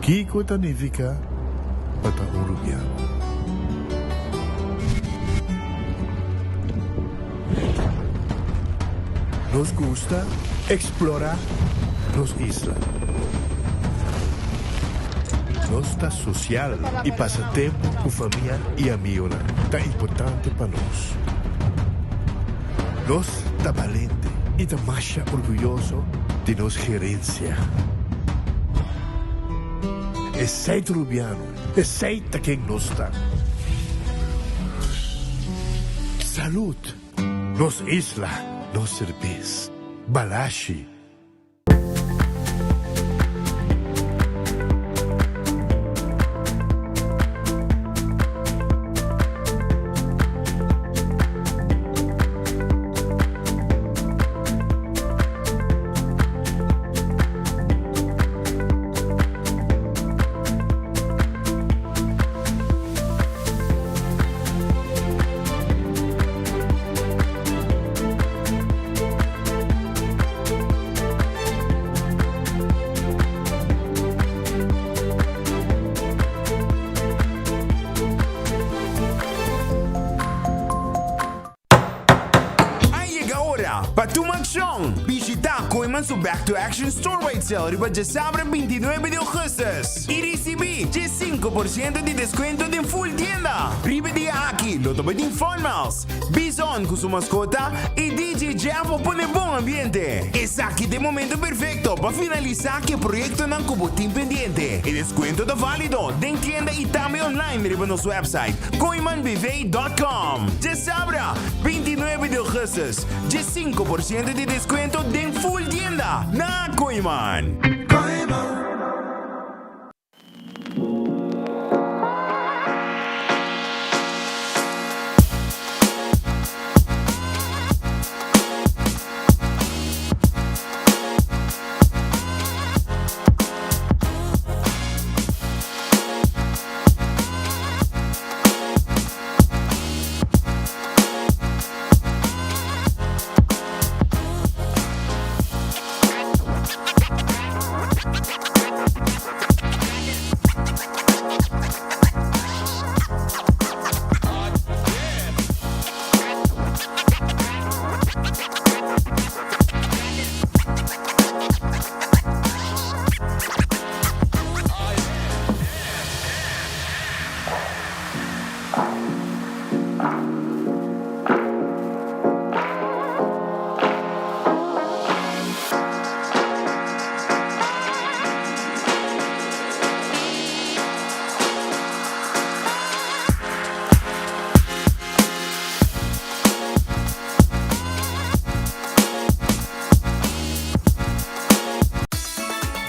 Kiko ta nifiká pa ta un rubiano? Nos gusta eksplorá nos isla. Nos ta sosial i pasa tempu ku famia i amigonan ta importante pa nos. Nos ta balente i ta masha orguyoso di nos gerensia. Esei ta Rubiano, esei ta ken nos ta. Salud! Nos isla, nos serbes. Balashi. A yega ora pa tuma akshon! Bishita Kooyman su Back to Action Store-wide Sale riba djasabra 29 di ougùstùs i risibí 15% di deskuento den ful tienda! Riba e dia aki lo ta bai tin Fun Miles, Bison ku su maskota i DJ Jeff pa pone bon ambiente. Esaki ta e momento perfekto pa finalisá ku e proyektonan ku bo tin pendiente. E deskuento ta válido den tienda i tambe online riba nos website kooimanbv dòt kòm. Djasabra, 29 di ougùstùs, 15% di deskuento den ful tienda na Kooiman.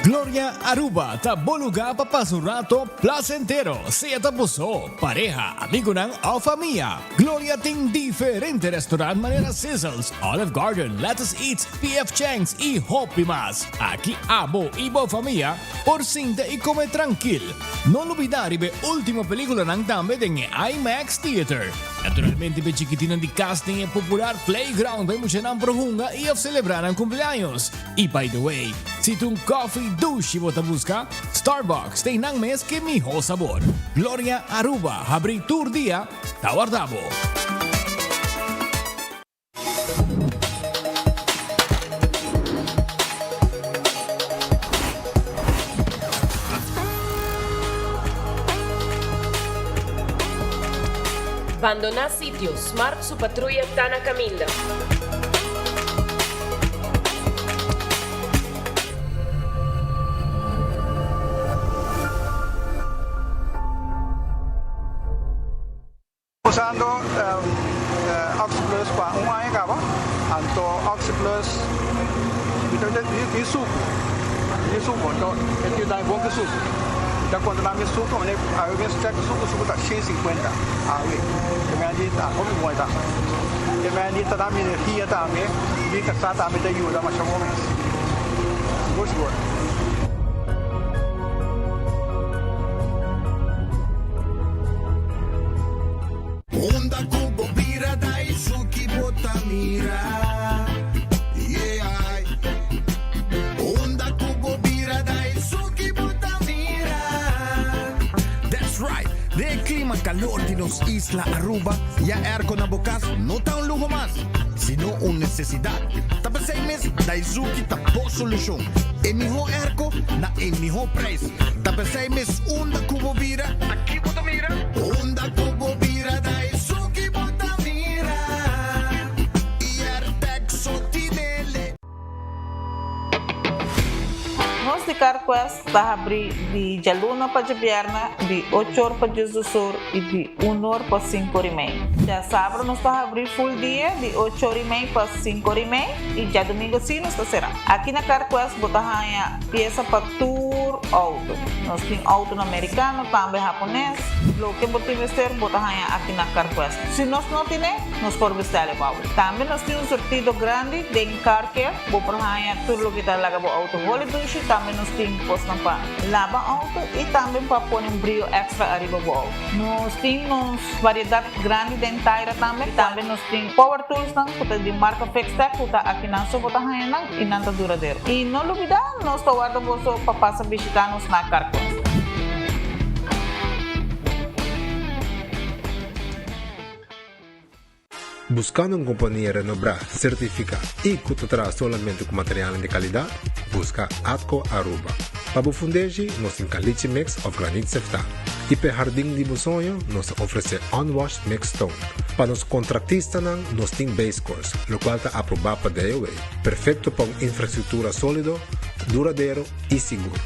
Gloria Aruba ta bo lugar pa pasa un rato placentero, sea ta bo so, pareha, amigonan of famia. Gloria tin diferente restaurant manera Sizzles, Olive Garden, Lettuce Eats, PF Chang's y hopi mas. Aki abo y bo famia por sinta y come trankil. No lubida riba e ultimo peliculanan tambe den e IMAX Theater. Naturalmente p'e chikitinnan di cas tin e popular playground pa e muchanan por hunga y of celebra nan cumpleaños. Y by the way, si ta un coffee dushi bo ta busca, Starbucks ta einan mes ke miho sabor. Gloria Aruba habri tur dia, ta warda bo. Bandoná sitio, Smart su patruya ta na kaminda. Usando Oxyplus pa un aña caba, anto Oxyplus mi ta tin sucu, mi tin sucu, anto e tin dami bon ki sucu. Mi ta controla mi sucu, awe mes check sucu, sucu ta 150 awe, e mei di ta hopi bon e ta. E mei di ta dami energia tambe, mi casa tambe ta yuda masha bon mes, sigur sigur. Unda ku bo bira da esun ki bo ta mira, yeah. Unda ku bo bira da esun ki bo ta mira. That's right! Den e clima calor di nos isla Aruba, ya airco na bo cas no ta un luho mas, sino un necesidad. Ta p'esey mes Daizuki ta bo solucion. E miho airco na e miho prijs. Ta p'esey mes unda cu bo bira, ta ki bo ta mira? Unda cu bo bira, Daizuki bo ta mira. Y Airtec so tinele. Nos di CarQuest ta habrí di djaluna pa djabièrnè di ocho or pa diesdos or i di un or pa sinku or i mei. Djasabra nos ta habrí full dia di ocho or i mei pa sinku or i mei i djadumingu sí nos ta será. Aki na CarQuest bo ta haña piesa pa tur outo. Nos tin outonan merikano, tambe hapones. Loke bo tin mester bo ta haña aki na CarQuest. Si nos no tine, nos por bestèl e pa bo. Tambe nos tin un surtido grandi den Car Care, bo por haña tur loke ta laga bo auto holi dushi, tambe nos tin kosnan pa laba auto y tambe pa pone un brio extra ariba bo auto. Nos tin nos variedad grandi den taira tambe, tambe nos tin power toolsnan ku ta di marca Fixtech ku ta akinan so bo ta haña nan y nan ta duradero. Y no lubida nos ta warda boso pa pasa bishita nos na Car Quest. Buscando un compania renobrá, certificá y cu ta traha solamente cu materialnan di calidad? Busca Atco Aruba. Pa bo fundeshi, nos tin caliche mix of granit seftá. Y p'e hardin di bo soño, nos ta ofrece unwashed mixed stone. Pa nos contractistanan, nos tin base course, locual ta aprobá pa DOW. Perfecto pa un infrastructura solido, duradero y sigur.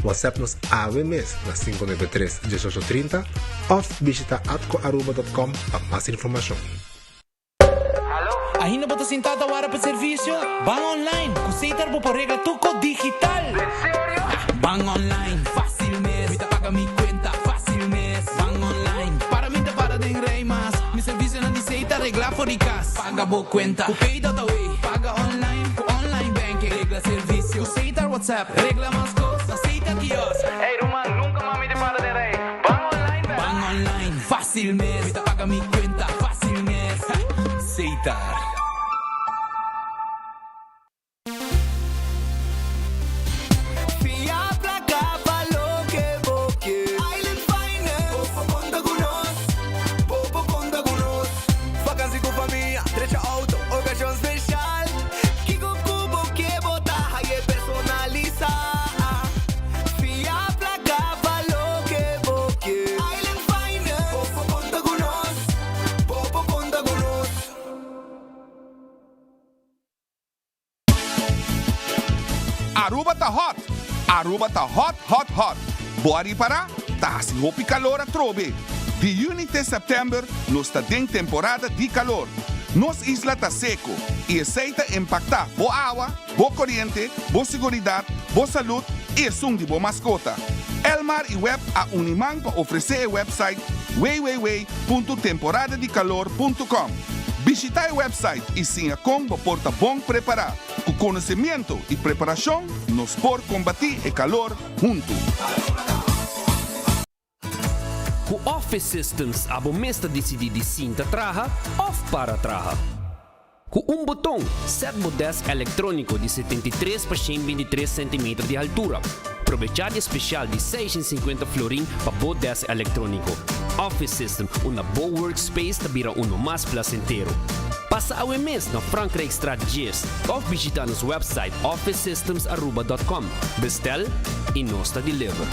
WhatsApp nos awe mes na 593 1830 of bishita atcoaruba.com pa mas informacion. Ainda bo ta sinta ta wara pa servicio? Ban online! Cu Setar bo por regla tur cos digital! En serio? Ban online, facil mes! Mi ta paga mi cuenta facil mes! Ban online, para mi ta para den rij mas! Mi servicionan di Setar regla for di cas! Paga bo cuenta cu Pay.awe! Paga online cu online banking! Regla servicio cu Setar WhatsApp! Regla mas cos na Setar kiosk! Ey ruman, nunca mas mi ta para den rij! Ban online bek! Ban online, facil mes! Mi ta paga mi cuenta facil mes! Setar. Fia placa pa loke bo ke. Island Finance. Bo por conta cu nos. Bo por conta cu nos. Vakantie cu famia, drecha auto, ocasion special. Kico cu bo ke bo ta haye personalisa. Fia placa pa loke bo ke. Island Finance. Bo por conta cu nos. Bo por conta cu nos. Aruba ta hot! Aruba ta hot hot hot! Bo a ripará? Ta hasi hopi kalor atrobe! Di yüni te sèptèmber nos ta den temporada di kalor. Nos isla ta seko i esei ta impaktá bo awa, bo koriente, bo siguridat, bo salud i esun di bo maskota. Elmar i web a uni man pa ofresé e website www.temporadadikalor punto com. Bishitá e website i siña kon bo por ta bon prepará. Ku konosemiento i preparashon nos por kombatí e kalor huntu. Ku Office Systems abo mes ta disidí di sinta traha òf para traha. Ku un boton, sèt bo dèsk elektróniko di 73 pa 123 sentimeter di haltura. Probechá di e spesial di 650 florin pa bo dèsk elektróniko. Office System, unda bo workspace ta bira uno mas plasentero. Pasa awe mes na Frankrijkstraat 10 òf bishitá nos wèpsait officesystemsaruba.com. Bestel i nos ta deliver.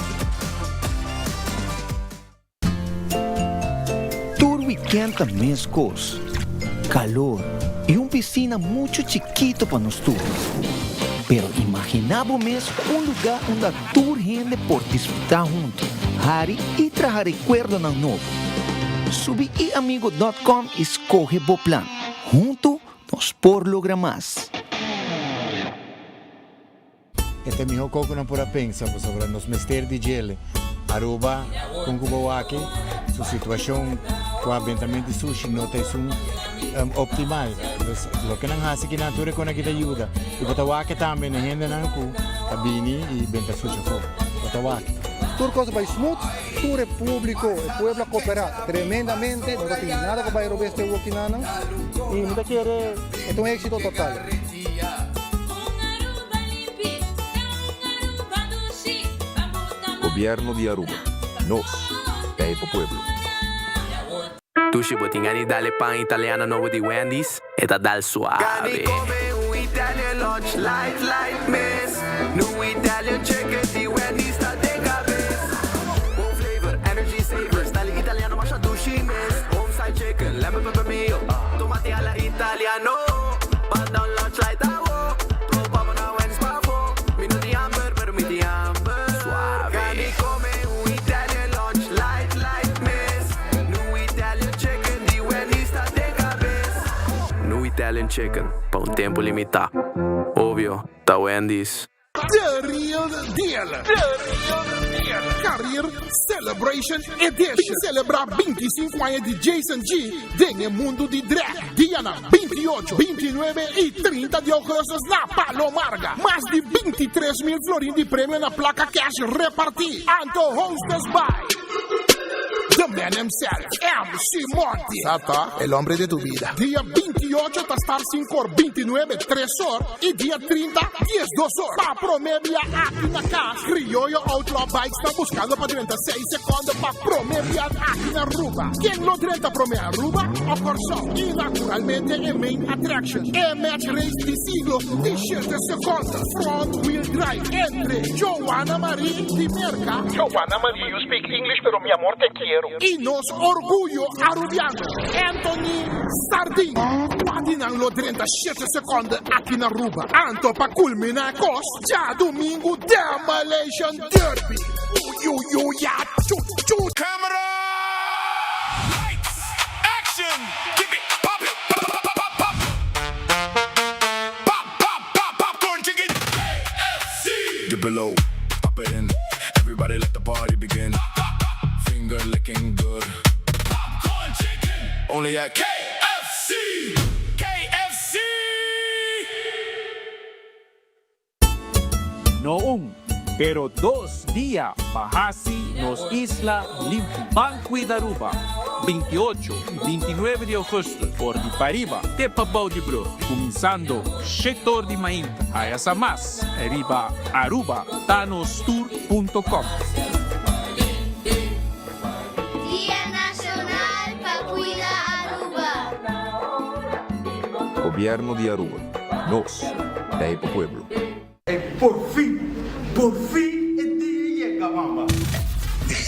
Tur weekend ta mescos, calor y un piscina mucho chikito pa nos tur. Pero imagina bo mes un lugar unda tur hende por disfruta hunto, hari y traha recuerdonan nobo. Subi iamigo dot com y scoge bo plan. Hunto nos por logra mas. E ta e miho ko ku nan por a pensa pasobra nos mester di djele. Aruba kon ku bo wak su situashon ku abentamento di sushi no ta esun optimal. Dus loke nan hasi kinan tur e kon aki ta yuda. I bo ta wak tambe na hendenan ku ta bini i benta sushi afó. Bo ta wak. Tur kos a bai smooth, tur e publico, e pueblo a coopera tremendamente, no ta tin nada ku bai robes te woki nanan y mi ta kere e ta un exito total. Gobierno di Aruba. Nos ta. t'ei pa pueblo. Dushi bo tin gana di dal e pan italiano nobo di Wendy's? E ta dal suave. Gana di come un Italian lunch light light mes. Nu Italian chicken di Wendy's ta den cabes. Bon flavor, energy saver, style italiano masha dushi mes. Home style chicken, lemon pepper mayo, tomati alla italiano. Manda un lunch light awo, topa bo na Wendy's pafo. Mi no tin hamber, pero mi tin hamber. Suave. Gana di come un Italian lunch light light mes. Nu Italian chicken di Wendy's ta den cabes. Nu Italian Chicken, pa un tempo limita. Obvio, ta Wendy's. The Real Deal! The Real Deal! Career Celebration Edition! Bin celebra 25 aña di Jason G den e mundo di drag dianan 28, 29 y 30 di augustus na Palo Marga. Mas di 23 mil florin di premio na placa cash reparti. Anto hostess by The man himself, MC Monty. Sata, el hombre de tu vida. Dia 28 ta start 5 or, 29 3 or y dia 30 12 or. Pa prome bia aki na cas, Criollo Outlaw Bikes ta buscando pa drenta 6 seconde pa prome bia aki na Aruba. Ken lo drenta prome Aruba o Corsou? Y naturalmente e main attraction, e match race di siglo di 7 seconde, front wheel drive entre Joanna Marie di Merca, Joanna Marie, you speak English pero mi amor te quiero. Y nos orguyo Arubiano, Anthony Sardin. Cua di nan lo drenta 7 seconde aki na Aruba? Anto pa culmina e cos, djadumingu Demolition Derby. Uyuyuya chu chu. Camera! Lights! Action! Keep it pop it pop pop pop pop pop pop pop popcorn chicken KFC! Dip it low, pop it in. Everybody let the party begin. Finger licking good. Popcorn chicken! Only at KFC! KFC! No un, pero dos dia pa haci nos isla limpi. Ban Cuida Aruba, 28 y 29 di augustus for di pariba te pabou di brug, cuminsando shete or di mainta. Haya sa mas riba arubatanostour.com. Dia Nacional pa Cuida Aruba. Gobierno di Aruba. Nos ta e pa pueblo. Ey porfin, porfin e dia yega mama.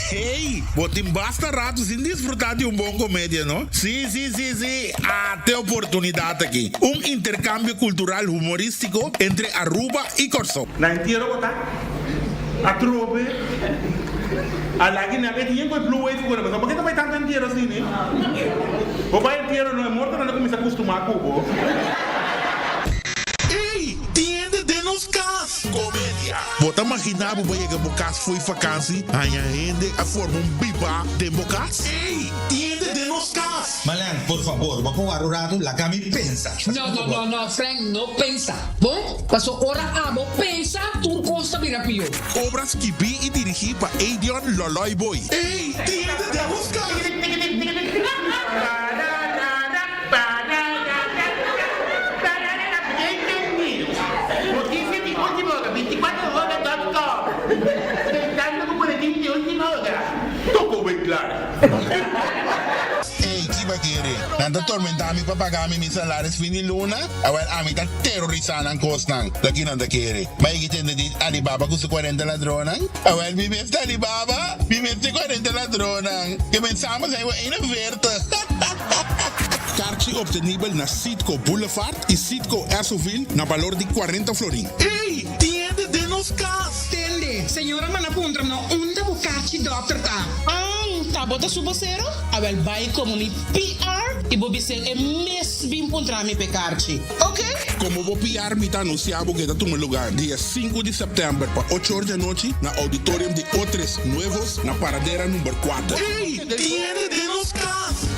Hey, bo tin basta rato sin disfruta di un bon comedia, no? Si, si, si, si, ate oportunidad aki. Un intercambio cultural humoristico entre Aruba y Corsou. Na entiero bo ta atrobe a lagi nan e tin ku e blue wave ku nan pasobra bo ke ta bai tantu entiero asina? Bo bai entiero no e mortonan ta kuminsa kustumá ku bo. Ey, tin hende den nos kas! Komedia. Bo ta maginá bo bo yega bo kas fo'i fakansi, haña hende a forma un bibá den bo kas? Ey, tin hende den nos kas! Marlene, por fabor, bo por wak un ratu, laga mi pensa. No, no, no, no, Frank, no pensa. Bon, paso ora abo pensa, tur kos ta bira pió. Obra skibí i dirigí pa Edion Loloy Boy. Ey, tin hende den nos kas! Noticia di ultima ora, 24 hora dot com Pensando cu boletin di ultima ora. Toko wey klaar. Ey, ki ba kere? Nan ta tormenta mi pa paga mi mi salaris fin di luna? Awel, ami ta terorisa nan kosnan. Ta ki nan ta kere? Ma e ki tende di Alibaba ku su kuarenta ladronnan? Awel, mi mes ta Alibaba, mi mes ta e kuarenta ladronnan. Ke pensamos ei bo 41. Karchi obtenibel na Citgo Boulevard y Citgo Esso-ville na balor di 40 florin. Ey! Tin hende den nos cas! Tende, señora manda puntra no unda bo karchi dokter ta. An, ta bo ta su bosero? Awel bai komo mi PR i bo bis'é e mes bin puntra mi p'e karchi. Ok? Komo bo PR mi ta anunsiá bo ke ta tuma lugá dia sinku di sèptèmber pa ocho or di anochi na Auditorium di Otres Nuevos na Paradera number kuater. Ey! Tin hende den nos kas!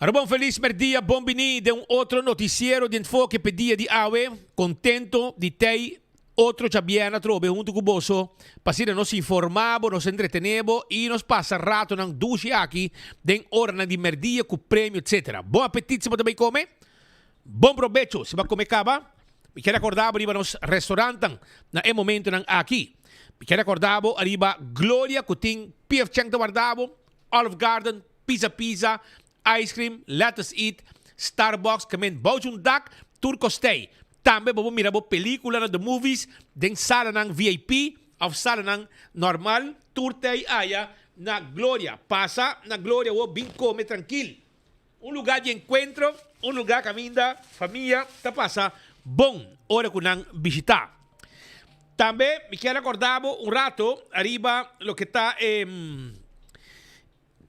Aruba un felis merdia, bon bini den un otro noticiero di Enfoke p'e dia di awe. Contento di tei otro djabièrnè atrobe hunto cu boso pa asina nos informa bo, nos entretene bo y nos pasa ratonan dushi aki den oranan di merdia cu premio etc. Bon apetit si bo ta bay come, bon probecho si bo a come caba. Mi kier acorda bo riba nos restaurantan na e momentonan aki. Mi kier acorda bo ariba Gloria cu tin PF Chang ta warda bo, Olive Garden, Pizza Pizza, Ice Cream, Let Us Eat, Starbucks, Kemen bou djun dak, tur kostei. Tambe bo por mira bo pelicula na The Movies den salanan VIP of salanan normal, tur tei aya na Gloria. Pasa na Gloria wo bin come trankil. Un lugar di encuentro, un lugar caminda famia ta pasa bon ora cu nan bishita. Tambe mi kier acorda bo un rato ariba loke ta e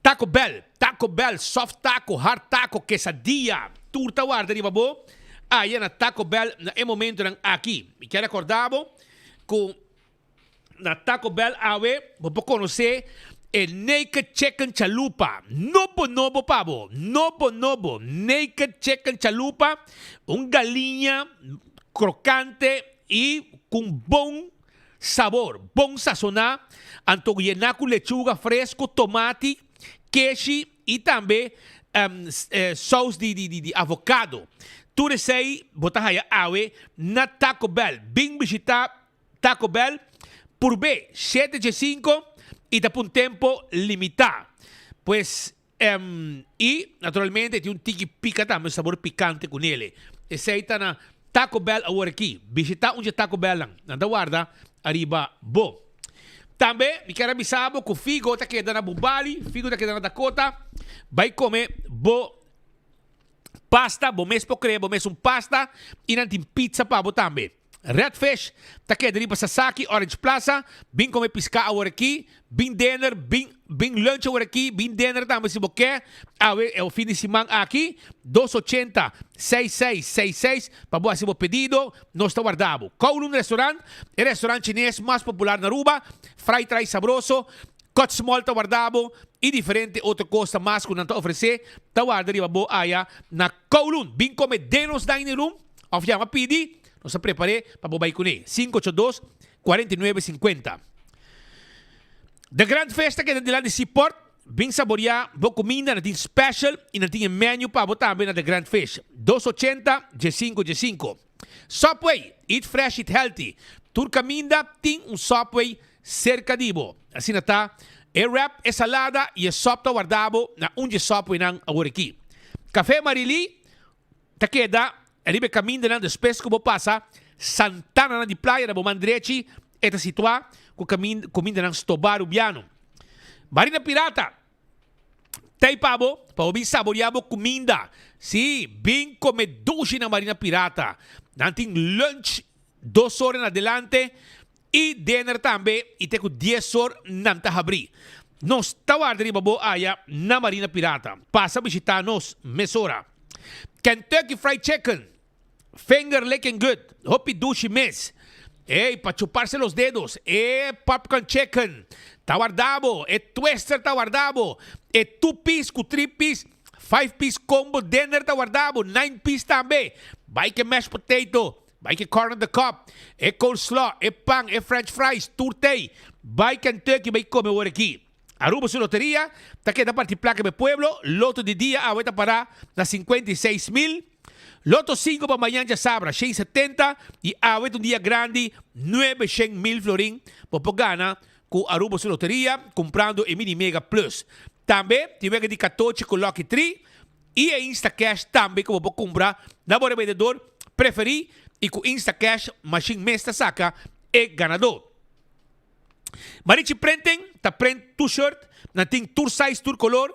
Taco Bell, Taco Bell, soft taco, hard taco, quesadilla, tur ta warda riba bo aya na Taco Bell na e momentonan aki. Mi kier acorda bo cu na Taco Bell awe bo por conoce e Naked Chicken Chalupa, nobo nobo pa bo, nobo nobo, Naked Chicken Chalupa, un galiña crocante y cu un bon Sabor, bon sasoná, anto yená ku lechuga fresku, tomati, keshi i tambe sous di avokado. Tur esei bo ta haya awe na Taco Bell. Bin bishitá Taco Bell purb'é shete dje sinku i ta pa un tempu limitá. Pues, i naturalmente tin un tiki pika tambe, un sabor pikante ku nele. Esei ta na Taco Bell awor aki. Bishita un dje Taco Bellnan. Nan ta warda ariba bo. Tambe mi kier a bisa bo ku Figo ta keda na Bubali, Figo ta keda na Dakota. Bai kome bo pasta, bo mes por krea bo mes un pasta i nan tin pizza pa bo tambe. Red Fish ta keda riba Sasaki, Orange Plaza. Bin come pisca awor aki, bin dinner, bin bin lunch awor aki, bin dinner tambe si bo ke. Awe e fin di siman aki, dos ochenta, seis seis, seis seis pa bo hasi bo pedido, nos ta warda bo. Kowloon Restaurant, e restaurant chines mas popular na Aruba, fried rice sabroso, cut small ta warda bo y diferente otro cos ta mas cu nan ta ofrece ta warda riba bo aya na Kowloon. Bin come den nos dining room. Of yama pidi, nos ta prepar'é pa bo bai kuné. Sinku ocho dos, kuarenta i nuebe, sinkuenta. The Grand Festa keda dilanti Seaport. Bin saboriá bo kuminda, nan tin special i nan tin e menu pa bo tambe na The Grand Fish. Dos ochenta, diesinku, diesinku. Subway, eat fresh, eat healthy. Tur kaminda tin un Subway serka di bo. Asina ta, e wrap, e salada i e sòp ta warda bo na un dje Subwaynan awor aki. Café Marily, Ta keda riba e kamindanan despues ku bo pasa Santananan di Playa na bo man drechi e ta situá ku kamindanan Stobá Rubiano. Marina Pirata ta ei pa bo pa bo bin saboriá bo kuminda. Sí, bin kome dushi na Marina Pirata. Nan tin lunch dos ora en adelante i dinner tambe i te ku dies or nan ta habrí. Nos ta warda riba bo aya na Marina Pirata. Pasa bishitá nos mesora. Kentucky Fried Chicken, finger licking good, hopi dushi mes. Ey, pa chuparse los dedos, e popcorn chicken ta warda bo, e twister ta warda bo, e two piece ku three piece, five piece combo dinner ta warda bo, nine piece tambe. Bai ke mashed potato, bai ke corn on the cob, e coleslaw, e pan, e french fries, tur t'ey. Bai Kentucky bai come awor aki. Aruba su loteria ta keda parti plaka pa e pueblo, loto di dia awe ta para na 56 mil, loto 5 pa mañan djasabra 170 y awe ta un dia grandi 900 mil florin bo por gana ku Aruba su loteria kumprando e Mini Mega Plus. Tambe tin wega di katochi ku Lucky 3 y e Instacash tambe ku bo por kumpra na bo rebendedor preferí y ku Instacash machine mes ta saka e ganadó. Marichi Printing ta print tur shirt, nan tin tur size, tur color,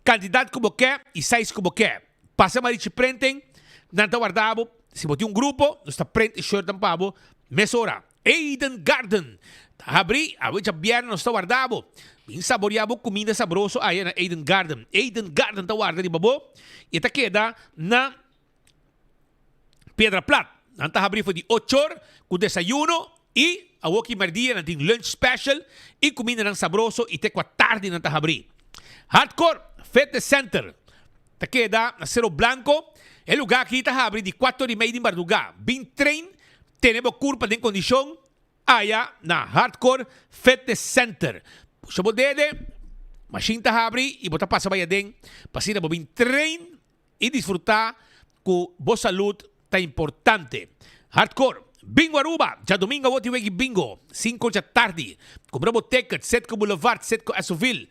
cantidad cu bo ke y size cu bo ke. Pasa Marichi Printing, nan ta warda bo, si bo tin un grupo, nos ta print e shirtnan pa bo mesora. Eden Garden ta habri, awe djabièrnè nos ta warda bo. Bin saborea bo cuminda sabroso aya na Eden Garden. Eden Garden ta warda riba bo y e ta keda na Piedra Plat. Nan ta habri for di ochor ku desayuno i awoki merdia nan tin lunch special i kumindanan sabroso i te kua tardi nan ta habri. Hardcore Fitness Center. Ta keda na Cero Blanco. E lugá aki ta habri di kuater i mei di mardugá. Bin train, tene bo kurpa den kondishon aya na Hardcore Fitness Center. Pusha bo dede, mashin ta habri i bo ta pasa bai aden pa asina bo bin train i disfrutá ku bo salud ta importante. Hardcore Bingo Aruba, djadumingo awor tin wegi bingo, sinku dja tardi. Kumpra bo ticket, Setco Boulevard, Setco Esoville,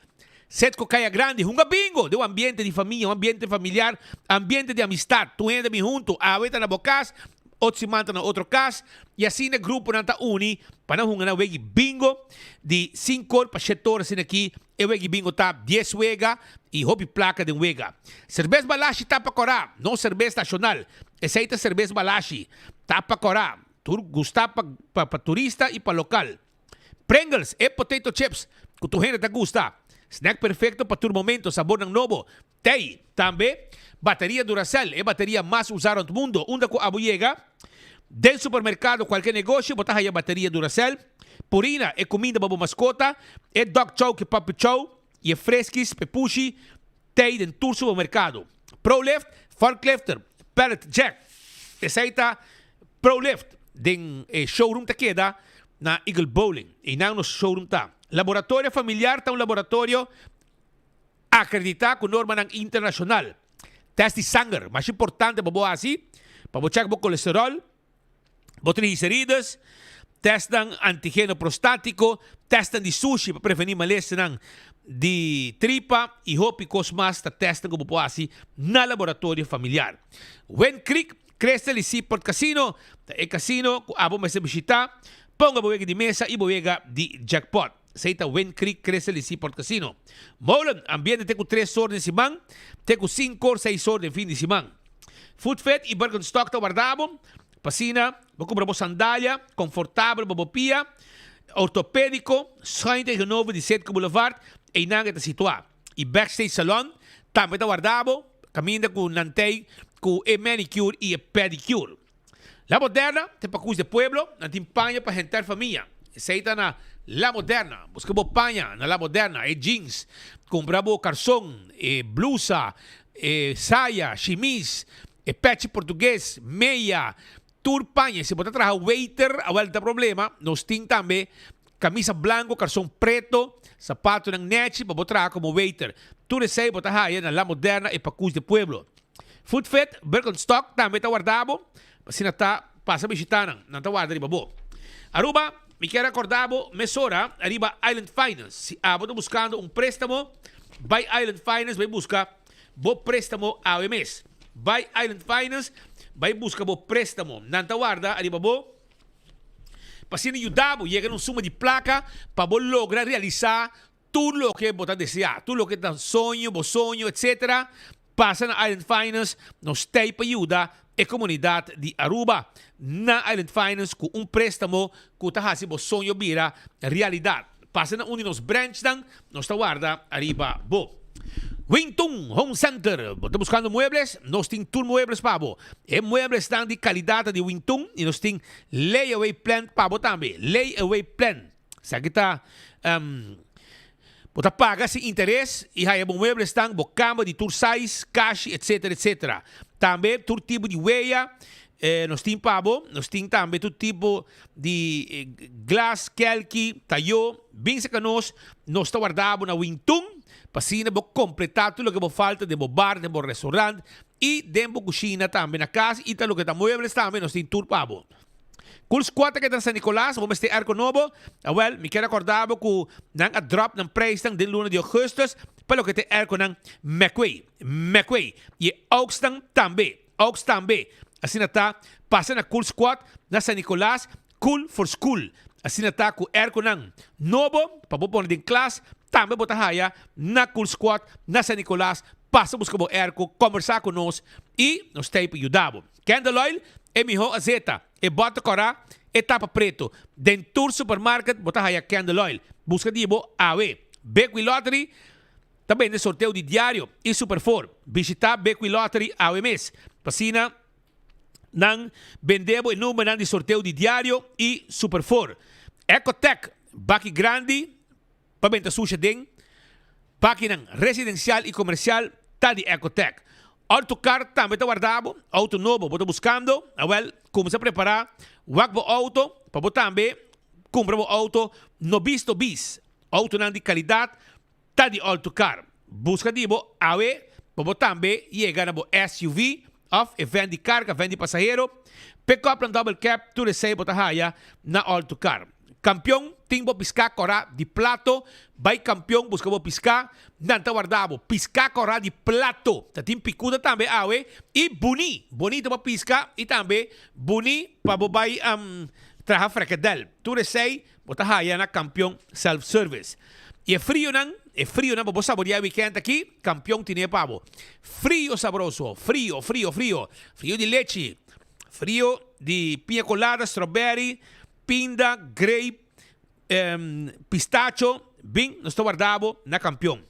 Setco Caya Grandi. Hunga bingo den un ambiente di famia, un ambiente familiar, ambiente di amistad. Tur hende bin hunto, awe ta na bo cas, otro siman ta na otro cas, y asina gruponan ta uni pa nan hunga nan wegi bingo di sinkor pa shetor asina aki. E wegi bingo ta dies wega y hopi placa den wega. Cerbes Balashi tapa cora, no cerbes nacional. Esey ta cerbes Balashi. Tapa cora, tur gusta pa pa turista y pa local. Pringles, e potato chips cu tur hende ta gusta. Snack perfecto pa tur momento, sabornan nobo. Tey, tambe, bateria Duracell, e bateria mas usa rond mundo. Unda cu abo yega, den supermercado, cualke negoshi, bo ta haya bateria Duracell. Purina, e cuminda pa bo mascota, e dog chow cu puppy chow, y e friskies p'e pushi, tey den tur supermercado. Prolift, forklifter, pallet jack, esey ta Prolift. Den e showroom ta keda na Eagle Bowling. Eynan nos showroom ta. Laboratorio Familiar ta un laboratorio Akreditá ku normanan internashonal. Tèst di sanger, masha importante pa bo hasi, pa bo chèk bo kolesteròl, bo triglicerides, tèstnan antigeno prostátiko, tèstnan di sushi pa prevení malesanan di tripa i hopi kos mas ta tèstnan ku bo por hasi na laboratorio familiar. Wind Creek, Crystal i Seaport Casino ta e kasino ku abo mester bishitá pa hunga bo wega di mesa i bo wega di jackpot. Esei ta Wind Creek Crystal di Seaport Casino. Molen, ambiente te ku tres or den siman, te ku sinku or seis or den fin di siman. Food Fit i Birkenstock ta warda bo, pa asina bo kumpra bo sandalia konfortabel pa bo pia, ortopediko, schuin tegenover di Citgo Boulevard, einan e ta situá. I Backstage Salon tambe ta warda bo, kaminda ku nan tei ku e manicure i e pedicure. La Moderna ta pa kus de pueblo, nan tin paña pa henter famia. Esei ta na La Moderna. Buska bo paña na La Moderna, e jeans, kumpra bo karson, e blusa, e saya, shimis, e pechi portugues, meya, tur paña. Si bo ta traha waiter, awel ta problema, nos tin tambe kamisa blanco, karson preto, sapatonan nechi pa bo traha komo waiter. Tur esei bo ta haya na La Moderna, e pakus de pueblo. Food Fit, Birkenstock tambe ta warda bo, asina ta pasa bishita nan, nan ta warda riba bo. Aruba, mi kier acorda bo mesora riba Island Finance. Si abo ta buscando un prestamo, bay Island Finance bay busca bo prestamo awe mes. Bay Island Finance bay busca bo prestamo. Nan ta warda riba bo pa asina yuda bo yega na un suma di placa pa bo logra realisa Tur loke bo ta deseá, tur loke ta soño, bo soño, etc. Pasa na Island Finance, nos t'ei pa yuda e komunidat di Aruba. Na Island Finance ku un préstamo ku ta hasi bo soño bira realidat. Pasa na un di nos branchnan, nos ta warda ariba bo. Wington Home Center, bo ta buskando muebles? Nos tin tur muebles pa bo. E mueblesnan di kalidat ta di Wington i nos tin layaway plan pa bo tambe. Layaway plan. Esaki ta bo ta paga sin interes i haya bo mueblesnan, bo kama di tur size, kashi, etcetera, etcetera. Tambe tur tipo di weya nos tin pa bo. Nos tin tambe tur tipo di glas, kelki, tayo. Bin serka nos, nos ta warda bo na Wintun pa asina bo kompletá tur loke bo falta den bo bar, den bo restaurant i den bo kushina tambe na kas i ta loke ta muebles tambe nos tin tur pa bo. Cool Squad ta keda na San Nicolas, bo mester airco nobo? Awel, mi kier acorda bo cu nan a drop nan prijsnan den luna di augustus pa loke ta e airconan Mecway, Mecway, y e Auxnan tambe, Aux tambe. Asina ta, pasa na Cool Squad na San Nicolas, Cool for School. Asina ta cu airconan nobo pa bo pone den klas tambe bo ta haya na Cool Squad na San Nicolas. Pasa busca bo airco, combersa cu nos y nos ta ey pa yuda bo. Candle oil, e mihó azeta. E bòter kòrá, e tapa pretu. Den tur supermarket bo ta haya candle oil. Buska di bo awe. Bekwee Lottery ta bende sorteo di diario i Super Four. Bishitá Bekwee Lottery awe mes. Pa asina nan bende bo e numbernan di sorteo di diario i Super Four. Ecotec, baki grandi pa benta susha den bakinan residensial i komersial ta di Ecotec. Auto car tambe ta warda bo, auto nobo bo ta buscando, awel cuminsa prepara, wak bo auto pa bo tambe cumpra bo auto nobis nobis. Autonan di calidad ta di Auto Car. Busca di bo awe pa bo tambe yega na bo SUV of e van di carga, van di pasahero, pick-upnan double cab, tur esey bo ta haya na Auto Car. Kampion tin bo piská kòrá di plato, bai kampion buska bo piská, nan ta warda bo. Piská kòrá di plato, ta tin pikuda tambe awe i buni, bonito pa piska i tambe buni pa bo bai traha frekadèl. Tur esei bo ta haya na Kampion Self Service. I e frionan, e frionan pa bo saboreá e wikènt aki, Kampion tine pa bo. Frio sabroso, frio, frio, frio, frio di lechi, frio di piña colada, strawberry, Pinda, grape, pistacho, bin nos ta warda bo na Kampion.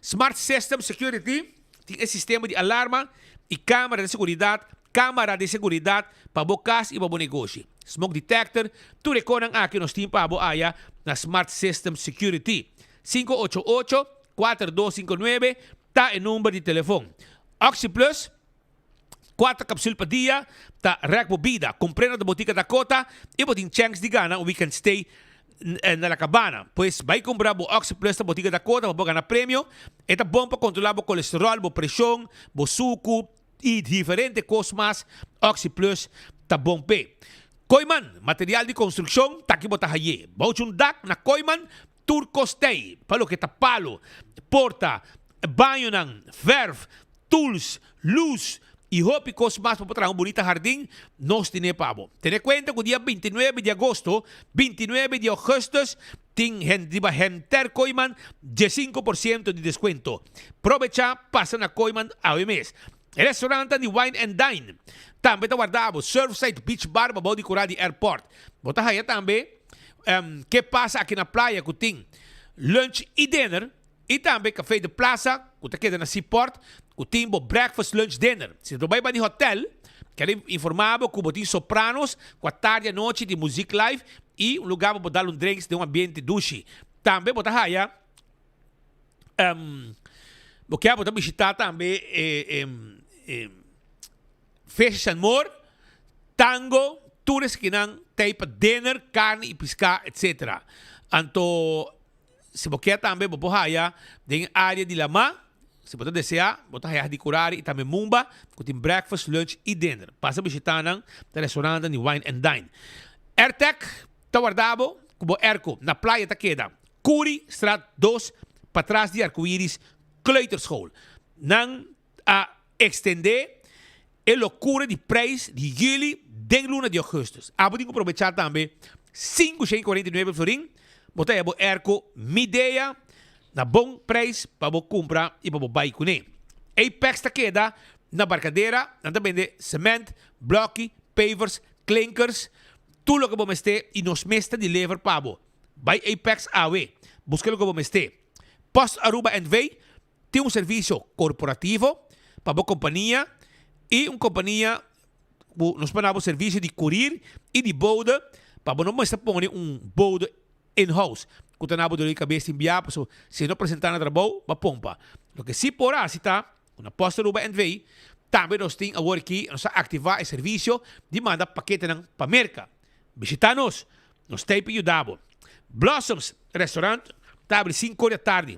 Smart System Security tin e sistema di alarma i kamera di seguridat, kamara di seguridat pa bo kas i pa bo negoshi. Smoke detector, tur e konan aki nos tin pa bo aya na Smart System Security. 588 4259 ta e number di telefon. OxyPlus. Cuater capsul pa dia ta rek bo bida. Compr'e na ta botica Dakota y bo tin chance di gana un weekend stay na La Cabana. Pues bay cumpra bo Oxy Plus na botica Dakota pa bo gana premio. E ta bon pa controla bo colesterol, bo presion, bo sucu y diferente cos mas. Oxy Plus ta bon p'e. Kooyman, material di construccion ta aki bo ta haye. Bouch un dak na Kooyman, tur cos t'ey pa loke ta palo, porta, bañonan, verf, tools, luz y hopi cos mas pa bo traha un bunita hardin, nos tine pa bo. Tene cuenta cu dia 29 di agosto, 29 di augustus, tin riba henter Kooyman 15% di descuento. Probecha pasa na Kooyman awe mes. E restaurantnan di Wine and Dine tambe ta warda bo, Surfside Beach Bar pabou di cura di airport. Bo ta haya tambe Ke Pasa Aki Na Playa cu tin lunch y dinner. I tambe Café de Plaza ku ta keda na Seaport ku tin bo breakfast, lunch, dinner. Si bo bai bani hotel, ker informa bo ku bo tin Sopranos ku a tardi anochi tin muziek live i un lugar pa bo dal un drinks den un ambiente dushi. Tambe bo ta haya bo kier bo ta bishita tambe e Fishes and More, Tango, tur eskinan t'ei pa dinner, karni i piská etc. Anto. Si bo kier tambe bo por haya den e area di lamá. Si bo ta desea, bo ta haya di Curari y tambe Mumba cu tin breakfast, lunch y dinner. Pasa bishita nan ta restaurantnan di Wine and Dine. Airtec ta warda bo cu bo airco na playa ta keda Curi straat dos patras di Arcoiris Kleuterschool. Nan a extende e locura di prijs di juli den luna di augustus. Abo tin cu probecha tambe 549 florin, bo ta haya bo airco Midea na bon prijs pa bo cumpra y pa bo bay cune. Apex ta keda na Barcadera, nan ta bende cement, bloki, pavers, klinkers, tur loke bo mester y nos mes ta deliver pa bo. Bay Apex awe, busca loke bo mester. Post Aruba NV. Tin un servisio korporativo pa bo kompania i un kompania ku nos por duna bo servisio di kurir i di bode pa bo no mester pone un bode in-house ku ta na bo dolor di kabes tin bia pasobra si e no presentá na trabou bo a pompa. Loke si por hasi ta ku na Post Aruba NV tambe nos tin awor aki nos a aktivá e servisio di manda paketenan pa Merka. Bishitá nos, nos ta ei pa yuda bo. Blossoms Restaurant ta abri sinku ora di atardi.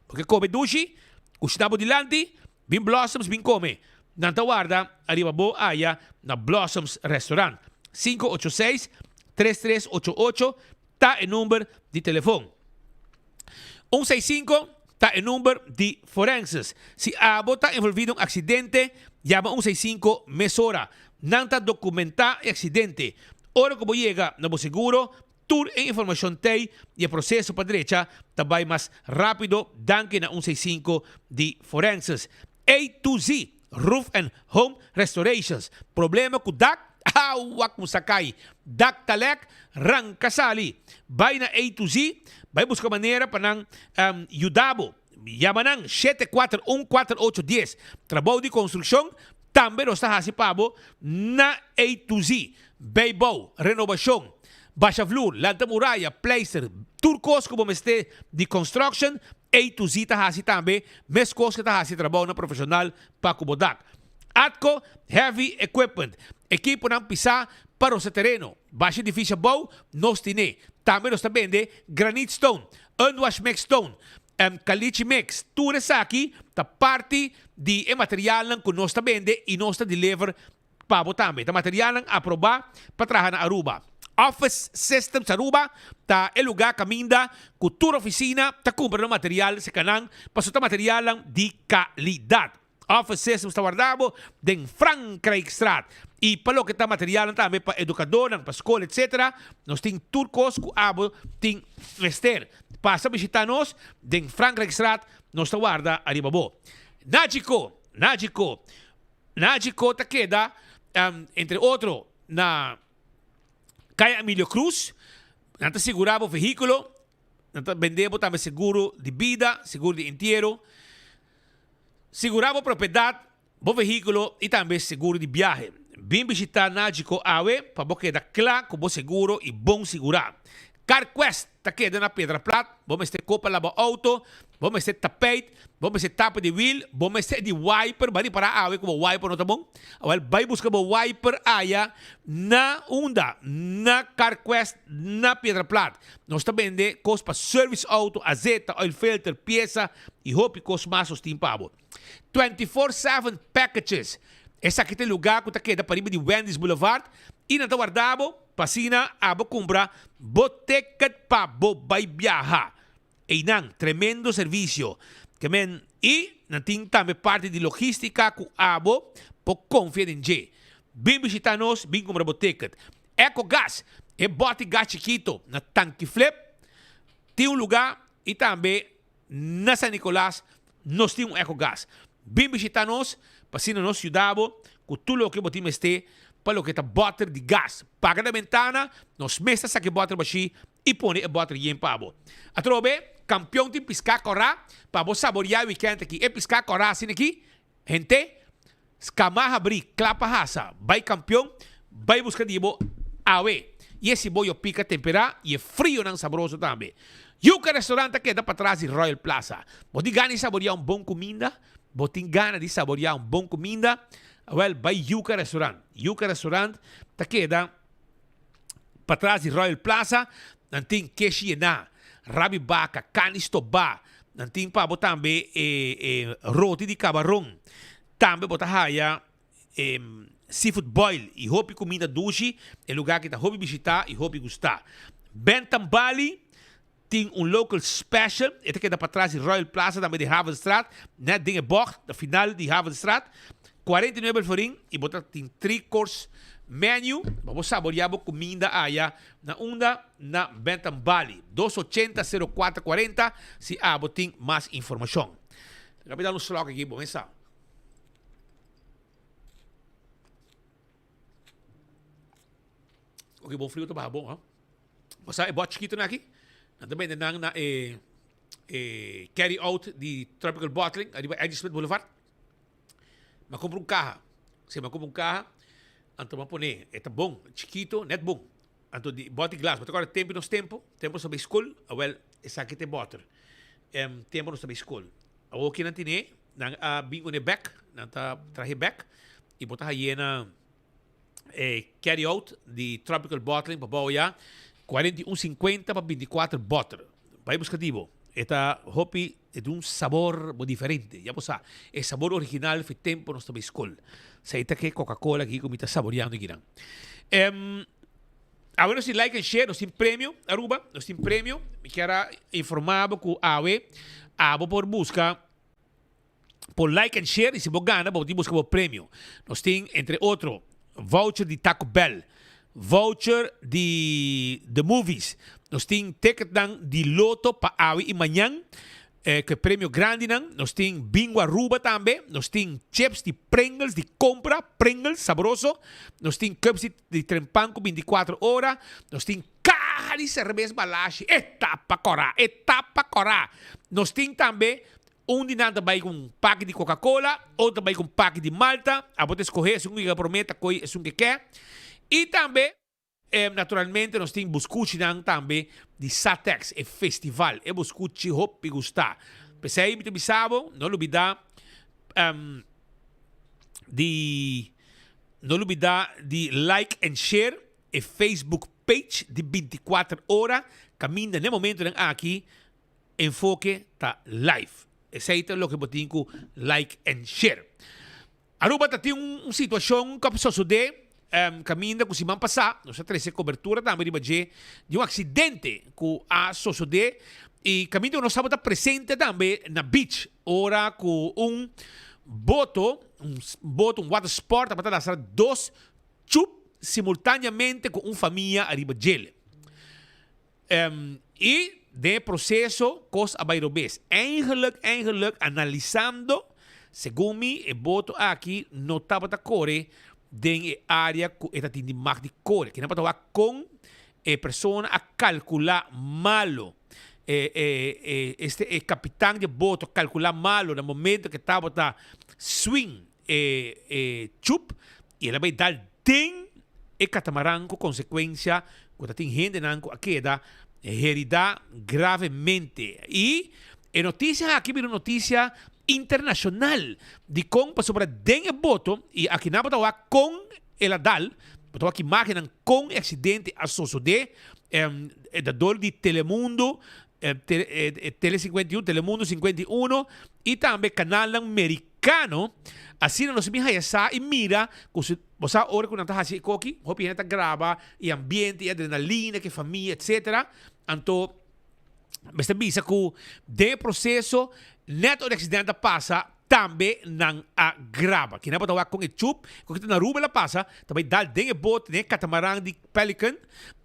Bo ke kome dushi? Kushina bo dilanti, bin Blossoms bin kome. Nan ta warda ariba bo aya na Blossoms Restaurant. 586 3388 ta e number di telefon. 165 ta e number di forenses. Si abo ta envolvi den un aksidente, yama 165 mesora. Nan ta dokumentá e aksidente. Ora ku bo yega na bo seguro, Tur e informashon t'ei i e proseso pa drecha ta bai mas rápido danki na un 65 di Forenses. A to Z Roof and Home Restorations Problema ku dak? Awa kumsa kai! Dak ta lèk? Ranka sali! Bai na A to Z bai buska manera pa nan yuda bo. Yama nan 741 48 dies. Trabou di konstrukshon tambe nos ta hasi pa bo na A to Z. Bijbouw, renobashon, basha vloer, lanta muraya, pleister, tur kos ku bo mester di construction. A to Z ta hasi tambe, meskos ku e ta hasi trabounan profeshonal pa ku bo dak. Atco Heavy Equipment, ekiponan pisá pa rosa tereno, basha edifisio abou, nos tine. Tambe nos ta bende granite stone, unwash mix stone, caliche mix. Tur esaki ta parti di e materialnan ku nos ta bende i nos ta deliver Pa bo tambe. Ta materialnan aprobá pa traha na Aruba. Office Systems Aruba ta e lugá kaminda ku tur ofisina ta kumpra nan material serka nan pasobra ta materialnan di kalidat. Office Systems ta warda bo den Frankrijkstraat. I pa loke ta materialnan tambe pa edukadornan, pa skol etc. Nos tin tur kos ku abo tin mester. Pasa bishitá nos den Frankrijkstraat, nos ta warda ariba bo. Nagico, Nagico. Nagico ta keda, entre otro, na Kaya Emilio Cruz. Nan ta sigura bo vehículo, nan ta bende bo tambe seguro di bida, seguro di entiero, sigura bo propiedad, bo vehículo y tambe seguro di biahe. Bin bishita Nagico awe pa bo keda kla ku bo seguro y bon sigura. CarQuest ta keda na Piedra Plat, bo mester kopa laba auto, bo mester tapijt, bo mester tapa di wiel, bo mester di wiper, bo a ripara awe ku bo wiper no ta bon? Awel bai buska bo wiper aya na unda? Na CarQuest na Piedra Plat. Nos ta bende kos pa service auto, azeta, oil filter, piesa y hopi kos mas nos tin pa bo. 24/7 packages, esaki ta e lugar ku ta keda pariba di Wendy's Boulevard y nan ta warda bo. Pa asina abo kumpra bo ticket pa bo bai biaha. Einan, tremendo servisio. Ke men i nan tin tambe parti di logistica ku abo por konfia den dje. Bin bishita nos, bin kumpra bo ticket. Ecogas, e bòti gas chikito na Tanki Flip tin un luga i tambe na San Nicolas nos tin un Ecogas. Bin bishita nos pa asina nos yuda bo ku tur loke bo tin mester pa loke ta bòter di gas. Paga na bentana, nos mes ta saka e bòter bashí i pone e bòter yen pa bo. Atrobe, Kampion tin piská kòrá pa bo saboriá e wikènt aki. E piská kòrá asina aki, hente, skama habrí, kla pa hasa. Bai Kampion, bai buska di bo awe. I e siboyo pika temperá i e frionan sabroso tambe. Yuca Restaurant ta keda patras di Royal Plaza. Bo tin gana di saboriá un bon kuminda? Bo tin gana di saboriá un bon kuminda? Awèl, bai Yuca Restaurant. Yuca Restaurant ta keda patras di Royal Plaza. Nan tin keshi yená, rabi baka, kani stobá. Nan tin pa bo tambe e roti di kabaron. Tambe bo ta haya e seafood boil i hopi kuminda dushi. E lugá aki ta hopi bishitá i hopi gustá. Bentham Bali tin un local special. E ta keda patras di Royal Plaza tambe di Havenstraat, net den e bocht, na final di Havenstraat. 49 florin i bo ta tin tri course menu pa bo saboreá bo kuminda aya na unda na Bentham Bali. 280 04 40 si abo tin mas informashon. Laga mi dal un slok aki bo mesa. Ok, bon frio ta baha bon, ha? Bo sa e bot chikitonan aki? Nan ta bende nan na e e carry out di Tropical Bottling ariba Eddie Smith Boulevard. Mi a kumpra un kaha. Si, mi a kumpra un kaha, anto mi a pone, e ta bon, chikito, net bon. Anto di bot di glas, bo ta kòrda tempu nos tempu, tempu nos ta bai skol, awèl esaki ta e bòter. Tempu nos ta bai skol. Awor ki nan tine, nan a bin kune bèk, nan ta trahe bèk i bo ta haye na e carry out di Tropical Bottling pa bou ya, 41 cincuenta pa 24 bòter. Bai buska di bo. E ta hopi, e tin un sabor bo diferente. Ya bo sa, e sabor original fi tempu nos ta bai skol. Sa e ta ke Coca-Cola aki ku mi ta saboreando akinan. Awe nos tin like and share, nos tin premio Aruba, nos tin premio. Mi kier a informa bo ku awe abo por buska por like and share y si bo gana bo tin buska bo premio. Nos tin entre otro voucher di Taco Bell, voucher di The Movies, nos tin ticketnan di loto pa awe y mañan. Ku e premio grandinan nos tin Bingo Aruba tambe, nos tin chips di Pringles di compra, Pringles sabroso, nos tin cups di trempan ku 24 ora, nos tin caha di cerbes Balashi, e tapa cora, e tapa cora. Nos tin tambe un di nan ta bay ku un paki di Coca Cola, otro ta bay ku un paki di Malta, abo ta escoge esun ku yega prome ta coy esun ke ke. Y tambe. Naturalmente nos tin buscuchinan tambe di Satex, e festival, e buscuchi hopi gusta. P'esei mi ta bisa bo, no lubida di no lubida di like and share e Facebook page di binticuater ora, caminda n'e momentonan aki Enfoke ta live. Esei ta loke bo tin ku like and share. Aruba ta tin un situacion cu a sosode caminda cu siman pasa, nos a trece cobertura tambe riba dje, di un accidente cu a sosode y caminda cu nos tabata presente tambe na beach ora cu un boto, un boto, un watersport tabata lastra dos chup simultaneamente cu un famia ariba djele. I den e proseso kos a bai robes. Eigenlijk, eigenlijk, analisando, segun mi e boto aki no tabata kore den e área ku e ta tin di mag di kore. Kinan pa ta wak kon e persona a kalkulá malo. E, e, e, este e kapitan di e boto a kalkulá malo na momento ku e tabata swing e, e chup i el a bai dal den e katamaran ku konsekuensia ku ta tin hendenan ku a keda heridá gravemente. I e notisia aki bira un notisia internashonal. Dikon? Pasobra den e boto, i aki nan bo ta wak kon el a dal, bo ta wak imágennan kon e aksidente a sosodé, e ta dor di Telemundo, Tele 51, Telemundo 51 i tambe kanalnan merikano. Asina nos bin haya sa i mira ku si bo sa ora ku nan ta hasi e koki, hopi hende ta graba e ambiente, e adrenalina ku e famia etcetera. Anto mester bisa ku den e proseso nèt ora e aksidente a pasa tambe nan a graba. Kinan bo ta wak kon e chup ku ta na Aruba el a pasa ta bai dal den e bote, den e katamaran di Pelican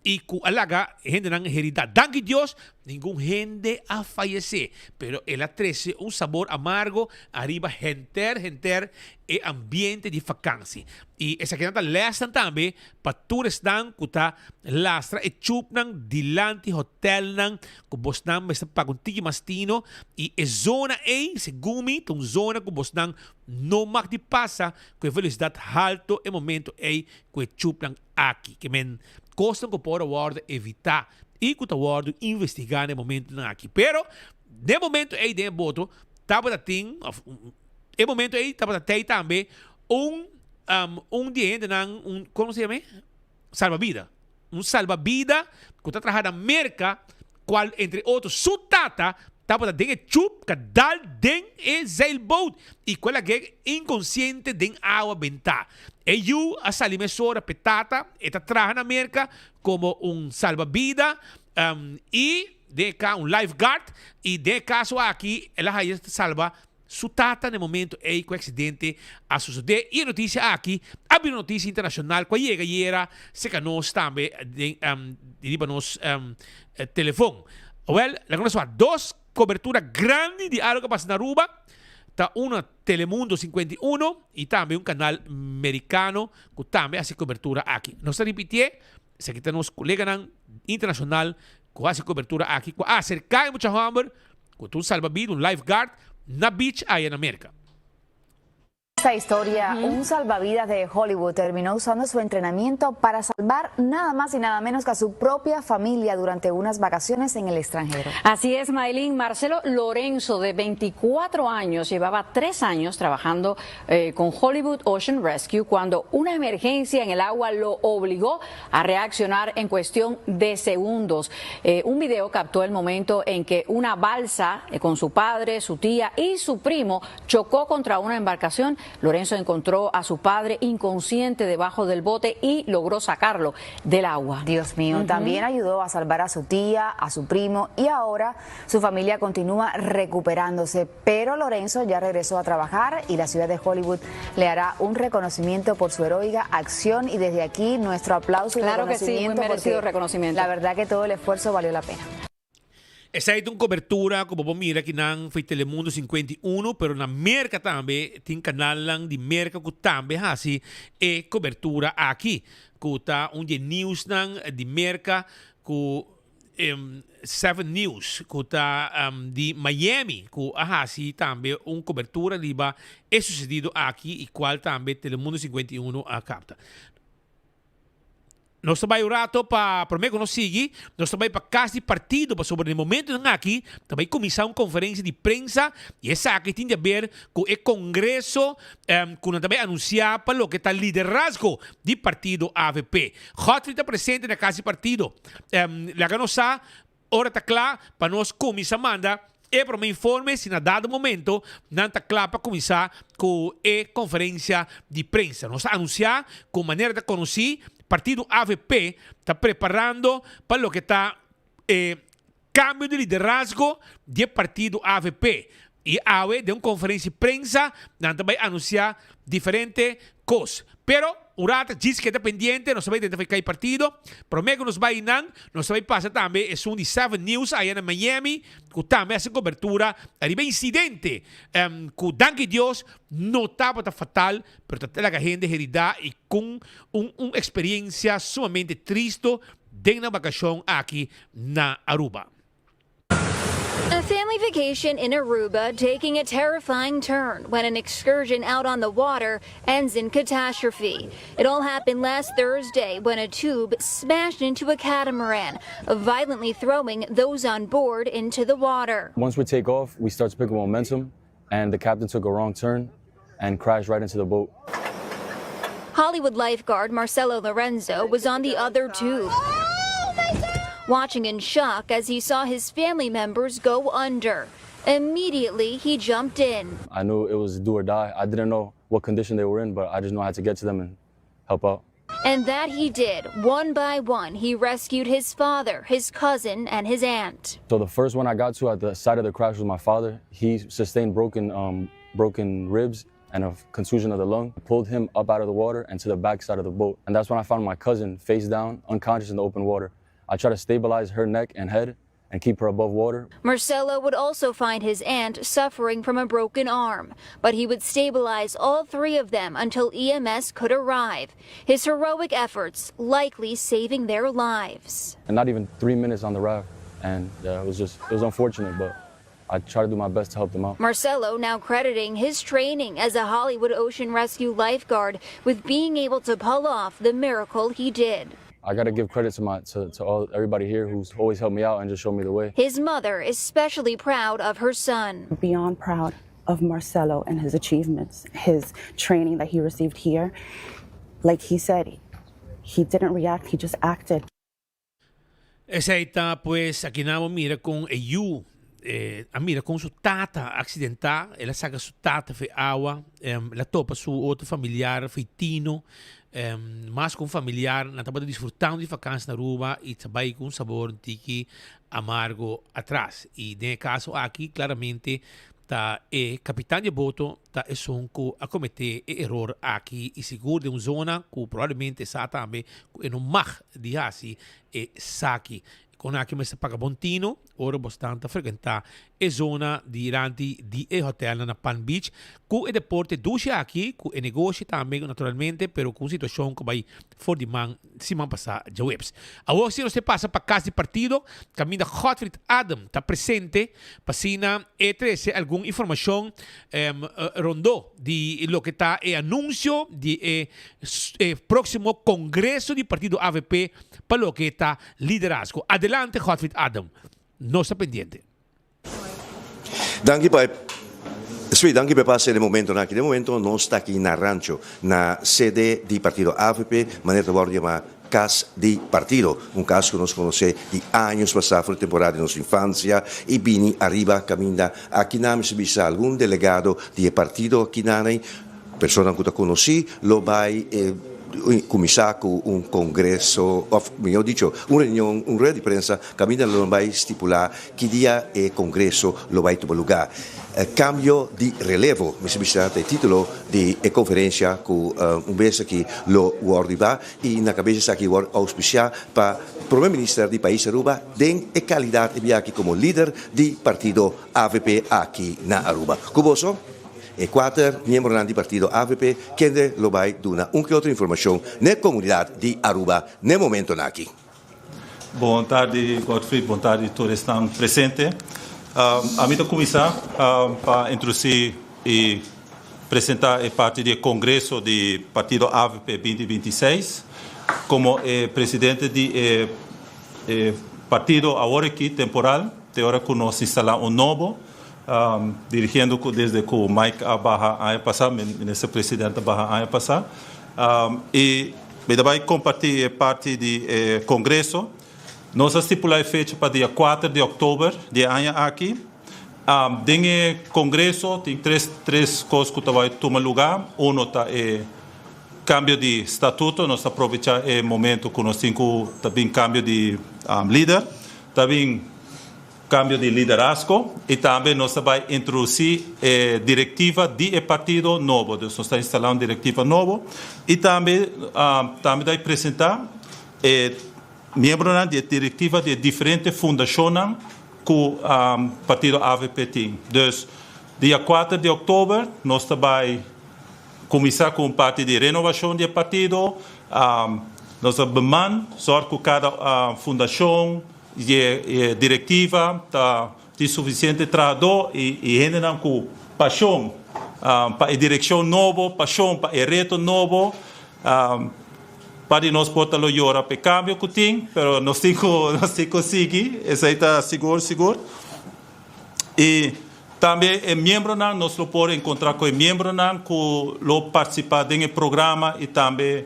y cu a laga hendenan herida. Danki Dios, ningun hende a fayece, pero el a trece un sabor amargo ariba henter henter e ambiente di vakantie. Y esakinan ta lesnan tambe pa tur esnan cu ta lastra e chupnan dilanti hotelnan cu bosnan mester paga un tiki mas tino y e zona ey segun mi ta un zona cu bosnan no mag di pasa cu e velocidad halto e momento ey cu e chupnan aki. Ke men kosnan ku por a wòrdu evitá i ku ta wòrdu investigá na e momentunan aki. Pero den e momentu ei den e boto tabata tin òf e momentu ei tabata tei tambe un un di e hendenan un komo se yama e? Salbabida. Un salbabida ku ta traha na Merka kual entre otro su tata tabata den e chup ka dal den e zeilboot y cu el a gek inconciente den awa benta. E yu a sali mesora p'e tata, e ta traha na Merca como un salbabida y den e ca un lifeguard y den e caso aki el a haya salba su tata na e momento ey cu e accidente a sucede y e noticia aki a bira un noticia internacional cu a yega ayera cerca nos tambe den riba nos telefon. Awel, laga nos wak dos cobertura grandi di algo cu a pasa na Aruba, ta uno na Telemundo 51 y tambe un canal mericano cu tambe haci cobertura aki. Nos ta ripitié, esaki ta nos coleganan internacional cu haci cobertura aki, cu a acerca e mucha homber cu ta un salbabida, un lifeguard, na beach aya na Merca. Esta historia, un salvavidas de Hollywood terminó usando su entrenamiento para salvar nada más y nada menos que a su propia familia durante unas vacaciones en el extranjero. Así es, Maylin. Marcelo Lorenzo, de 24 años, llevaba tres años trabajando eh, con Hollywood Ocean Rescue cuando una emergencia en el agua lo obligó a reaccionar en cuestión de segundos. Eh, un video captó el momento en que una balsa eh, con su padre, su tía y su primo chocó contra una embarcación. Lorenzo encontró a su padre inconsciente debajo del bote y logró sacarlo del agua. Dios mío, también ayudó a salvar a su tía, a su primo y ahora su familia continúa recuperándose. Pero Lorenzo ya regresó a trabajar y la ciudad de Hollywood le hará un reconocimiento por su heroica acción y desde aquí nuestro aplauso y claro que sí, muy merecido reconocimiento. La verdad que todo el esfuerzo valió la pena. Esei ta un cobertura cu bo por mira kinan foi Telemundo 51, pero na Merca tambe tin canalnan di Merca cu tambe haci e cobertura aki, cu ta un di e nieuwsnan di Merca cu Seven News cu ta di Miami cu a haci tambe un cobertura riba e sucedido aki y cual tambe Telemundo 51 a capta. Nos ta bai un rato pa, prome ku nos sigui, nos ta bai pa kas di partido pasobra den momentonan aki ta bai kuminsá un konferensia di prensa i esaki tin di aber ku e kongreso ku nan ta bai anunsiá pa loke ta liderazgo di partido avp. Godfrey ta presente na kas di partido. Laga nos sa Ora ta kla pa nos kuminsá manda e promé informe si na dado momento nan ta kla pa kuminsá ku e konferensia di prensa. Nos ta anunsiá ku manera ta konosí partido avp ta preparando pa loke ta e kambio di liderazgo di e partido avp i awe den un konferensia di prensa nan ta bai anunsiá diferente kos. Pero un rato djis keda pendiente, nos ta bai identifica e partido. Prome cu nos bai einan, nos ta bai pasa tambe esun di Seven News aya na Miami, cu tambe haci cobertura ariba e incidente cu danki Dios no tabata fatal, pero ta laga hende herida y con un un experiencia sumamente tristo den nan vacacion aki na Aruba. A family vacation in Aruba taking a terrifying turn when an excursion out on the water ends in catastrophe. It all happened last Thursday when a tube smashed into a catamaran, violently throwing those on board into the water. Once we take off, we start to pick up momentum, and the captain took a wrong turn and crashed right into the boat. Hollywood lifeguard Marcelo Lorenzo was on the other tube. Watching in shock as he saw his family members go under. Immediately, he jumped in. I knew it was do or die. I didn't know what condition they were in, but I just knew I had to get to them and help out. And that he did. One by one, he rescued his father, his cousin, and his aunt. So the first one I got to at the side of the crash was my father. He sustained broken, um, broken ribs and a contusion of the lung. I pulled him up out of the water and to the back side of the boat. And that's when I found my cousin face down, unconscious in the open water. I tried to stabilize her neck and head and keep her above water. Marcelo would also find his aunt suffering from a broken arm, but he would stabilize all three of them until EMS could arrive. His heroic efforts likely saving their lives. And not even three minutes on the raft. And yeah, it was just, it was unfortunate, but I try to do my best to help them out. Marcelo now crediting his training as a Hollywood Ocean Rescue lifeguard with being able to pull off the miracle he did. I got to give credit to my to, to all everybody here who's always helped me out and just showed me the way. His mother is especially proud of her son. Beyond proud of Marcelo and his achievements, his training that he received here. Like he said, he didn't react, he just acted. Esei ta pues aki nan bo mira kon e yu a mira kon su tata a aksidentá, el a saka su tata for e awa, el a topa su otro familiar feitino, mas ku un familiar nan tabata disfrutando di vakansi na Aruba i ta bai ku un sabor un tiki amargo atras. I den e kaso aki klaramente Ta e kapitan di e boto ta esun ku a kometé e eror aki i sigur den un zona ku probablemente sa tambe ku e no mag di hasi esaki. Kon aki mester paga bon tino ora bo stan ta frekuentá e zona dilanti di e hotelnan na Palm Beach ku e deporte dushi aki ku e negoshi tambe naturalmente pero ku un situashon ku bai for di man siman pasá djaweps. Awor si nos te pasa pa kas di partido kaminda Godfried Adam ta presente pa asina e trese algun informashon rondó di loke ta e anunsio di e e próksimo kongreso di partido avp pa loke ta liderazgo. Adelante Godfried Adam, nos ta pendiente. Danki pa e Sí, danki pa e pase den momentonan aki. Den momento nos ta aki na Rancho, na sede di partido avp, manera ta wòrdu yamá Kas di Partido. Un kas ku nos konosé di años pasá, for di temporada di nos infansia i bini ariba kaminda akinan. Mi sa bisa algun delegado di e partido akinan ei, personanan ku ta konosí, lo bai e kuminsá ku un kongreso, òf mihó dicho, un reunion, un rueda di prensa kaminda lo bai stipulá Ki dia e congreso lo bay tuma lugar? Cambio di relevo, mester bisa ta e titulo di e conferencia cu un bes aki lo wordo hiba y na cabeza esaki wordo auspicia pa Prome Minister di pais Aruba den e calidad e biaha aki como lider di partido avp aki na Aruba. Cu boso e cuater miembronan di partido avp kende lo bay duna un ke otro informacion n'e comunidad di Aruba n'e momentonan aki. Bon tardi Godfried, bon tardi tur esnan presente. Ami ta kuminsá pa introdusí i presentá e parti di e kongreso di partido avp binti binti i seis. komo e presidente di e e partido awor aki temporal te ora ku nos instalá un nobo dirigiendo ku desde ku Mike a baha aña pasá minister presidente a baha aña pasá i mi ta bai kompartí e parti di e kongreso. Nos a stipulá e fecha pa dia kuater di òktober di e aña aki. Den e kongreso tin tres tres kos ku ta bai tuma lugá. Uno ta e kambio di statuto. Nos ta aprovechá e momento ku nos tin ku ta bin kambio di lider. Ta bin kambio di liderazgo i tambe nos ta bai introdusí e direktiva di e partido nobo. Dus nos ta instalá un direktiva nobo i tambe tambe ta bai presentá e Miembronan di e direktiva di e diferente fundashonnan ku partido avp tin. Dus dia kuater di òktober nos ta bai kuminsá ku un parti di renovashon di e partido. Nos ta beman sòrt ku kada fundashon i e direktiva ta tin sufisiente trahadó i hendenan ku pashon pa e direkshon nobo, pashon pa e reto nobo. Pa di nos por ta lo yora p'e cambio cu tin, pero nos tin cu nos tin cu sigui, esey ta sigur sigur. Y tambe e miembronan, nos lo por encontra cu e miembronan cu lo participa den e programa y tambe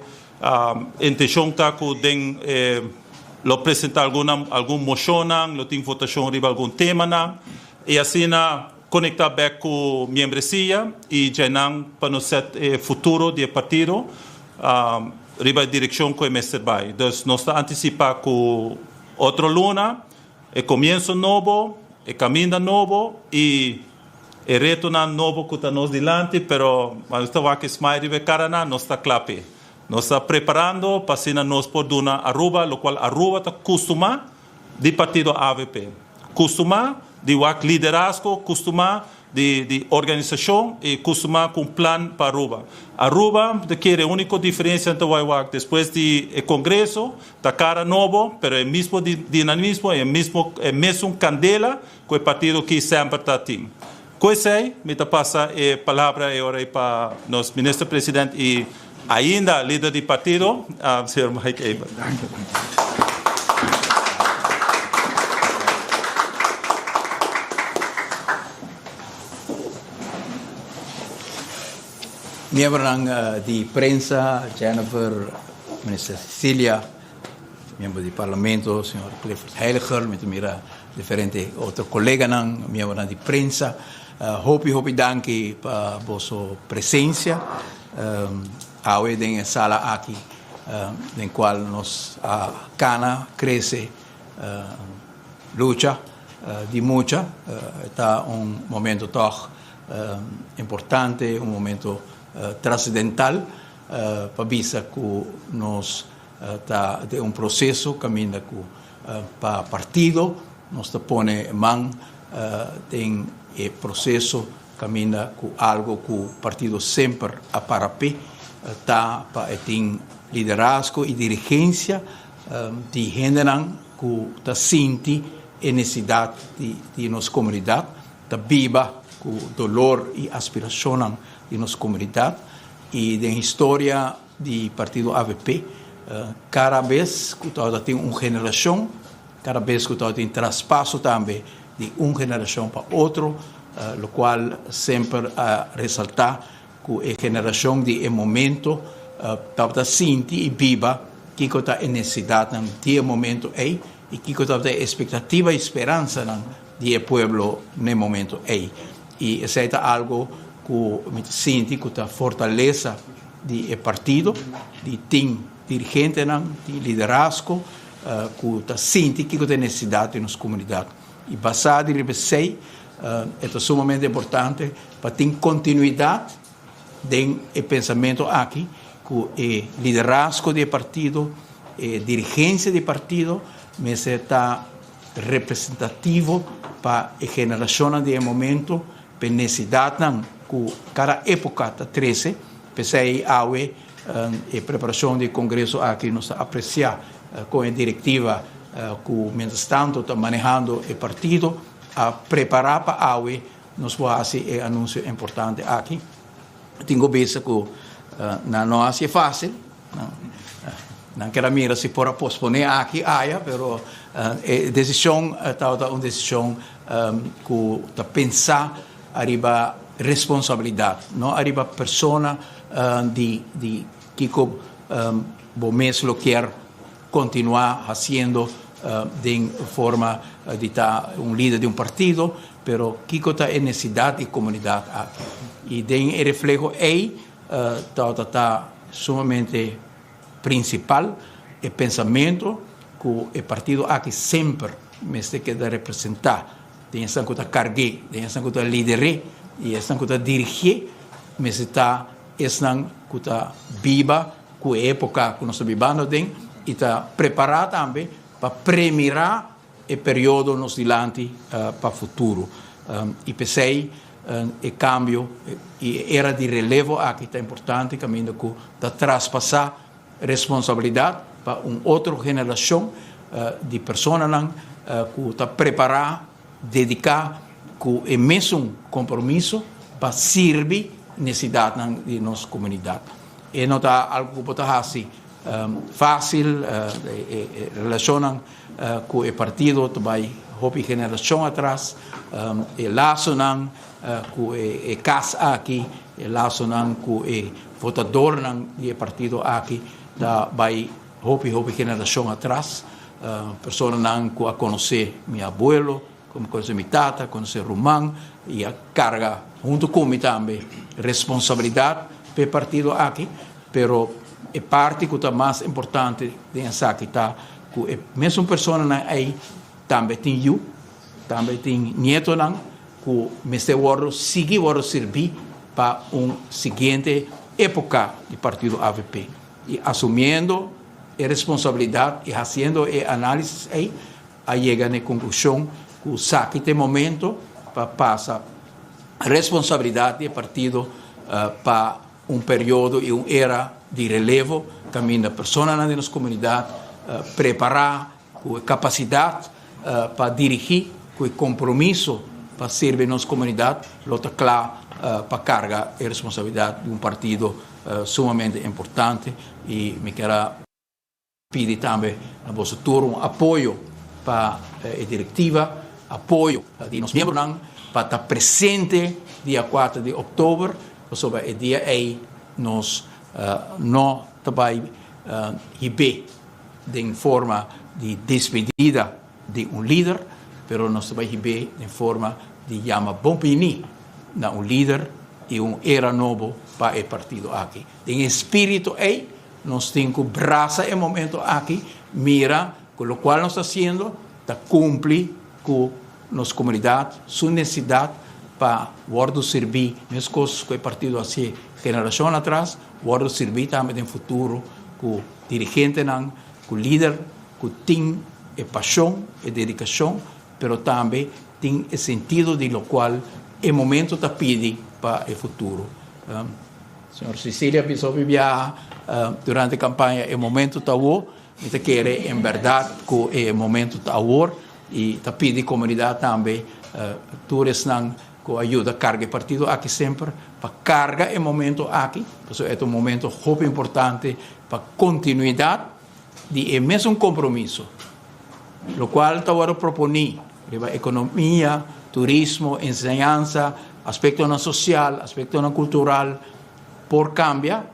intencion ta cu den e lo presenta alguna algun mocionnan, lo tin votacion riba algun temanan y asina Conecta bek cu miembresia y djainan pa nos set e futuro di e partido riba e direccion cu e mester bay. Dus nos ta anticipa cu otro luna e comienzo nobo, e caminda nobo y e retonan nobo cu ta nos dilanti, pero nos ta wak e smile riba e caranan, nos ta cla p'e. Nos ta preparando pa asina nos por duna Aruba locual Aruba ta custuma di partido avp. Kustumá di wak liderazgo, kustumá di di organisashon i kustumá ku un plan pa Aruba. Aruba ta kere e úniko diferensia ta wai wak despues di e kongreso ta kara nobo pero e mismo dinamismo i e mismo e mesun kandela ku e partido ki semper ta tin. Ku esei mi ta pasa e palabra e ora ei pa nos Minister President i ainda lider di partido, señor Mike Eman. Miembronan di prensa, Jennifer, Minister Cecilia, miembro di Parlamento, señor Clifford Heiliger, mi ta mira Diferente otro coleganan, miembronan di prensa, hopi hopi danki pa boso presencia awe den e sala aki den cual nos a cana, crece, lucha di mucha. E ta un momento toch importante, un momento trascendental pa bisa cu nos ta den un proceso caminda cu Pa partido nos ta pone man den e proceso caminda cu algo cu partido semper a para p'e ta pa e tin liderazgo y dirigencia di hendenan cu ta sinti e necesidad di nos comunidad, ta biba cu dolor y aspiracionnan di nos comunidad y den historia di partido avp, cada bes cu tabata tin un generacion, cada bes cu tabata tin traspaso tambe di un generacion pa otro, locual semper a resalta cu e generacion di e momento tabata sinti y biba kico ta e necesidadnan di e momento ey y kico tabata e expectativa y speransanan di e pueblo n'e momento ey. Y esey ta algo cu mi ta sinti cu ta fortalesa di e partido, di tin dirigentenan, tin liderazgo cu ta sinti kico ta e necesidad di nos comunidad. Y basa di riba esey e ta sumamente importante pa tin continuidad den e pensamento aki cu e liderazgo di e partido, e dirigencia di e partido mester ta representativo pa e generacionnan di e momento, p'e necesidadnan cu cada epoca ta trece. P'esey awe e preparacion di e congreso aki nos ta aprecia con e directiva cu mientras tanto ta manehando e partido a prepara pa awe nos por haci e anuncio importante aki. Tin cu bisa cu nan no haci e facil. Nan ker a mira si por a posponé aki aya, pero e desishon tabata un desishon ku ta pensa ariba responsabilidat, no ariba persona di di kiko bo mes lo kier kontinuá hasiendo den forma di ta un lider di un partido, pero kiko ta e nesidat di komunidat aki. I den e refleho ei tabata ta sumamente prinsipal e pensamentu ku e partido aki semper mester keda representá den esnan ku ta karg'é, den esnan ku ta lider'é i esnan ku ta dirigié mester ta esnan ku ta biba ku e époka ku nos ta bibando aden i ta prepará tambe pa premirá e periodo nos dilanti pa futuro. I p'esei e kambio i e era di relevo aki ta importante kaminda ku ta traspasá responsabilidat pa un otro generashon di personanan ku ta prepará, dediká ku e mesun kompromiso pa sirbi nesidatnan di nos komunidat. E no ta algu ku bo ta hasi fásil, e relashonnan ku e partido ta bai hopi generashon atras, e lasonan ku e kas aki, e lasonan ku e votadornan di e partido aki ta bai hopi hopi generashon atras. Personanan ku a konosé mi abuelo, ku a konosé mi tata, konosé ruman i a karga huntu ku mi tambe responsabilidat pa e partido aki. Pero e parti ku ta mas importante den esaki ta ku e mesun personanan ei tambe tin yu, tambe tin nietonan ku mester wòrdu sigui wòrdu sirbí pa un siguiente époka di partido avp. I asumiendo e responsabilidat i hasiendo e análisis ei a yega na e konklushon ku saki ta e momento pa pasa responsabilidat di e partido pa Un periodo i un era di relevo kaminda personanan den nos komunidat prepará ku e kapasidat pa dirigí, ku e kompromiso pa sirbi nos komunidat lo ta kla pa karga e responsabilidat di un partido sumamente importante i mi kier a Pidi tambe na boso tur un apoyo pa e directiva, apoyo di nos miembronan pa ta presente dia cuater di october, pasobra e dia ey nos no ta bay hib'é den forma di despedida di un lider, pero nos ta bay hib'é den forma di yama bon bini na un lider y un era nobo pa e partido aki. Den e spirito ey Nos tin cu brasa e momento aki, mira cu locual nos ta haciendo ta cumpli cu nos comunidad su necesidad pa wordo sirbi mescos cu e partido haci generacion atras, wordo sirbi tambe den futuro cu dirigentenan, cu lider cu tin e pasion, e dedicacion, pero tambe tin e sentido di locual e momento ta pidi pa e futuro. Señor Cecilia bisa hopi biaha durante campaña e momento ta awor. Mi ta kere en berdad cu e momento ta awor y ta pidi comunidad tambe tur esnan cu a yuda carga e partido aki semper pa carga e momento aki pasobra e ta un momento hopi importante pa continuidad di e mesun compromiso locual ta worde proponi riba economia, turismo, enseñansa, aspectonan social, aspectonan cultural por cambia,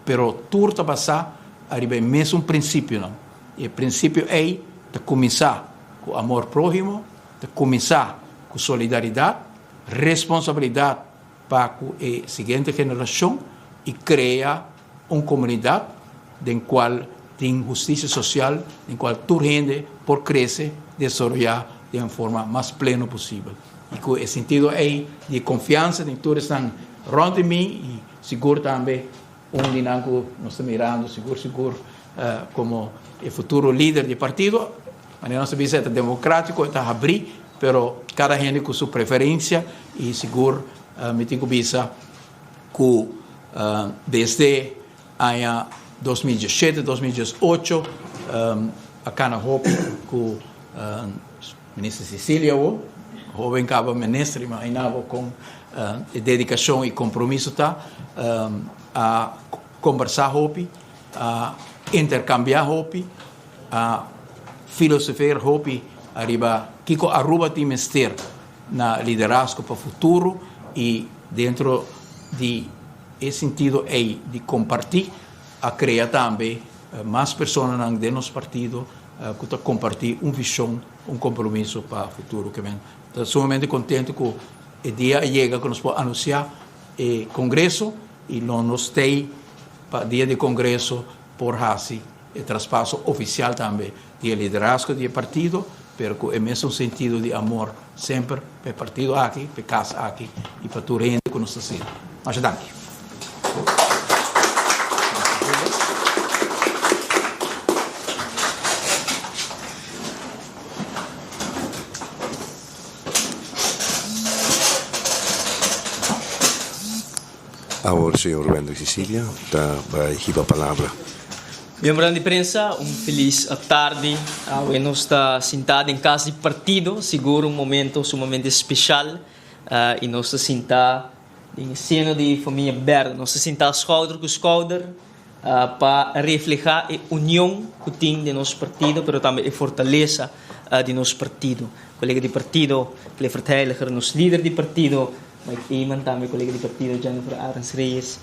pero tur ta basa ariba e mesun principionan. Y e principio ey ta cuminsa cu amor prohimo, ta cuminsa cu solidaridad, responsabilidad pa cu e siguiente generacion y crea un comunidad den cual tin husticia social, den cual tur hende por crece, desaroya den un forma mas pleno posibel. Y cu e sentido ey di confiansa den tur esnan rond di mi y sigur tambe un di nan cu nos ta mirando sigur sigur como e futuro lider di e partido, manera nos ta bisa e ta democratico, e ta habri, pero cada hende cu su preferencia y sigur mi tin cu bisa cu desde aña 2017, 2018 a cana hopi cu Minister Cecilia awo, hoben caba minister, imagina bo con e dedicacion y compromiso ta, a combersa hopi, a. intercambia hopi, a filosofeer hopi ariba kico Aruba tin mester na liderazgo pa futuro y dentro di e sentido ey di comparti a crea tambe mas personanan den nos partido cu ta comparti un vision, un compromiso pa futuro. Ke men ta sumamente contento cu e dia a yega cu nos por anuncia e congreso y lo nos stay pa dia di congreso por haci e traspaso oficial tambe di e liderazgo di e partido, pero cu e mesun sentido di amor semper pa e partido aki, pa e cas aki y pa tur hende cu nos ta sirbi. Masha danki. Awor señor Wendrick Cicilia ta bai hiba palabra. Miembronan di prensa, un felis tardi. Awe nos ta sintá den kas di partido, sigur un momento sumamente speshal i nos ta sintá den e seno di famia Berde. Nos ta sintá skouder ku skouder pa reflehá e union ku tin den nos partido, pero tambe e fortalesa di nos partido. Kolega di partido Clifford Heyliger, nos lider di partido Mike Eman, tambe kolega di partido Jennifer Arends Reyes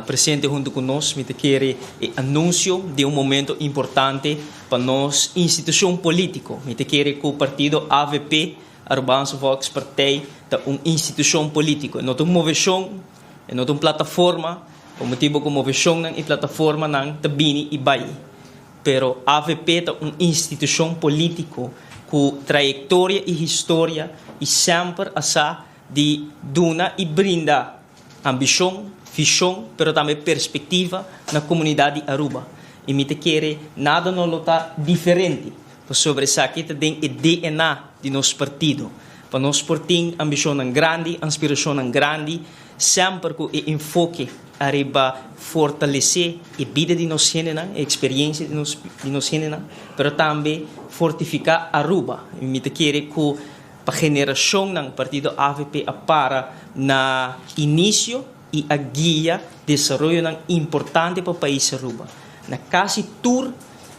presente huntu ku nos. Mi ta kere e anunsio di un momento importante pa nos institushon polítiko. Mi ta kere ku partido avp, Arubaanse Volkspartij, ta un institushon polítiko. E no ta un moveshon, e no ta un plataforma, pa motibu ku moveshonnan i plataformanan ta bini i bai. Pero avp ta un institushon polítiko ku trayektoria i historia i semper a sa di duna i brinda ambishon, vishon, pero tambe perspektiva na komunidat di Aruba. I mi ta kere nada no lo ta diferente, pasobra esaki ta den e DNA di nos partido. Pa nos por tin ambishonnan grandi, anspirashonnan grandi, semper ku e enfoke ariba fortalesé e bida di nos hendenan, e eksperiencia di nos di nos hendenan, pero tambe fortifiká Aruba. I mi ta kere ku Pa generashonnan partido avp a para na inisio i a guia desaroyonan importante pa pais Aruba. Na kasi tur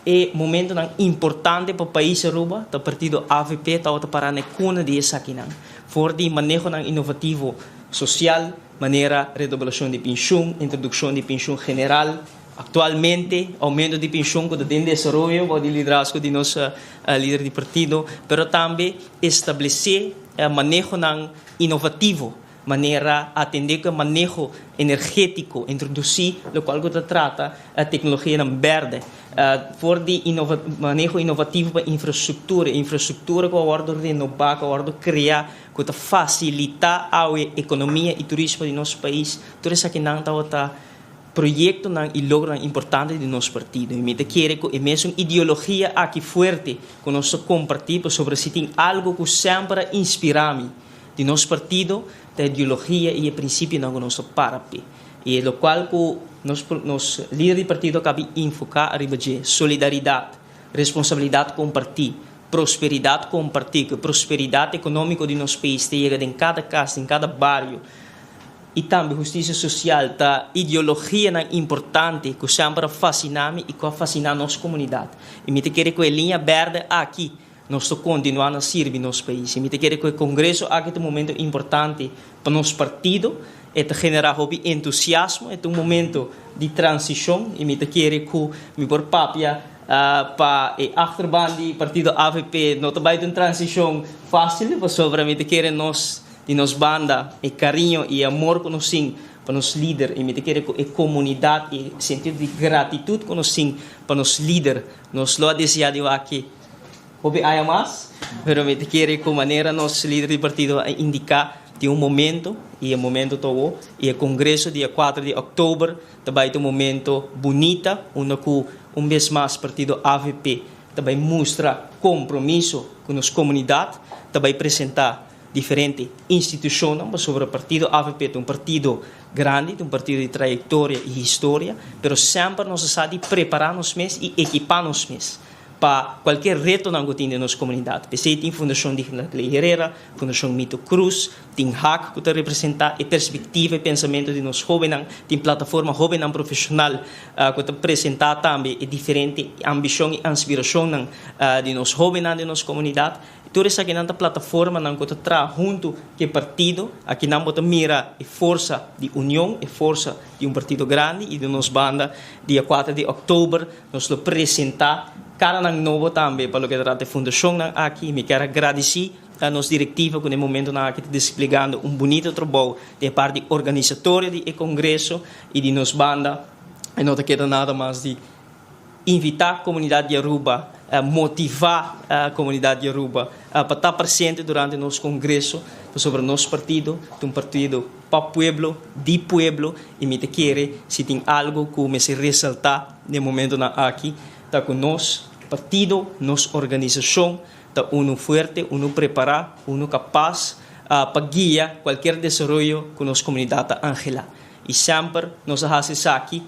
e momentonan importante pa pais Aruba ta partido avp tabata para na e kuna di esakinan. For di manehonan inovativo sosial manera redoblashon di penshun, introdukshon di penshun general, Actualmente, aumento di pensioen cu ta den desaroyo bao di liderazgo di nos lider di partido, pero tambe establece manehonan inovativo, manera atende cu e maneho energetico, introduci locual cu ta trata tecnologianan berde, for di maneho inovativo pa infrastructura, infrastructura cu a wordo renoba, cu a wordo crea, cu ta facilita awe economia y turismo di nos pais, tur esakinan tabata. Proyectonan y logronan importante di nos partido y mi ta kere cu e mesun ideologia aki fuerte cu nos ta comparti pasobra si tin algo cu semper a inspira mi di nos partido ta e ideologia y e principionan cu nos ta para p'e y e locual cu nos nos lider di partido a cabi enfoca ariba dje, solidaridad, responsabilidad comparti, prosperidad comparti, cu e prosperidad economico di nos pais ta yega den cada cas, den cada bario. I tambe hustisia sosial ta ideologianan importante ku semper a fasiná mi i ku a fasiná nos komunidat. I mi ta kere ku e liña bèrdè aki nos ta kontinuá na sirbi nos pais. I mi ta kere ku e kongreso aki ta un momento importante pa nos partido. E ta generá hopi entusiasmo, e ta un momento di transishon i mi ta kere ku mi por papia pa e achterban di partido avp no ta bai ta un transishon fásil pasobra mi ta kere nos Di nos banda, e cariño y e amor cu nos tin pa nos lider y mi ta kere cu e comunidad y e sentido di gratitud cu nos tin pa nos lider, nos lo a desea di wak hopi aña mas, pero mi ta kere cu manera nos lider di partido a indica tin un momento y e momento ta awo y e congreso dia cuatro di october ta bay ta un momento bunita unda cu un bes mas partido avp ta bay mustra compromiso cu nos comunidad, ta bay presenta. Diferente institucionnan pasobra partido avp ta un partido grandi, ta un partido di trayectoria y historia, pero semper nos a sa di prepara nos mes y ekipa nos mes. pa cualkier retonan cu tin den nos comunidad. P'esey tin Fundacion Digna Clay Herrera, Fundacion Mito Cruz, tin hak cu ta representa e perspectiva y pensamento di nos hobennan, tin Plataforma Hobennan Profesional cu ta presenta tambe e diferente ambicion y anspiracionnan di nos hobennan den nos comunidad. Tur esakinan ta plataformanan cu ta traha hunto cu e partido. Akinan bo ta mira e forsa di union, e forsa di un partido grandi y di nos banda dia cuater di october nos lo presenta caranan nobo tambe pa loke ta trata e fundacionnan aki. Mi kier a gradici nos directiva cu na e momentonan aki ta desplegando un bunito trabou den e parti organisatorio di e congreso y di nos banda e no ta keda nada mas di invita comunidad di Aruba, motiva comunidad di Aruba pa ta presente durante nos congreso pasobra nos partido ta un partido pa pueblo, di pueblo y mi ta kere si tin algo cu mester resalta den momentonan aki ta cu nos partido, nos organisacion Ta unu fuerte, unu prepará, unu kapas pa guia kualkier desaroyo ku nos komunidat ta anhelá. I semper nos a hasi esaki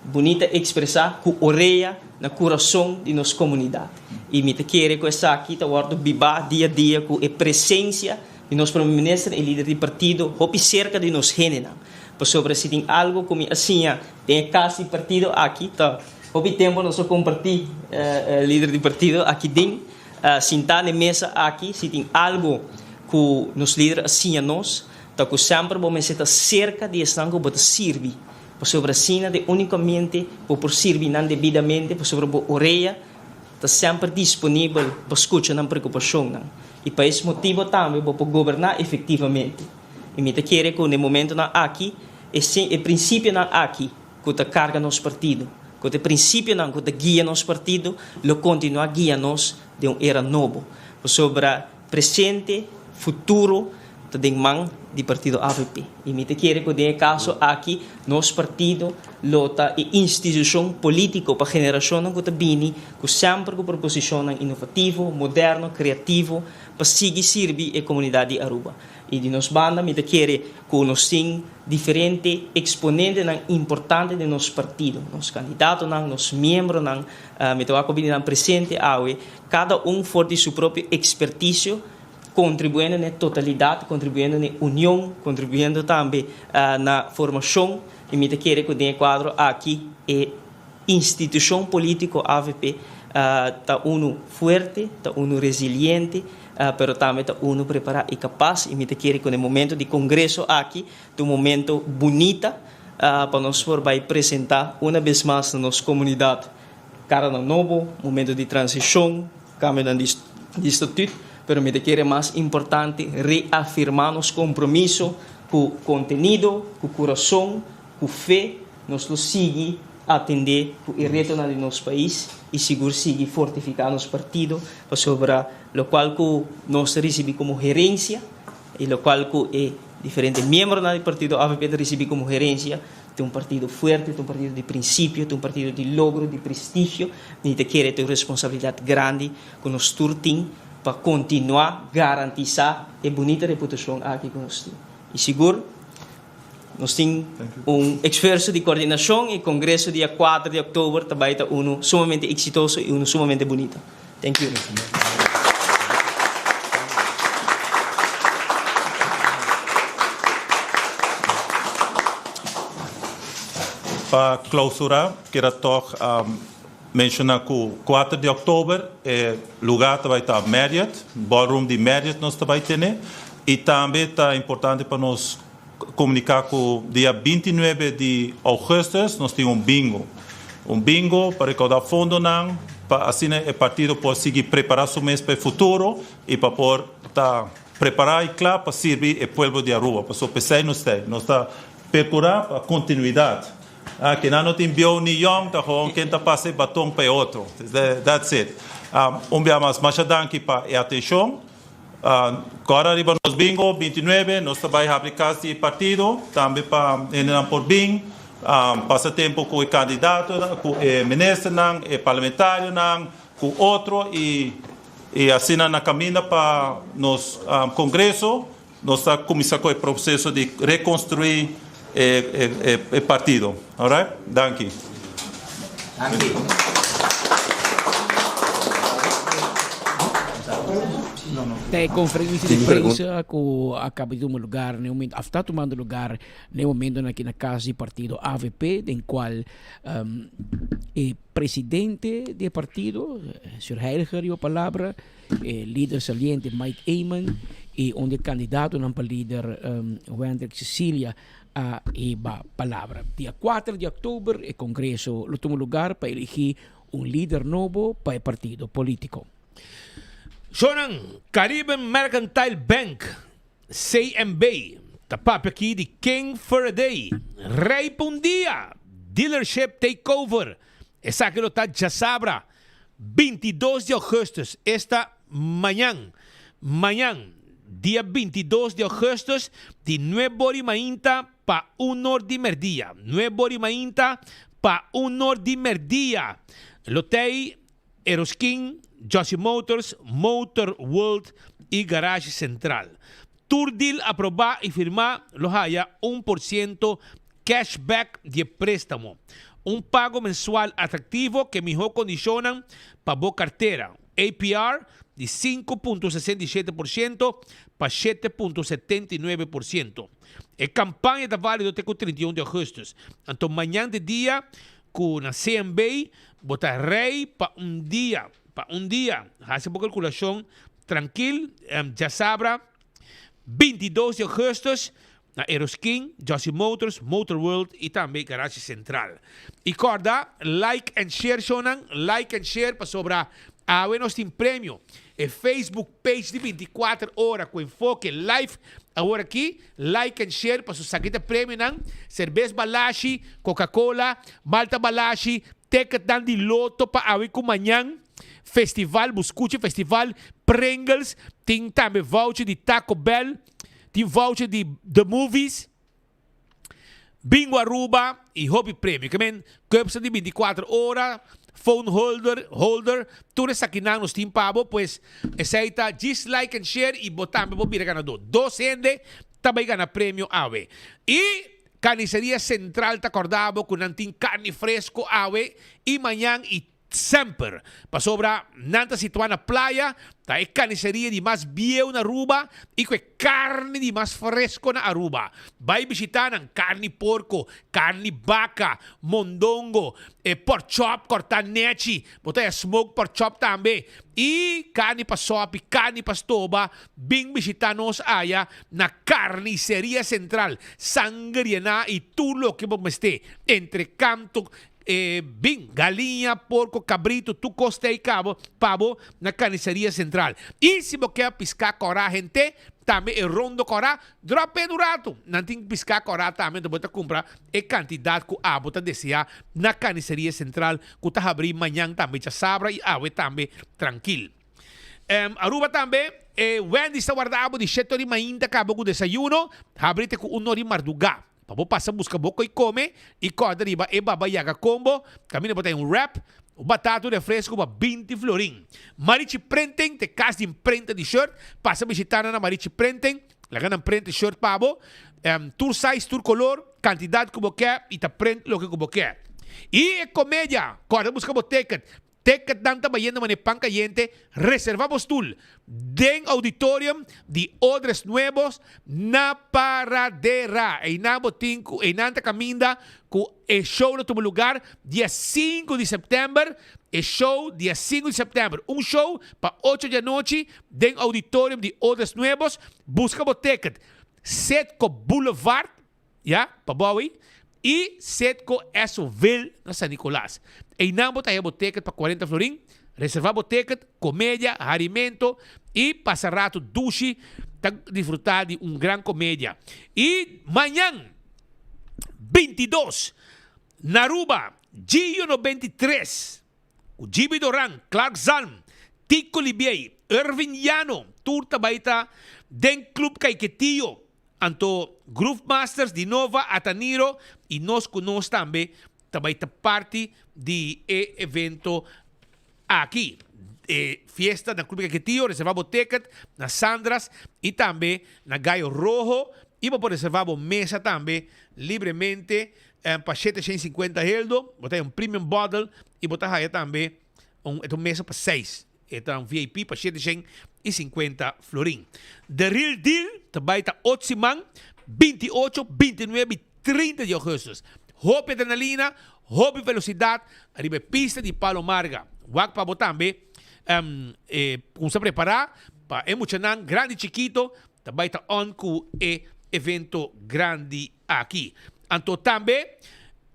bunita ekspresá ku orea na kurason di nos komunidat. I mi ta kere ku esaki ta wòrdu bibá dia dia ku e presensia di nos Prome Minister i lider di partido hopi serka di nos hendenan. Pasobra si tin algu ku mi a siña den e kas di partido aki ta. Hopi tempo nos a comparti lider di partido aki den sinta na e mesa aki si tin algo cu nos lider a siña nos ta cu semper bo mester ta cerca di esnan cu bo ta sirbi pasobra asina de unicamente bo por sirbi nan debidamente pasobra bo orea ta semper disponibel pa scucha nan preocupacionnan y pa es motibo tambe bo por goberna efectivamente y mi ta kere cu na e momentonan aki e principionan aki ku ta karga nos partido, ku ta e prinsipionan ku ta guia nos partido, lo kontinuá guia nos den un era nobo. Pasobra presente, futuro ta den man di partido avp. I mi ta kere ku den e kaso aki nos partido lo ta e institushon polítiko pa generashonnan ku ta bini ku semper ku proposishonnan inovativo, moderno, kreativo pa sigui sirbi e komunidat di Aruba. I di nos banda mi ta kere ku nos tin diferente eksponentenan importante den nos partido, nos kandidatonan, nos miembronan, mi ta wak ku bini nan presente awe, kada un for di su propio ekspertisio kontribuyendo na e totalidat, kontribuyendo na e union, kontribuyendo tambe na formashon i mi ta kere ku den e kuadro aki e institushon polítiko avp ta unu fuerte, ta unu resiliente. Pero tambe ta unu prepará i kapas i mi ta kere ku na e momento di kongreso aki ta un momento bunita pa nos por bai presentá una bes mas na nos komunidat karanan nobo, momento di transishon, kambionan di statut, pero mi ta kere mas importante reafirmá nos kompromiso ku kontenido, ku kurason, ku fe nos lo sigui atendé ku e retonan di nos pais i sigur sigui fortifiká nos partido pasobra lokual ku nos ta risibí komo herensia i lokual ku e diferente miembronan di partido avp ta risibí komo herensia ta un partido fuerte, ta un partido di prinsipio, ta un partido di logro, di prestigio i ta kere ta un responsabilidat grandi ku nos tur tin pa kontinuá garantisá e bunita reputashon aki ku nos tin. I sigur Nos tin un esfuerso di coordinacion y congreso dia cuater di october ta bay ta uno sumamente exitoso y uno sumamente bunito. Thank you. Pa clausura kier a tog menciona cu cuater di october e lugar ta bay ta Marriott, ballroom di Marriott nos ta bay tene y tambe ta importante pa nos Komuniká ku dia bintinuebe di ougùstùs nos tin un bingo. Un bingo pa rekoudá fondonan pa asina e partido por sigui prepará su mes pa e futuro i pa por ta prepará i kla pa sirbi e pueblo di Aruba. Pasobra p'esei nos ta ei. Nos ta perkurá pa kontinuidat. Kinan no tin bieu ni yòn, ta gewoon ken ta pasa e baton pa e otro. That's it. Un bia mas, masha danki pa e atenshon. Kòrda riba nos bingo bintinuebe, nos ta bai habri kas di partido tambe pa hendenan por bin pasa tempu ku e kandidatonan, ku e ministernan, e parlamentarionan, ku otro i asina na kaminda pa nos kongreso nos ta kuminsá ku e proseso di rekonstruí e partido. Alright? Danki. Danki. Ta e conferencia di prensa cu a caba di tuma lugar na e momento, of ta tumando lugar na e momentonan aki na cas di partido avp, den cual e presidente di e partido, señor Heiliger riba palabra, e lider saliente Mike Eman y un di e candidatonan pa lider Wendrick Cecilia a hiba palabra. Dia kuater di october e congreso lo tuma lugar pa eligi un lider nobo pa e partido politico. Shownan Caribbean Mercantile Bank, CMB, ta papia aki di King for a Day, Rey pa un dia, Dealership Takeover. Esaki lo ta djasabra, 22 di augustus, esta mañan, mañan, dia 22 di augustus, di nuebe or di mainta pa un or di merdia, nuebe or di mainta pa un or di merdia, lo t'ei Eroskin, Jossy Motors, Motor World y Garage Central. Tur deal aproba y firma lo haya un por ciento cashback di e prestamo. Un pago mensual atractivo ke miho condicionnan pa bo cartera, APR di 5.67% pa 7.79%. E campaña ta valido te cu 31 di augustus. Anto mañan di dia cu na CMB bo ta rey pa un dia, pa un dia. Haci bo calculacion trankil, djasabra 22 di augustus na Eroskin, Jossy Motors, Motor World y tambe Garage Central. Y corda like and share shownan, like and share pasobra awe nos tin premio. E Facebook page di 24 ora cu Enfoke live awor aki, like and share paso saki ta premionan, Cerbes Balashi, Coca Cola, Malta Balashi, ticketnan di loto pa awe cu mañan, Festival Buscuchi Festival, Pringles, tin tambe voucher di Taco Bell, Tin voucher di The Movies, Bingo Aruba y hopi premio. Ke men cups di 24 ora, phone holder, holder, tur esakinan nos tin pa bo. Pues esey ta djis like and share y bo tambe por bira ganador. Dos hende ta bay gana premio awe. Y Carniceria Central ta corda bo cu nan tin carni fresco awe y mañan y Semper, pasobra nan ta situá na playa, ta e kaniseria di mas bieu na Aruba i ku e karni di mas fresko na Aruba. Bai bishitá nan, karni porko, karni baka, mondongo, e pork chop kòrtá nèchi, bo ta haña smoked pork chop tambe, i karni pa sòpi, karni pa stoba. Bin bishitá nos aya na Karniseria Sentral, sanger yená i tur loke bo mester, entre kanto, E bin, galiña, porco, cabrito, tur cos ta ei cabo pa bo na Carniceria Central. Y si bo kier pisca cora hente, tambe e rondo cora, drop in un rato. Nan tin pisca cora tambe, enton bo ta cumpra e cantidad cu abo ta desea na Carniceria Central cu ta habri mañan tambe djasabra y awe tambe trankil. Aruba tambe, e Wendy's ta warda abo di shete ora di mainta caba cu desayuno, habri te cu un ora di marduga. Pa bo pasa buska bo koi kome i kòrda riba e Baba Yaga Combo, kaminda bo ta un wrap, un batata, un refresco pa 20 florin. Marichi Printing ta e kas di imprenta di shirt, pasa bishita nan na Marichi Printing, laga nan print e shirt pa bo, tur size, tur kolor, kantidat ku bo ke i ta print loke ku bo ke. I e komedia, kòrda buska bo ticket, Ticketnan ta bayendo manera pan cayente, reserva bo stoel den auditorium di Odres Nuevos na Paradera. Einan bo tin cu einan ta caminda cu e show lo tuma lugar dia sinku di september. E show dia sinku di september, un show pa ocho di anochi den auditorium di Odres Nuevos. Busca bo ticket Setco Boulevard. Ya, pa Bowie y Setco Esso-ville na San Nicolas. Eynan bo ta haya bo ticket pa 40 florin. Reserva bo ticket, comedia, harimento y pasa rato dushi ta disfruta di un gran comedia. Y mañan 22 na Aruba, Gio 93 cu Gibi Doran, Clark Zalm, Tico Libiey, Irvin Llano tur ta bay ta den Club Caiquetio. Anto Groove Masters di Nova, Ataniro y nos cu nos tambe ta bay ta parti di e evento aki. E fiesta na Club Caquetio, reserva bo ticket na Sandra's y tambe na Gallo Rojo y bo por reserva bo mesa tambe libremente pa 750 heldo. Bo ta haya un premium bottle y bo ta haya tambe un, e ta un mesa pa seis. E ta un VIP pa 750 florin. The Real Deal ta bai ta ot siman, 28, 29 y 30 di augustus. Hopi adrenalina, hopi velocidad ariba e pista di Palo Marga. Wak pa bo tambe cuminsa prepara pa e muchanan grandi y chikito ta bai ta on cu e evento grandi aki. Anto tambe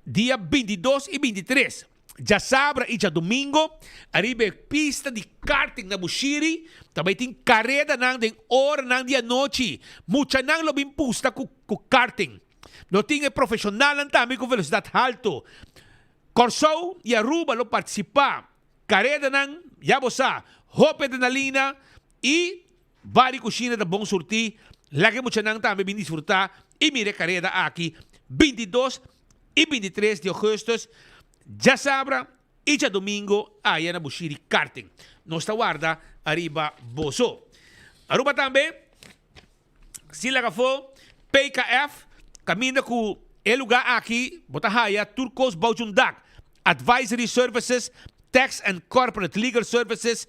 dia 22 y 23 Djasabra i djadumingo ariba e pista di karting na Bushiri ta bai tin karedanan den oranan di anochi. Muchanan lo bin pusta ku ku karting. Lo tin e profeshonalnan tambe ku velosidat haltu. Kòrsou i Aruba lo partisipá. Karedanan, ya bo sa, hopi adrenalina i Bar i kushina ta bon surtí, laga e muchanan tambe bin disfrutá i mira e kareda aki 22 i 23 di ougùstùs, djasabra i djadumingu aya na Bushiri Karting. Nos ta warda ariba boso. Aruba tambe, si laga afó PKF, kaminda ku e lugá aki bo ta haya tur kos bou djun dak, Advisory Services, Tax and Corporate Legal Services,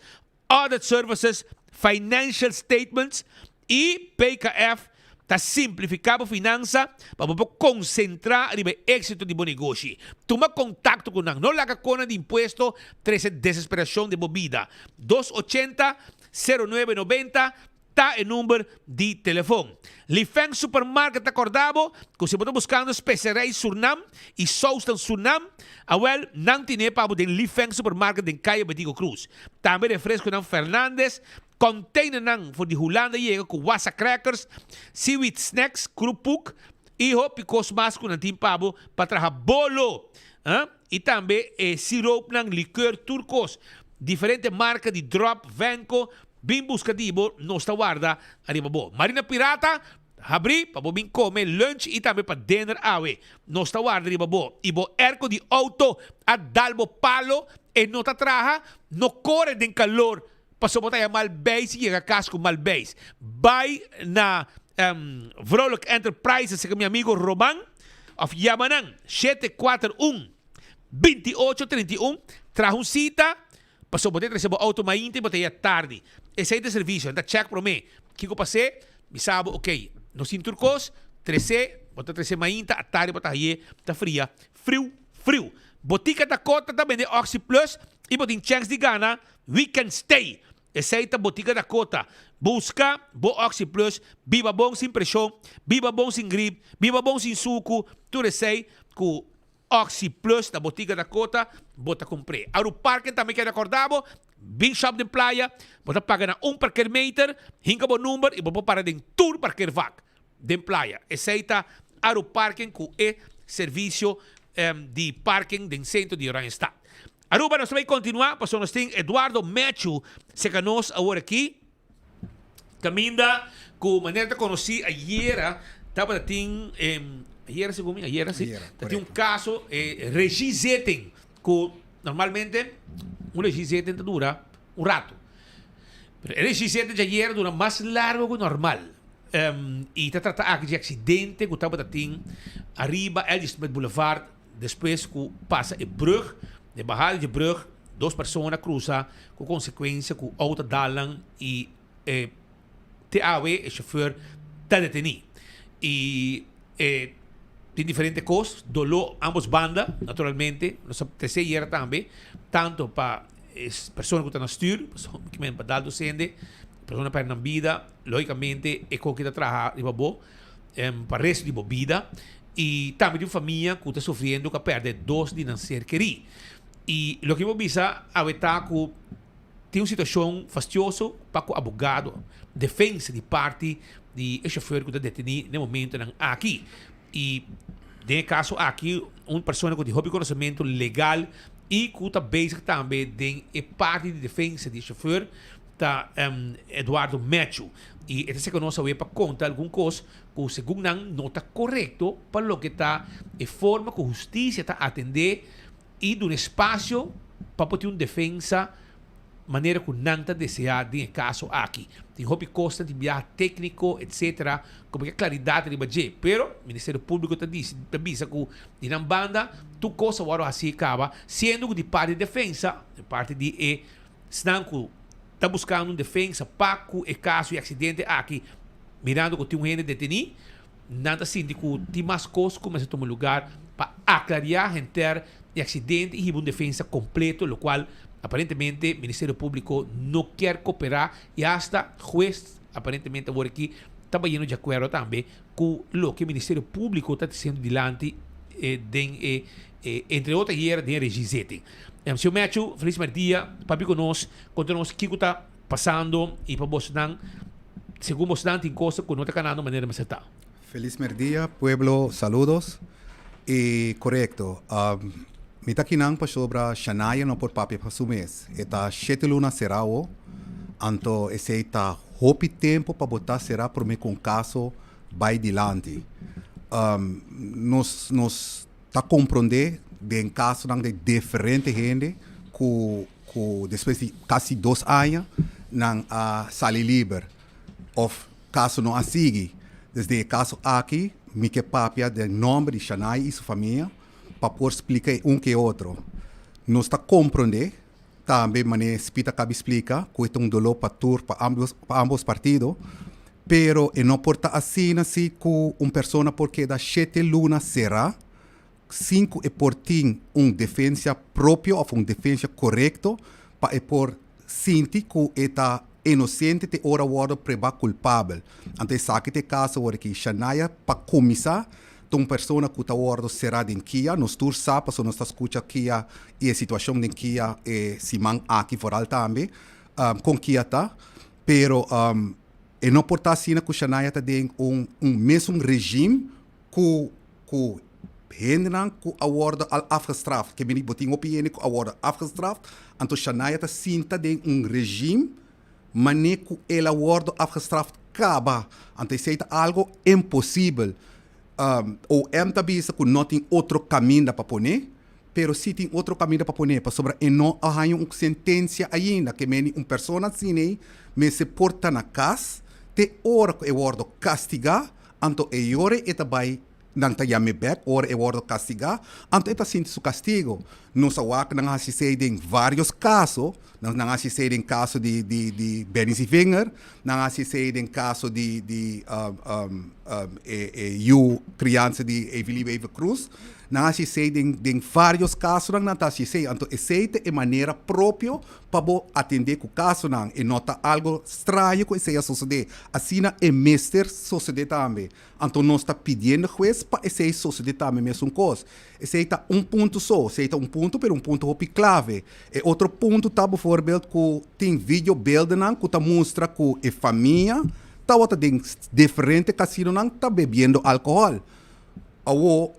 Audit Services, Financial Statements y PKF ta simplifica bo finansa pa bo por concentra riba e exito di bo negoshi. Tuma contacto cu nan. No laga cona di impuesto trece desesperacion den bo bida. Dos ochenta, sero nuebe nobenta ta e number di telefon. Lifeng Supermarket ta corda bo cu si bo ta buscando specerij Surnam y sausnan Surnam, awel nan tine pa bo den Lifeng Supermarket den Calle Betico Croes. Tambe refresconan Fernandez, containernan for di Hulanda yega cu wasa crackers, seaweed snacks, kroepoek y hopi cos mas cu nan tin pa bo pa traha bolo. Y tambe e siroopnan, liqueur, tur cos. Diferente marca di drop, Venco, Bin buska di bo, nos ta warda ariba bo. Marina Pirata habri pa bo bin kome lunch i tambe pa dinner awe. Nos ta warda riba bo. I bo airco di auto a dal bo palo, e no ta traha, no kore den kalor pasobra bo ta haya mal beis i yega kas ku mal beis. Bai na Vrolijk Enterprises serka mi amigo Roman of yama nan 741 28 31, traha un sita. Pasobra bo ta trese bo auto mainta y bo ta yega tardi. Esey ta servicio. Nan ta check prome. Kico pas'e? Bisa bo, ok, nos tin tur cos, trese, bo ta trese mainta, atardi bo ta haye, ta fria, friu, friu. Botica Dakota ta bende Oxi Plus y bo tin chance di gana weekend stay. Esey ta Botica Dakota. Busca bo Oxi Plus, biba bon sin presion, biba bon sin grip, biba bon sin sucu, tur esey cu Oxi Plus na Botica Dakota bo ta kumpr'é. Aru Parken tambe keda kòrda bo, bin shòp den playa, bo ta paga na un parkeermeter, hinka bo number i bo por para den tur parkeervak den playa. Esei ta Aru Parken ku e servisio di parken den sentro di Oranjestad. Aruba nos ta bai kontinuá pasobra nos tin Eduardo Mechu serka nos awor aki. Caminda cu manera ta conoci ayera tabata tin ayera segun mi ayera si ta tin un caso regiezitting cu normalmente un regiezitting ta dura un rato pero e regiezitting di ayera dura mas largo cu normal y ta trata aki di accidente cu tabata tin ariba L. G. Smith Boulevard Despues ku pasa e brug, den bahada di e brug, dos persona krusa ku konsekuensia ku outo dal nan i e te awe e shofùr ta detení. I e tin diferente kos, doló ambos banda naturalmente, nos a trese ayera tambe, tanto pa e persona ku ta na stür, pasobra pa dal dosende, persona pèrdè nan bida, lógikamente e koki ta traha riba bo. pa resto di bo bida y tambe di un famia cu ta sufriendo cu a perde dos di nan ser keri. Y loke mi por bisa awe ta cu tin un situacion fastioso pa cu abogado, defensa di parti di e chofer cu ta deteni na e momentonan aki. Y den e caso aki un persona cu tin hopi conocemento legal y cu ta bezig tambe den e parti di defensa di e chofer ta Eduardo Mechu. I e ta seka nos awe pa konta algun kos ku segun nan no ta korekto pa loke ta e forma ku hustisia ta atendé i duna espasio pa por tin un defensa manera ku nan ta deseá den e kaso aki. Tin hopi kosnan, tin biaha tékniko etsetera ku bo ke klaridat riba dje, pero Ministerio Públiko ta disi ta bisa ku di nan banda tur kos a wòrdu hasi kaba, siendo ku di parti di defensa, di parti di e esnan ku. Ta buscando un defensa pa cu e caso y accidente aki, mirando cu tin un hende deteni, nan ta sinti cu tin mas cos cu mester tuma lugar pa aclaria henter e accidente y hiba un defensa completo, locual aparentemente Ministerio Publico no kier coopera y hasta huez aparentemente awor aki ta bayendo di acuerdo tambe cu loke Ministerio Publico ta treciendo dilanti den e entre otro ayer den e regie-zitting. Señor Matthew, feliz merdia. Papia cu nos, conta nos kico ta pasando y pa bosnan, segun bosnan tin cosa cu no ta canando manera mester ta. Feliz merdia pueblo saludos y corecto mi ta kinan pasobra Shanaya no por papia pa su mes e ta shete luna sera awo anto esey ta hopi tempo pa bo ta sera prome cu un caso bay dilanti nos nos ta comprende den casonan di diferente hende cu cu despues di casi dos aña nan a sali liber of caso no a sigui. Desde e caso aki mi ke papia den nomber di Shanay y su famia pa por splica e un ke otro. Nos ta comprende tambe mane Spita cabi splica cu e ta un dolor pa tur pa ambos pa ambos partido pero e no por ta asina si cu un persona por keda shete luna cera sin cu e por tin un defensa propio of un defensa corecto pa e por sinti cu e ta inocente te ora wordo preba culpabel. Anto esaki ta e caso ora ki Shanaya pa cuminsa ta un persona cu ta wordo cera den kia, nos tur sa pasobra nos ta scucha kia y e situacion den kia e siman aki vooral tambe con kia ta, pero e no por ta asina cu Shanaya ta den un un mesun regime cu cu hendenan cu a wordo al afgestraft, ke bini bo tin hopi hende cu a wordo afgestraft, anto Shanaya ta sinta den un regime mane cu el a wordo afgestraft caba, anto esey ta algo imposibel. OM ta bisa cu no tin otro caminda pa pone, pero si tin otro caminda pa pone, pasobra e no a haña un sentencia ainda, ke meni un persona asina mester por ta na cas te ora cu e wordo castiga, Anto e yora e ta bai, nan ta yam'é bèk ora e wòrdu kastigá, anto e ta sinti su kastigo. Nos a wak nan a hasi esei den vários kaso, nan a hasi esei den kaso di di di Benny Zievinger, nan a hasi esei den kaso di di e e yu kriansa di Evelie Wever-Croes, nan a hasi esei den den vários kasonan nan ta hasi esei. Anto esei ta e manera propio pa bo atendé ku kasonan. E no ta algo straño ku esei a sosodé. Asina e mester sosodé tambe. Anto nos ta pidiendo hues pa esei sosodé tambe mesun kos. Esei ta un punto so. Esei ta un punto, pero un punto hopi klave. E otro punto ta bivoorbeeld ku tin videobeeldennan ku ta mustra ku e famia tabata den diferente kasinonan ta bebiendo alkohòl. Awor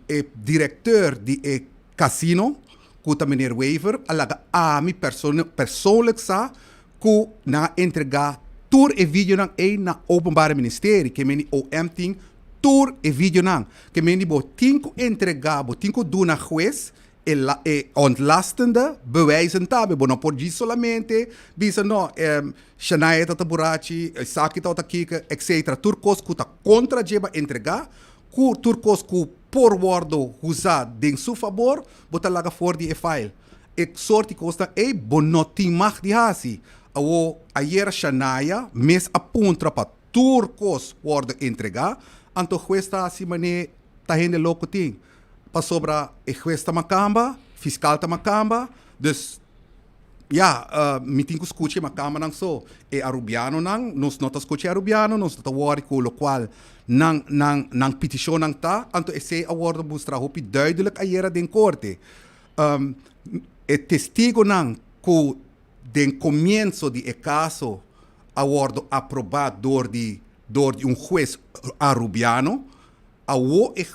e direkteur di e kasino ku ta meneer Wever a laga ami persoonlijk sa ku nan a entregá tur e videonan ei na Openbare Ministerie, ke meni OM tin tur e videonan. Ke meni bo tin ku entregá, bo tin ku duna hues e e ontlastende bewijzen tambe. Bo no por djis solamente bisa no, Shania ta ta burachi, esaki tabata kiko, etcetera. Tur kos ku ta kontra dje bo a entregá, ku tur kos ku por wòrdu usá den su fabor, bo ta laga for di e file. E sort di kosnan ei bo no tin mag di hasi. Awor, ayera Shanaya mes a puntra pa tur kos wòrdu entregá, anto hues ta hasi manera ta hende loko tin. Pasobra e hues ta makamba, fiskal ta makamba, dus Ya, mi tin ku skucha e makamanan so. E arubianonan, nos no ta skucha e arubiano, nos no ta wòri ku lokual nan nan nan petishonnan ta, anto esei a wòrdu mustra hopi duidelik ayera den korte. E testigonan ku den komienso di e kaso a wòrdu aprobá dor di dor di un hues arubiano, Awo e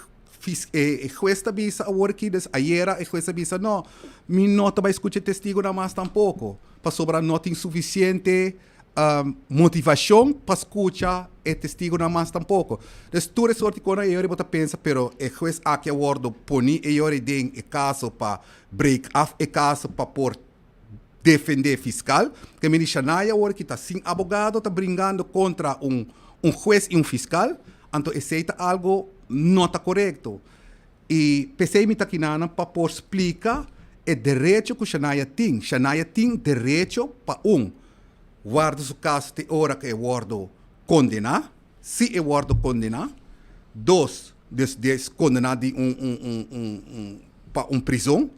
e hues ta bisa awor aki, des ayera e hues a bisa no, mi no ta bai skucha e testigonan mas tampoko, pasobra no tin sufisiente motivashon pa skucha e testigonan mas tampoko. Des tur e sorti kosnan e yori bo ta pensa, pero e hues aki a wordo poni e yori den e kaso pa break af e kaso pa por defende fiskal. Ke mini Shanaya awor ki ta sin abogado ta bringando kontra un un hues i un fiskal, anto esei ta algo no ta korekto. I p'esei mi ta kinanan pa por splika e derecho ku Shanaya tin. Shanaya tin derecho pa un. warda su kaso te ora ku e wòrdu kondená, si e wòrdu kondená. Dos, dus des kondená di un un un un un pa un prizon.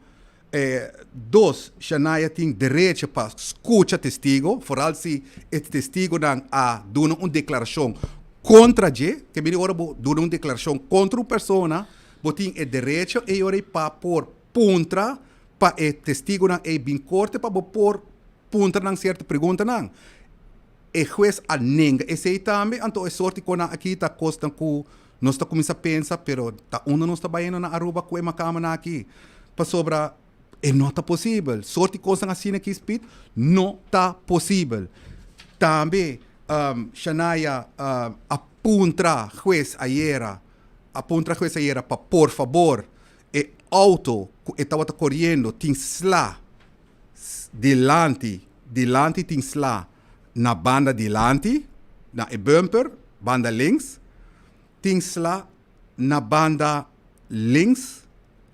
Dos, Shanaya tin derecho pa skucha testigo, foral si e testigonan a duna un deklarashon kontra dje. Ke bini ora bo duna un deklarashon kontra un persona, bo tin e derecho ei ora ei pa por puntra pa e testigonan ei bin korte pa bo por puntra nan sierto preguntanan. E hues a nenga esei tambe, anto e sorti konan aki ta kosnan ku nos ta kuminsá pensa, pero ta unda nos ta bayendo na Aruba ku e makamanan aki? Pasobra e no ta posibel. Sorti kosnan asina aki, Speed, no ta posibel. Tambe Shanaya a puntra hues ayera, a puntra hues ayera pa por fabor e auto ku e tabata koriendo tin sla dilanti, dilanti tin sla na banda dilanti, na e bumper, banda links, tin sla na banda links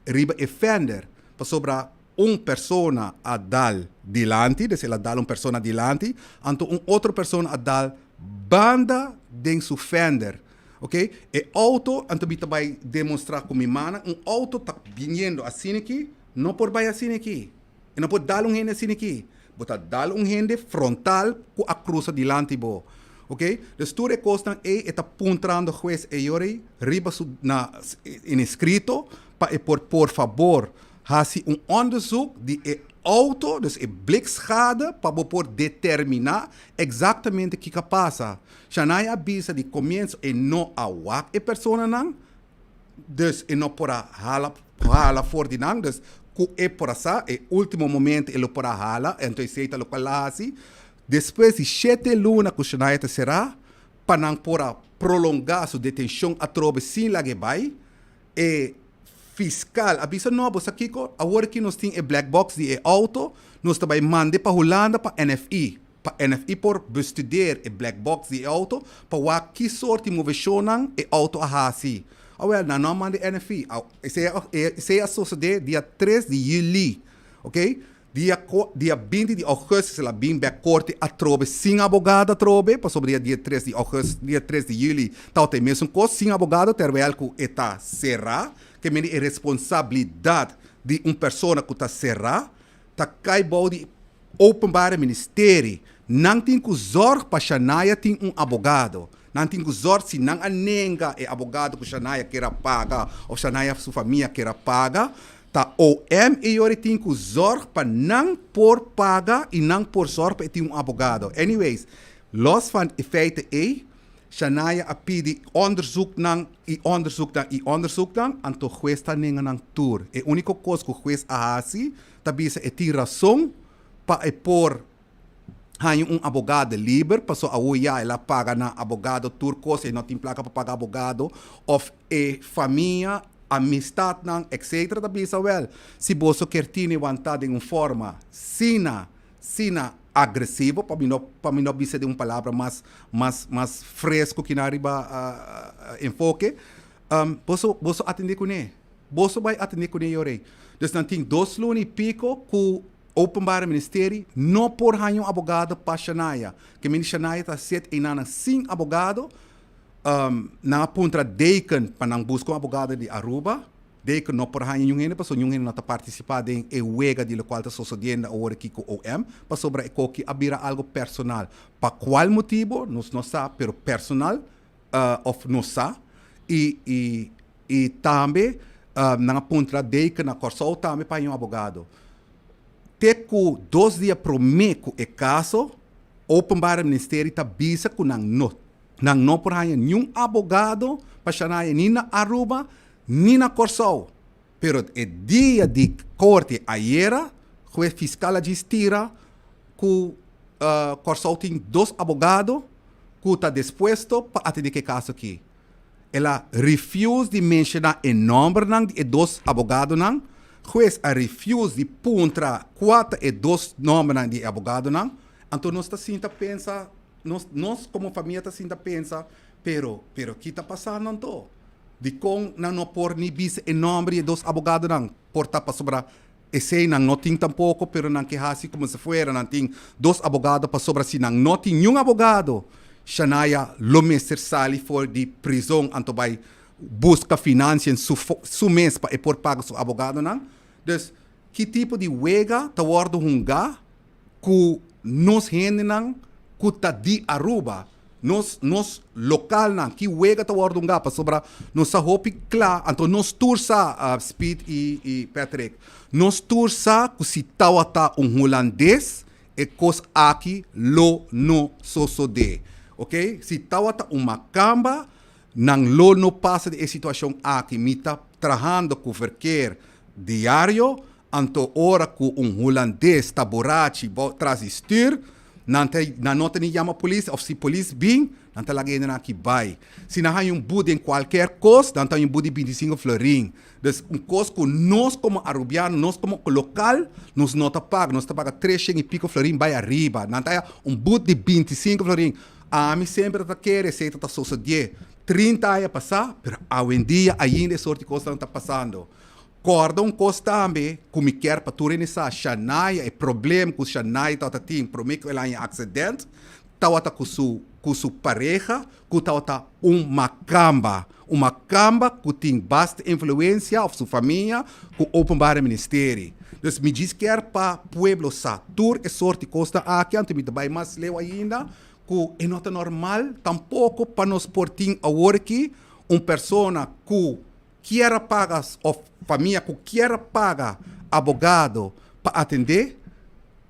riba e fender, pasobra un persona a dal dilanti, dus el a dal un persona dilanti, anto un otro persona a dal banda den su fender. Ok, e auto, anto mi ta bai demostra cu mi mana, un auto ta biniendo asina aki, no por bai asina aki. E no por dal un hende asina aki. Bo ta dal un hende frontal cu a cruza dilanti bo. Ok, dus tur e cosnan ey e ta puntrando huez eyori riba su na in escrito pa e por por fabor haci un onderzoek di e auto, dus e blikschade, pa bo por determina exactamente kico a pasa. Shanay a bisa di comienzo e no a wak e personanan, dus e no por a hala hala for di nan, dus cu e por a sa e ultimo momento e lo por a hala, enton esey ta locual a haci. Despues di shete luna cu Shanaya ta cera, pa nan por a prolonga su detencion atrobe sin laga e bay, e fiscal a bisa no, bo sa kico, awor aki nos tin e black box di e auto, nos ta bay mande pa Hulanda pa NFI. Pa NFI por bestudeer e black box di e auto pa wak ki soort di movecionnan e auto a haci. Awel, nan no a manda e NFI. Esey a esey a sosode dia tres di juli, ok. Dia dia binti di augustus el a bin bek corte atrobe sin abogado atrobe, pasobra dia dia tres di augustus, dia tres di juli tabata e mesun cos, sin abogado terwijl cu e ta cera, ke mende e responsabilidad di un persona cu ta cera ta kai bou di Openbare Ministerie. Nan tin ku zorg pa Shanaya tin un abogado. Nan tin ku zorg si nan a nenga e abogado ku Shanaya kier a paga of Shanaya su famia kier a paga, ta OM e yori tin ku zorg pa nan por paga i nan por zorg pa e tin un abogado. Anyways, los van e feite ei, Shanaya a pidi onderzoeknan i onderzoeknan i onderzoeknan, anto hues ta nenga nan tur. E uniko kos ku hues a hasi ta bisa e tin rason pa e por haña un abogado liber, paso awo ya el a paga nan abogado tur kos, e no tin plaka pa paga abogado, of e famia, amistatnan, etcetera ta bisa wel, si boso kier tine wanta den un forma sina, sina agresivo, pa mi no, pa mi no bisa den un palabra mas, mas, mas fresco kina riba enfoke, boso, boso atende kuné. Boso bai atendé kuné yorei. Dus nan tin dos luna i piko ku Openbare Ministerie no por haña un abogado pa Shanaya. Ke mindi Shanaya ta sit einanan sin abogado. Nan a puntra Deken pa nan buska un abogado di Aruba. Deken no por haña niun hende pasobra niun hende no ta partisipá den e wega di lokual ta sosodiendo awor aki ku OM pasobra e koki a bira algu personal. Pa kual motibu nos no sa pero personal of no sa y y y tambe nan a puntra deken na Kòrsou tambe pa haña un abogado. Te ku dos dia promé ku e kaso, Openbare Ministerie ta bisa ku nan no nan no por haña niun abogado pa Shanaya ni na Aruba ni na Kòrsou. Pero e dia di korte ayera, hues fiskal a djis tira ku Kòrsou tin dos abogado ku ta dispuesto pa atendé ku e kaso aki. El a refuse di menshoná e nòmbernan di e dos abogadonan. Hues a refuse di puntra kua ta e dos nòmbernan di e abogadonan. Anto nos ta sinta pensa, nos nos komo famia ta sinta pensa, pero pero ki ta pasando anto? Dikon nan no por ni bisa e nòmber di e dos abogadonan? Por ta pasobra. Esei nan no tin tampoko, pero nan ke hasi komo si fuera nan tin dos abogado pasobra si nan no tin niun abogado, Shanaya lo mester sali for di prizon anto bai buska finansien su su mes pa e por paga su abogadonan. Dus, ki tipo di wega ta wòrdu hungá ku nos hendenan ku ta di Aruba, nos nos lokalnan, ki wega ta wòrdu hungá pasobra nos sa hopi kla, anto nos tur sa, Speed i i Patrick, nos tur sa ku si tawata un hulandes e kos aki lo no sosodé, ok, si tawata un makamba nan lo no pasa di e situashon aki, mi ta trahando ku verkeer diario, Anto ora ku un hulandes ta burachi bo tras di stuur, nan ta nan no ta ni yama polis of si polis bin, nan ta laga hendenan aki bai. Si nan haña un but den kualker kos, nan ta haña un but di bintisinko florin. Dus un kos ku nos komo arubiano, nos komo lokal, nos no ta paga. Nos ta paga treshen i piko florin bai ariba. Nan ta haña un but di bintisinko florin. Ami semper ta kere esei ta ta sosodé 30 aña pasá, pero awendia ainda e sorti kosnan ta pasando. Kòrda un kos tambe ku mi kier pa tur hende sa, Shanaya, e problem ku Shanaya tabata tin promé ku el a haña aksident, tabata ku su ku su pareha ku tabata un makamba, un makamba ku tin basta influensia òf su famia ku Openbare Ministerie. Dus mi djis kier pa pueblo sa tur e sorti kosnan aki, anto mi ta bai mas leu ainda ku e no ta normal tampoko pa nos por tin awor aki un persona ku kier a paga of famia ku kier a paga abogado pa atendé,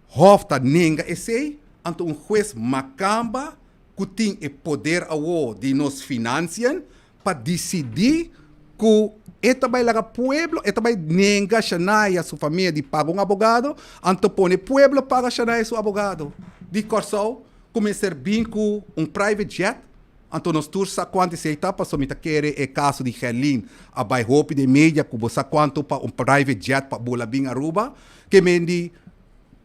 Hof ta nenga esei, anto un hues makamba ku tin e poder awo di nos finansien pa disidí ku e ta bai laga pueblo, e ta bai nenga Shanaya su famia di paga un abogado, anto pone pueblo paga Shanaya su abogado di Kòrsou ku mester bin ku un private jet. Anto nos tur sa kuantu esei ta, pasobra mi ta kere e kaso di Gerlin a bai hopi den media ku bo sa kuantu pa un private jet pa bula bin Aruba. Ke men di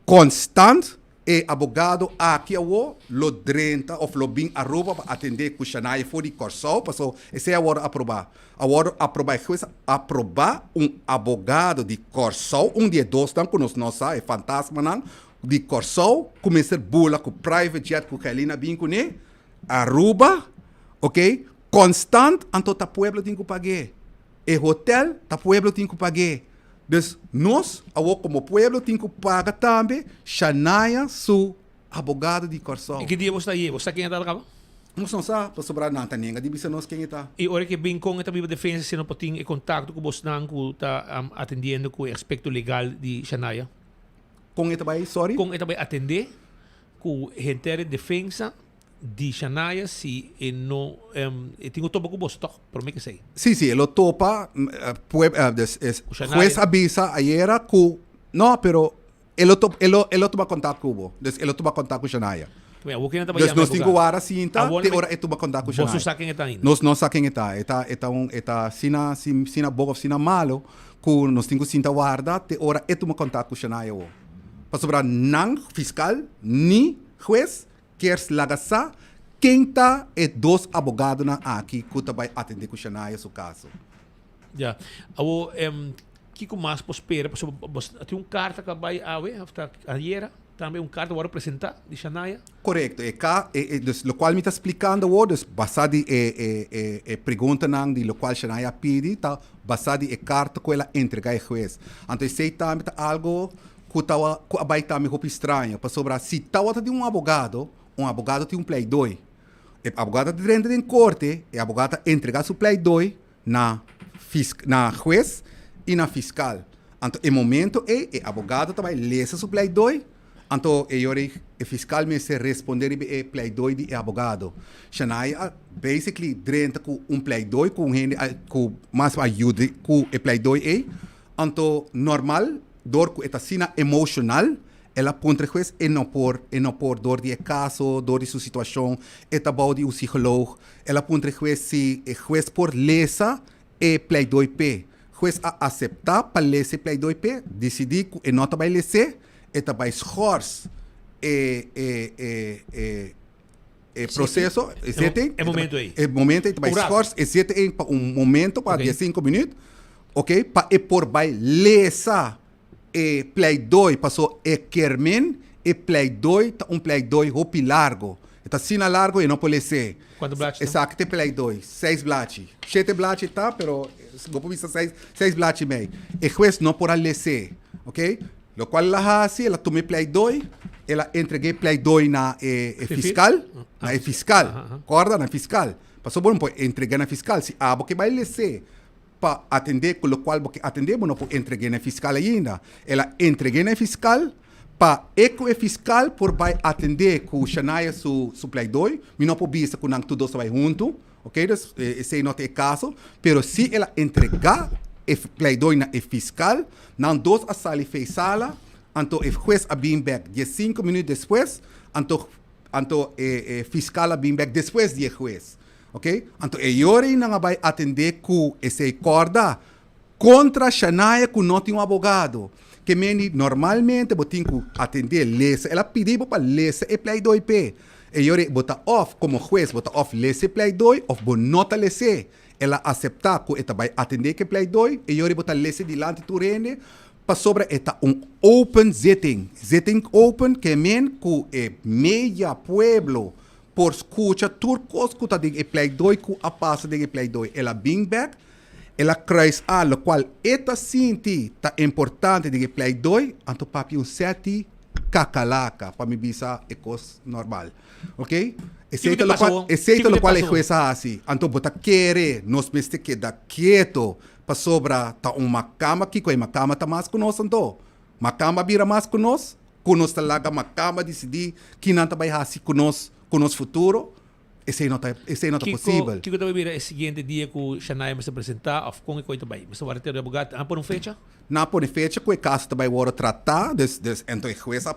konstant e abogado aki awo lo drenta of lo bin Aruba pa atende ku Shanaya for di Kòrsou, pasobra esei a wòrdu aprobá. A wòrdu aprobá, e hues a aprobá un abogado di Kòrsou, un di e dosnan ku nos no sa, e fantasmanan di Kòrsou ku mester bula ku private jet ku Gerlin a bin kuné. Aruba, ok, constant anto ta pueblo tin cu pagu'e. E hotel ta pueblo tin cu pagu'e. Dus nos awor como pueblo tin cu paga tambe Shanaya su abogado di Corsou. I ki dia bo sta aye? Bo sa ken e ta kaba? Nos no sa, pasobra nan ta nenga di bisa nos ken e ta. I ora ke bin kon e ta biba defensa si no por tin e contacto ku bosnan ku ta atendiendo ku e aspecto legal di Shanaya? Kon e ta bai, sorry? Kon e ta bai atende Ku henter e defensa di Shanaya si e no e tin ku topa ku boso tòg promé ke esei. Sí, sí, e lo topa dus e hues a bisa ayera ku no pero e lo e lo e lo tuma kontak ku bo dus e lo tuma kontak ku Shanaya. Dus nos tin ku wara sinta te ora e tuma kontak ku Shanaya. Boso sa ken e ta ainda? Nos no sa ken e ta e ta e ta un e ta asina asina bon òf asina malo ku nos tin ku sinta warda te ora e tuma kontak ku Shanaya awor. Pasobra nan fiscal ni hues kier laga sa ken ta e dos abogadonan aki cu ta bay atende cu Shanaya su caso. Ya. Awor, kico mas por spera? Pasobra bo tin un carta cu a bay awe of ta ayera tambe un carta worde presenta di Shanaya. Correcto. E ca, e, e, dus locual mi ta splicando awor, dus basa di e, e, e, e preguntanan di locual Shanaya a pidi, ta basa di e carta cu el a entrega e hues. Anto esey tambe ta algo cu tawa, cu a bay tambe hopi straño, pasobra si tawata di un abogado, un abogado tin un pleidooi. E abogado ta drenta den corte, e abogado ta entrega su pleidooi na fisc, na hues y na fiscal. Anto e momento ey e abogado ta bay lesa su pleidooi, Anto e yora e fiscal mester responde riba e pleidooi di e abogado. Shanaya a basically drenta cu un pleidooi cu un hende a cu mas a yuda cu e pleidooi ey. Anto normal door cu e ta asina emotional el a puntra e hues e no por e no por door di e caso door di su situacion e ta bou di un psicoloog el a puntra e hues si e hues por lesa e pleidooi p'e. Hues a aseptá pa lesa e pleidooi p'e, disidí ku e no ta bai les'é, e ta bai schors e e e e e proseso, e zitting. E momento ei. E momento ei ta bai schors e zitting pa un momento, pa diesinko minüt, oke, pa e por bai lesa. E pleidooi, paso e kermen e pleidooi ta un pleidooi hopi largo. E ta asina largo e no por les'é. Cuanto blachi ta? Esaki ta e pleidooi, seis blachi. Shete blachi ta, pero bo por bisa seis, seis blachi mei. E hues no por a les'é, ok. Locual el a haci, el a tuma e pleidooi, el a entreg'é e pleidooi na e e fiscal, na e fiscal, corda, na e fiscal. Pasobra bo no por entreg'é na e fiscal si abo ke bai les'é. Pa atendé ku lokual bo ke atendé bo no por entreg'é na e fiskal ainda. El a entreg'é na e fiskal pa e ku e fiskal por bai atendé ku Shanaya su su pleidoi. Mi no por bisa ku nan tur dos ta bai huntu, oke, dus esei no ta e kaso. Pero si el a entregá e pleidoi na e fiskal, nan dos a sali fei sala, anto e hues a bin bèk diesinku minüt despues, anto anto e e fiskal a bin bèk despues di e hues. Ok, anto e yorinan a bai atendé ku esei kòrda kontra Shanaya ku no tin un abogado. Ke meni normalmente bo tin ku atendé, lesa, el a pidi bo pa lesa e pleidoi p'e. E yori bo ta òf komo hues bo ta òf lesa e pleidoi òf bo no ta les'é. El a aseptá ku e ta bai atendé ku e pleidoi, e yori bo ta les'é dilanti tur hende pasobra e ta un open zitting. Zitting open ke men ku e media pueblo por skucha tur kos ku ta den e pleidoi ku a pasa den e pleidoi. El a bin bek, el a kruis a lokual e ta sinti ta importante den e pleidoi, anto papia un sèti kakalaka, pa mi bisa e kos normal. Ok? Esei ta lokual, esei ta lokual e hues a hasi. Anto bo ta kere nos mester keda keto pasobra ta un makamba? Kiko e makamba ta mas ku nos anto? Makamba a bira mas ku nos? Ku nos ta laga makamba disidí ki nan ta bai hasi ku nos, ku nos futuro, esei no ta, esei no ta posibel. Kiko ta bai bira e siguiente dia ku Shanaya mester presentá òf kon e koi ta bai? Mester wòrdu tera di abogado? Nan a pone un fecha? Nan a pone fecha ku e kaso ta bai wòrdu tratá, dus, dus enton e hues a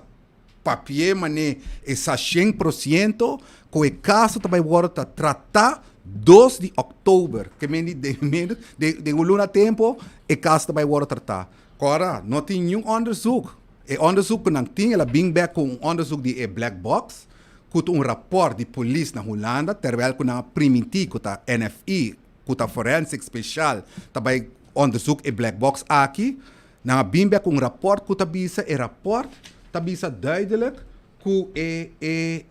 papi'é man'é e sa 100% ku e kaso ta bai wòrdu ta tratá dos di òktober, ke men di den menos den un luna tempu e kaso ta bai wòrdu tratá. Kòrda, no tin niun òndersuk. E onderzoek ku nan tin, el a bin bek ku un onderzoek di e black box, ku ta un rapòrt di polis na Hulanda, terwèl ku nan a primintí ku ta NFI, ku ta forensic spesial, ta bai onderzoek e black box aki. Nan a bin bek ku un rapòrt ku ta bisa, e rapòrt ta bisa duidelijk ku e e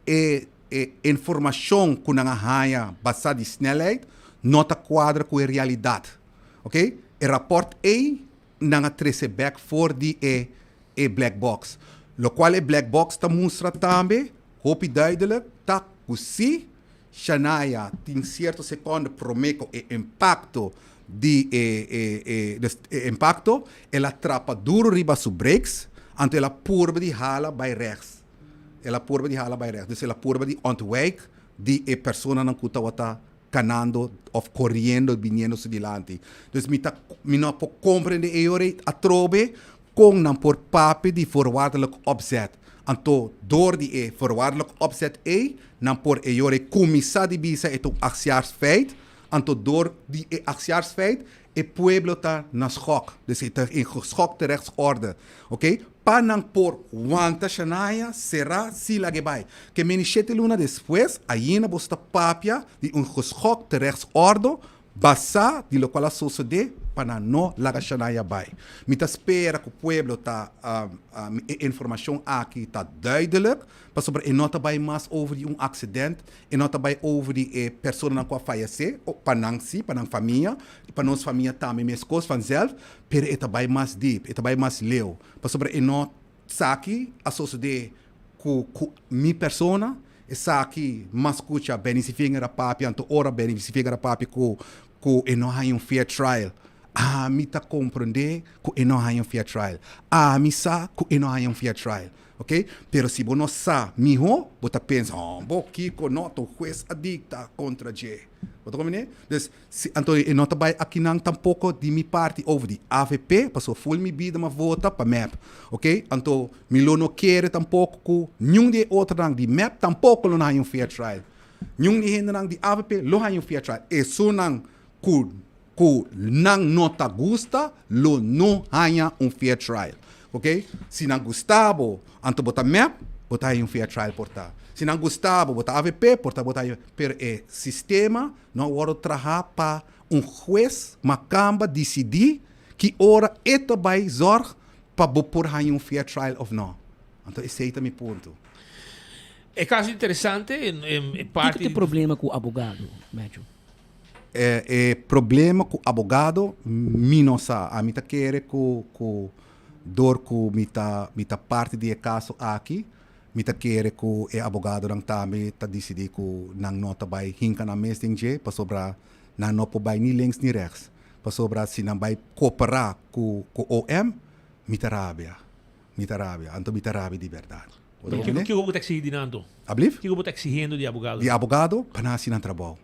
e e informashon ku nan a haña basá di snelheid no ta kuadra ku e realidat. Oké, e rapòrt ei nan a trese bek for di e e black box. Lokual e black box ta mustra tambe hopi duidelijk ta ku si Shanaya tin sierto sekonde prome ku e impakto di e e e dus e impakto el a trapa duru riba su brakes anto el a purba di hala bai rechts. El a purba di hala bai rechts. Dus el a purba di ontwijk di e personanan ku tabata kanando of koriendo biniendo su dilanti. Dus mi ta mi no por komprende e ora atrobe kon nan por papia di voorwaardelijk opzet. Anto door di e voorwaardelijk opzet ei nan por e ora kuminsá di bisa e ta un achtjaarsfeit. Anto door di e achtjaarsfeit e pueblo ta na schok. Dus e ta in geschokte rechtsorde. Oké, pa nan por wanta Shanaya, será si lag'é bai. Ke meni shete luna despues, ainda boso ta papia di un geschokte rechtsorde basá di lokual a sosodé pa nan no laga Shanaya bai. Mi ta spera ku pueblo ta e informashon aki ta duidelijk, pasobra e no ta bai mas over di un aksident, e no ta bai over di e personanan ku a fayesé, pa nan sí, pa nan famia, i pa nos famia tambe meskos vanzelf, pero e ta bai mas diep, e ta bai mas leu, pasobra e no saki a sosodé ku ku mi persona, esaki mas skucha Benny Sifinger a papia, anto ora Benny Sifinger a papia ku ku e no haña un fair trial, ami ta komprondé ku e no haña un fair trial, ami sa ku e no haña un fair trial. Ok, pero si bo no sa miho, bo ta pensa, oh, bo kiko no, ta un hues a dicta contra dje. Bo ta comprende? Dus, si, anto e no ta bay akinan tampoco di mi parti over di avp, pasobra full mi bida mi a vota pa mep. Ok, anto mi lo no kere tampoco cu niun di e otronan di mep tampoco lo no haña un fair trial. Niun di e hendenan di avp lo haña un fair trial. Esunnan cu Ku nan no ta gusta lo no haña un fair trial. Ok? Si nan gusta bo, anto bo ta mep, bo ta haña un fair trial por ta. Si nan gusta bo, bo ta avp, por ta bo ta haña. Pero e sistema no a wòrdu traha pa un hues makamba disidí ki ora e ta bai zòrg. pa bo por haña un fair trial of no. Anto esei ta mi punto. E caso interesante e parti. Kiko ta e problema ku abogado, Matthew? E problema ku abogado mi no sa. Ami ta kere ku ku dor ku mi ta mi ta parti di e kaso aki, mi ta kere ku e abogadonan tambe ta disidí ku nan no ta bai hinka nan mes den dje pasobra nan no por bai ni links ni rechts. Pasobra si nan bai koperá ku ku OM, mi ta rabia. Mi ta rabia. Anto mi ta rabia di bèrdat. Bo ta komprendé? Kiko bo ta eksihí di nan anto? Ablief? Kiko bo ta eksihiendo di abogadonan? Di abogado pa nan hasi nan trabou.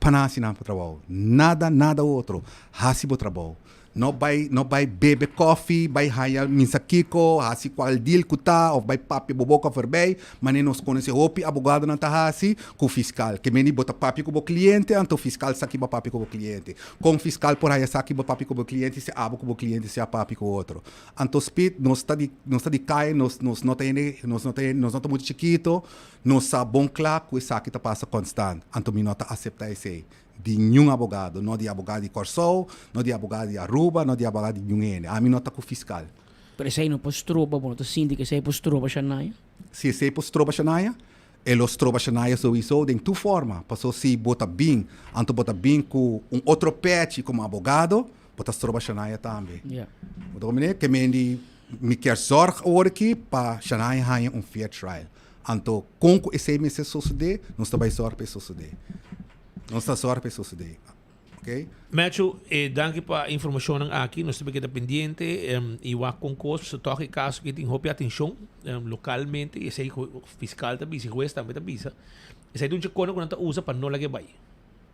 Pa nan hasi nan trabou. Nada, nada otro. Hasi bo trabou. No bai, no bai bebe kofi, bai haña misa kiko, hasi kual deal ku ta, òf bai papia bo boka forbei, manera nos konosé hopi abogadonan ta hasi ku fiskal. Ke meni bo ta papia ku bo kliente, anto fiskal sa ki bo a papia ku bo kliente. Kon fiskal por haña sa ki bo a papia ku bo kliente si abo ku bo kliente si a papia ku otro? Anto Speed, nos ta di, nos ta di kai, nos, nos no ta hende, nos no ta hende, nos no ta muchu chikito, Nos sa bon kla ku esaki ta pasa konstant, anto mi no ta aseptá esei di niun abogado, no di abogado di Kòrsou, no di abogado di Aruba, no di abogado di niun hende. Ami no ta ku fiskal. Pero esei no por stroba, bo no ta sinti ku esei por stroba Shania? Si esei por stroba Shania, e lo stroba Shania souiso den tur forma, paso si bo ta bin, anto bo ta bin ku un otro pèchi komo abogado, bo ta stroba Shania tambe. Bo ta komprendé? Ke men di mi kier zòrg awor aki pa Shania haña un fair trial. Anto, kon ku esei mester sosodé, nos ta bai sòru pa e sosodé. Nos ta sòru pa e sosodé. Oké? Matthew, e danki pa e informashonnan aki. Nos ta keda pendiente i wak kon kos, pasobra tòg e kaso aki tin hopi atenshon lokalmente i esei fiskal ta bisa i hues tambe ta bisa. Esei ta un chekona ku nan ta usa pa no laga e bai,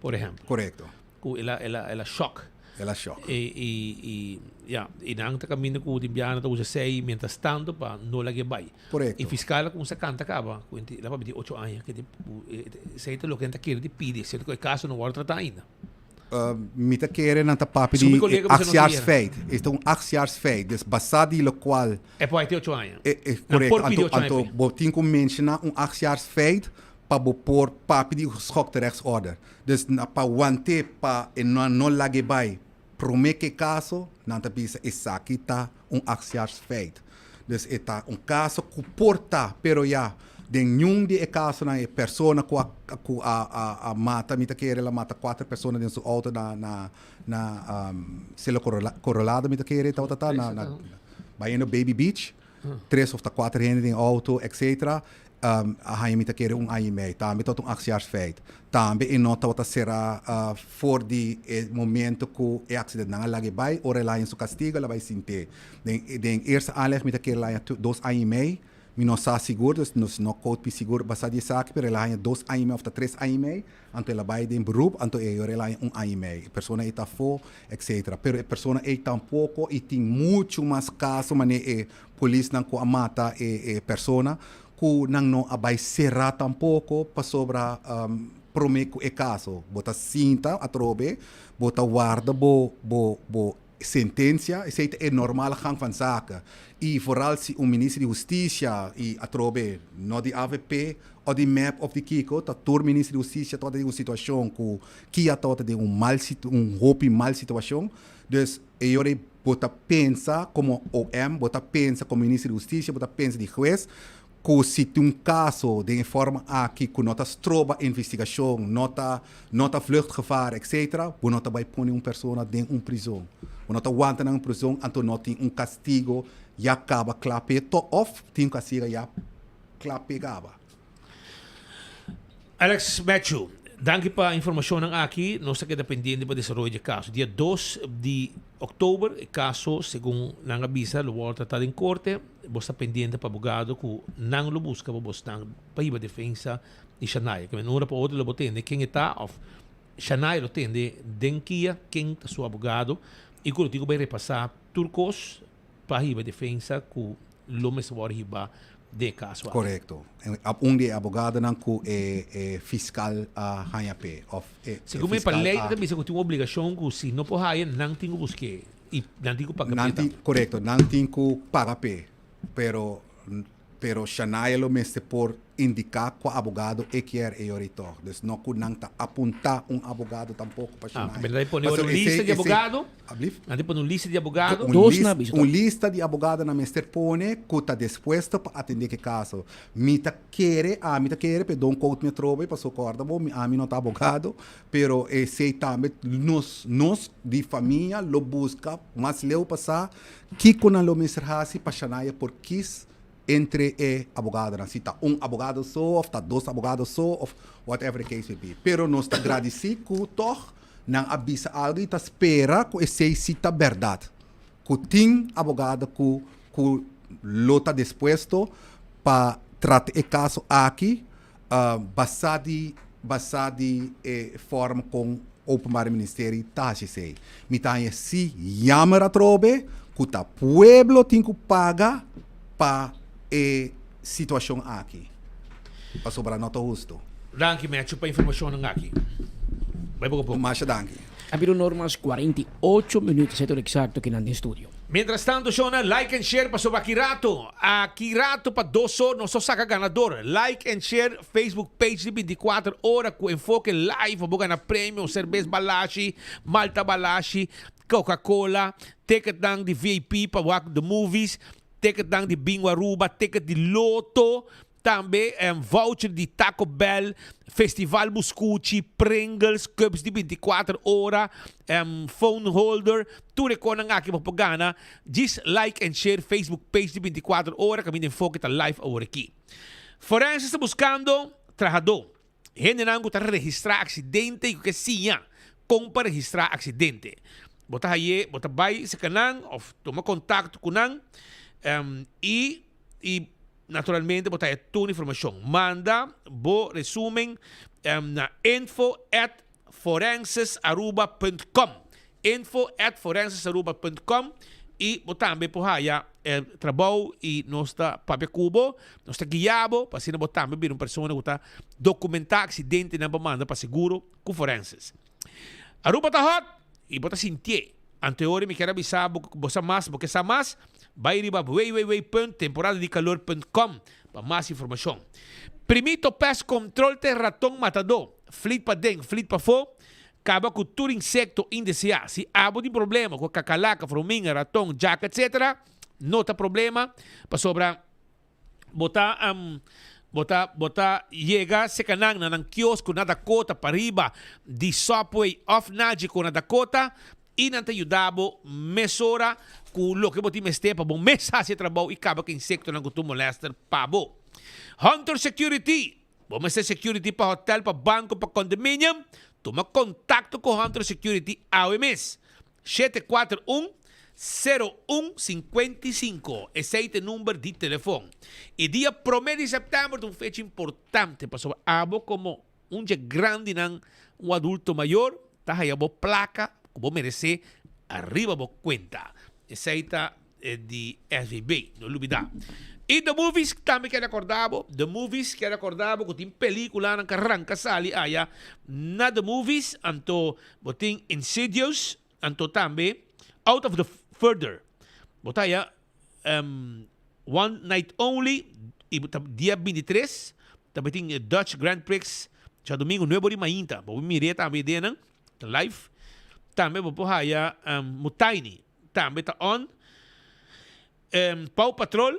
por ehèmpel. Korekto. Ku el a el a el a shock. El a shock. E i i ya, i nan ta kaminda ku tin biaha nan ta usa esei mientras tanto pa no laga e bai. Korekto. I fiskal a kuminsá kanta kaba ku el a papia di ocho aña ke ku esei ta loke nan ta kere di pidi, sierto ku e kaso no wòrdu tratá ainda. Mi ta kere nan ta papia di e achtjaarsfeit. E ta un achtjaarsfeit, dus basá di lokual. E por haiti ocho aña. E e korekto. Anto anto bo tin ku menshoná un achtjaarsfeit pa bo por papia di geschokte rechtsorder. Dus na pa want'é pa e nan no lag'é bai promé ku e kaso, nan ta bisa esaki ta un achtjaarsfeit. Dus e ta un kaso ku por ta, pero ya, den niun di e kasonan e persona ku a ku a a a mata, mi ta kere el a mata kuater persona den su outo na na na Selo Corolado mi ta kere tabata ta na na bayendo Baby Beach, tres of ta kuater hende den outo etcetera. A haña mi ta kere un aña i mei. Tambe tabata un achtjaarsfeit. Tambe e no tabata será for di e momento ku e aksidentnan a laga e bai. Ora el a haña su kastigo el a bai sint'é. Den den eerste aanleg mi ta kere el a haña dos aña i mei. Mi no sa sigur, dus nos no koud pi sigur basá di esaki, pero el a haña dos aña i mei òf ta tres aña i mei. Anto el a bai den beroep, anto e ora el a haña un aña i mei. E persona ei ta afó, etcetera. Pero e persona ei tampoko i tin muchu mas kaso manera e polisnan ku a mata e e persona ku nan no a bai será tampoko pasobra promé ku e kaso. Bo ta sinta atrobe, bo ta warda bo bo bo sentensia, esei ta e normale gang van zaken. I vooral si un minister di hustisia i atrobe no di avp o di mep of di kiko, ta tur minister di hustisia tabata den un situashon ku kia tabata den un mal un hopi mal situashon. Dus e yora ei bo ta pensa komo OM, bo ta pensa komo minister di hustisia, bo ta pensa di hues ku si tin un kaso den e forma aki ku no ta stroba investigashon, no ta no ta vluchtgevaar etcetera, bo no ta bai pone un persona den un prizon. Bo no ta wanta nan un prizon anto no tin un kastigo ya kaba kla p'e to òf tin un kastigo ya kla p'e kaba. Alex Matthew, danki pa informashonnan aki. Nos ta keda pendiente pa desaroyo di e kaso. Dia dos di oktober e kaso, segun nan a bisa, lo wòrdu tratá den korte. Bos ta pendiente pa abogado ku nan lo buska pa bosnan pa hiba defensa di Shania. Ke men un ora pa otro lo bo tende ken e ta òf Shania lo tende den kia ken ta su abogado i ku lo tin ku bai repasá tur kos pa hiba defensa ku lo mester wòrdu hibá den e kaso aki. Korekto. Un di e abogadonan ku e e fiskal a haña p'e òf e e Segun mi pa fiskal lei a. ta bisa ku tin un obligashon ku si no por haya nan tin ku busk'é i nan tin ku paga Nan p'e tin, tambe. korekto, nan tin ku paga p'e, pero. Pero Shanaya lo mester por indica cua abogado e kier e ora y toch. Dus no cu nan ta apunta un abogado tampoco pa Ah, Shanaya. pero nan ta pone Pasobra un lista esey- di esey- abogado. Alblief? Nan ta pone un lista di abogado. Un Dos lis- na bisa un toch? lista di abogado nan mester pone cu ta dispuesto pa atende cu e caso. Mi ta kere, ami ta kere, pero don't quote me atrobe, pasobra corda bo, mi ami no ta abogado, pero esey tambe nos, nos di famia lo busca mas leu pa sa Kiko nan lo mester hasi pa Shanaya por kis entre e abogadonan? Si ta un abogado so of ta dos abogado so of whatever the case may be. Pero nos ta gradisí ku tòg nan a bisa algu i ta spera ku esei si ta bèrdat. Ku tin abogado ku ku lo ta dispuesto pa trata e kaso aki basá di basá di e forma kon Openbare Ministerie ta haci esey. Mi ta haña si jammer atrobe cu ta pueblo tin cu paga pa e situacion aki. Pasobra no ta husto. Danki Matthew pa informacionnan aki. Bai poco poco. Masha danki. A bira un or mas 48 minuut, esei ta ora exacto kinan den studio. Mientras tanto shona like and share pasobra aki rato, aki rato pa dos or nos lo saca ganador. Like and share Facebook page di 24 ora cu Enfoke live pa bo gana premio, cerbes Balashi, Malta Balashi, Coca Cola, ticketnan di VIP pa wak the movies, ticketnan di Bingo Aruba, ticket di Lotto, Tambe voucher di Taco Bell, Festival Buscuchi, Pringles, cups di 24 ora, phone holder, tur e konan aki bo por gana. Djis like and share Facebook page di 24 ora kaminda Enfoke ta live awor aki. Forenses ta buskando trahadó, hendenan ku ta registrá aksidente i ku ke siña kon pa registrá aksidente. Bo ta haye, bo ta bai serka nan òf tuma kontakto ku nan i. I naturalmente bo ta haya tur informashon. Manda bo resumen na info at forensesaruba punt com. Info at forensesaruba punt com i bo tambe por haya e trabou i nos ta papia ku bo, nos ta guia bo pa asina bo tambe bira un persona ku ta dokumentá aksidentenan pa manda pa seguro ku forenses. Aruba ta hot i bo ta sintié. Anteori mi kier a bisa bo ku bo sa mas, bo ke sa mas, bai riba www.temporadadicalor.com pa mas informashon. Primito Pest Control ta e raton matadó, flit paden, flit pafó, kaba ku tur insekto indeseá. Si abo tin problema ku kakalaka, frominga, raton, djaka etc. No ta problema pasobra. Bo ta bo ta bo ta yega seka nan na nan kiosko na Dakota pariba di Subway of Nagico na Dakota i nan ta yuda bo mesora ku loke bo tin mester pa bo mes hasi e trabou i kaba ku insektonan ku tur molester pa bo. Hunter Security Bo mester security pa hotel, pa banco, pa condominium? Tuma contacto cu Hunter Security awe mes. 741 01 55 Esey ta e number di telefon. E dia prome di september ta un fecha importante pasobra abo como un dje grandinan, un adulto mayor, ta haya bo placa cu bo merece ariba bo cuenta. Esey ta di SVB, no lubida. Y The Movies tambe kier recorda bo, The Movies kier recorda bo cu tin peliculanan cu a ranca sali aya na The Movies, anto bo tin Insidious, anto tambe Out of the Further. Bo ta haya One Night Only y bo ta dia 23, tambe tin Dutch Grand Prix djadomingo nuebe ora di mainta, bo por mir'e tambe den nan live. Tambe bo por haya Mutiny. Tambe ta on Paw Patrol,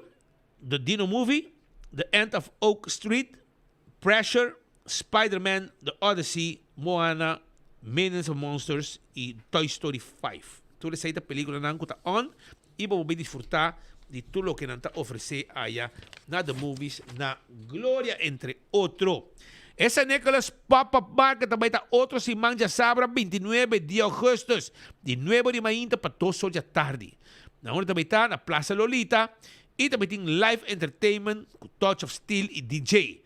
The Dino Movie, The End of Oak Street, Pressure, Spider-Man, The Odyssey, Moana, Minions and Monsters y Toy Story 5. Tur esei ta peliculanan cu ta on y bo por bay disfruta di tur loke nan ta ofrece aya na The Movies na Gloria entre otro. E San Nicolas Pop-Up Market ta bai ta otro siman djasabra 29 di augustus di nuebe di mainta pa dos or djatardi. Na unda ta bai ta na Plaza Lolita y ta bai tin live entertainment cu Touch of Steel y DJ.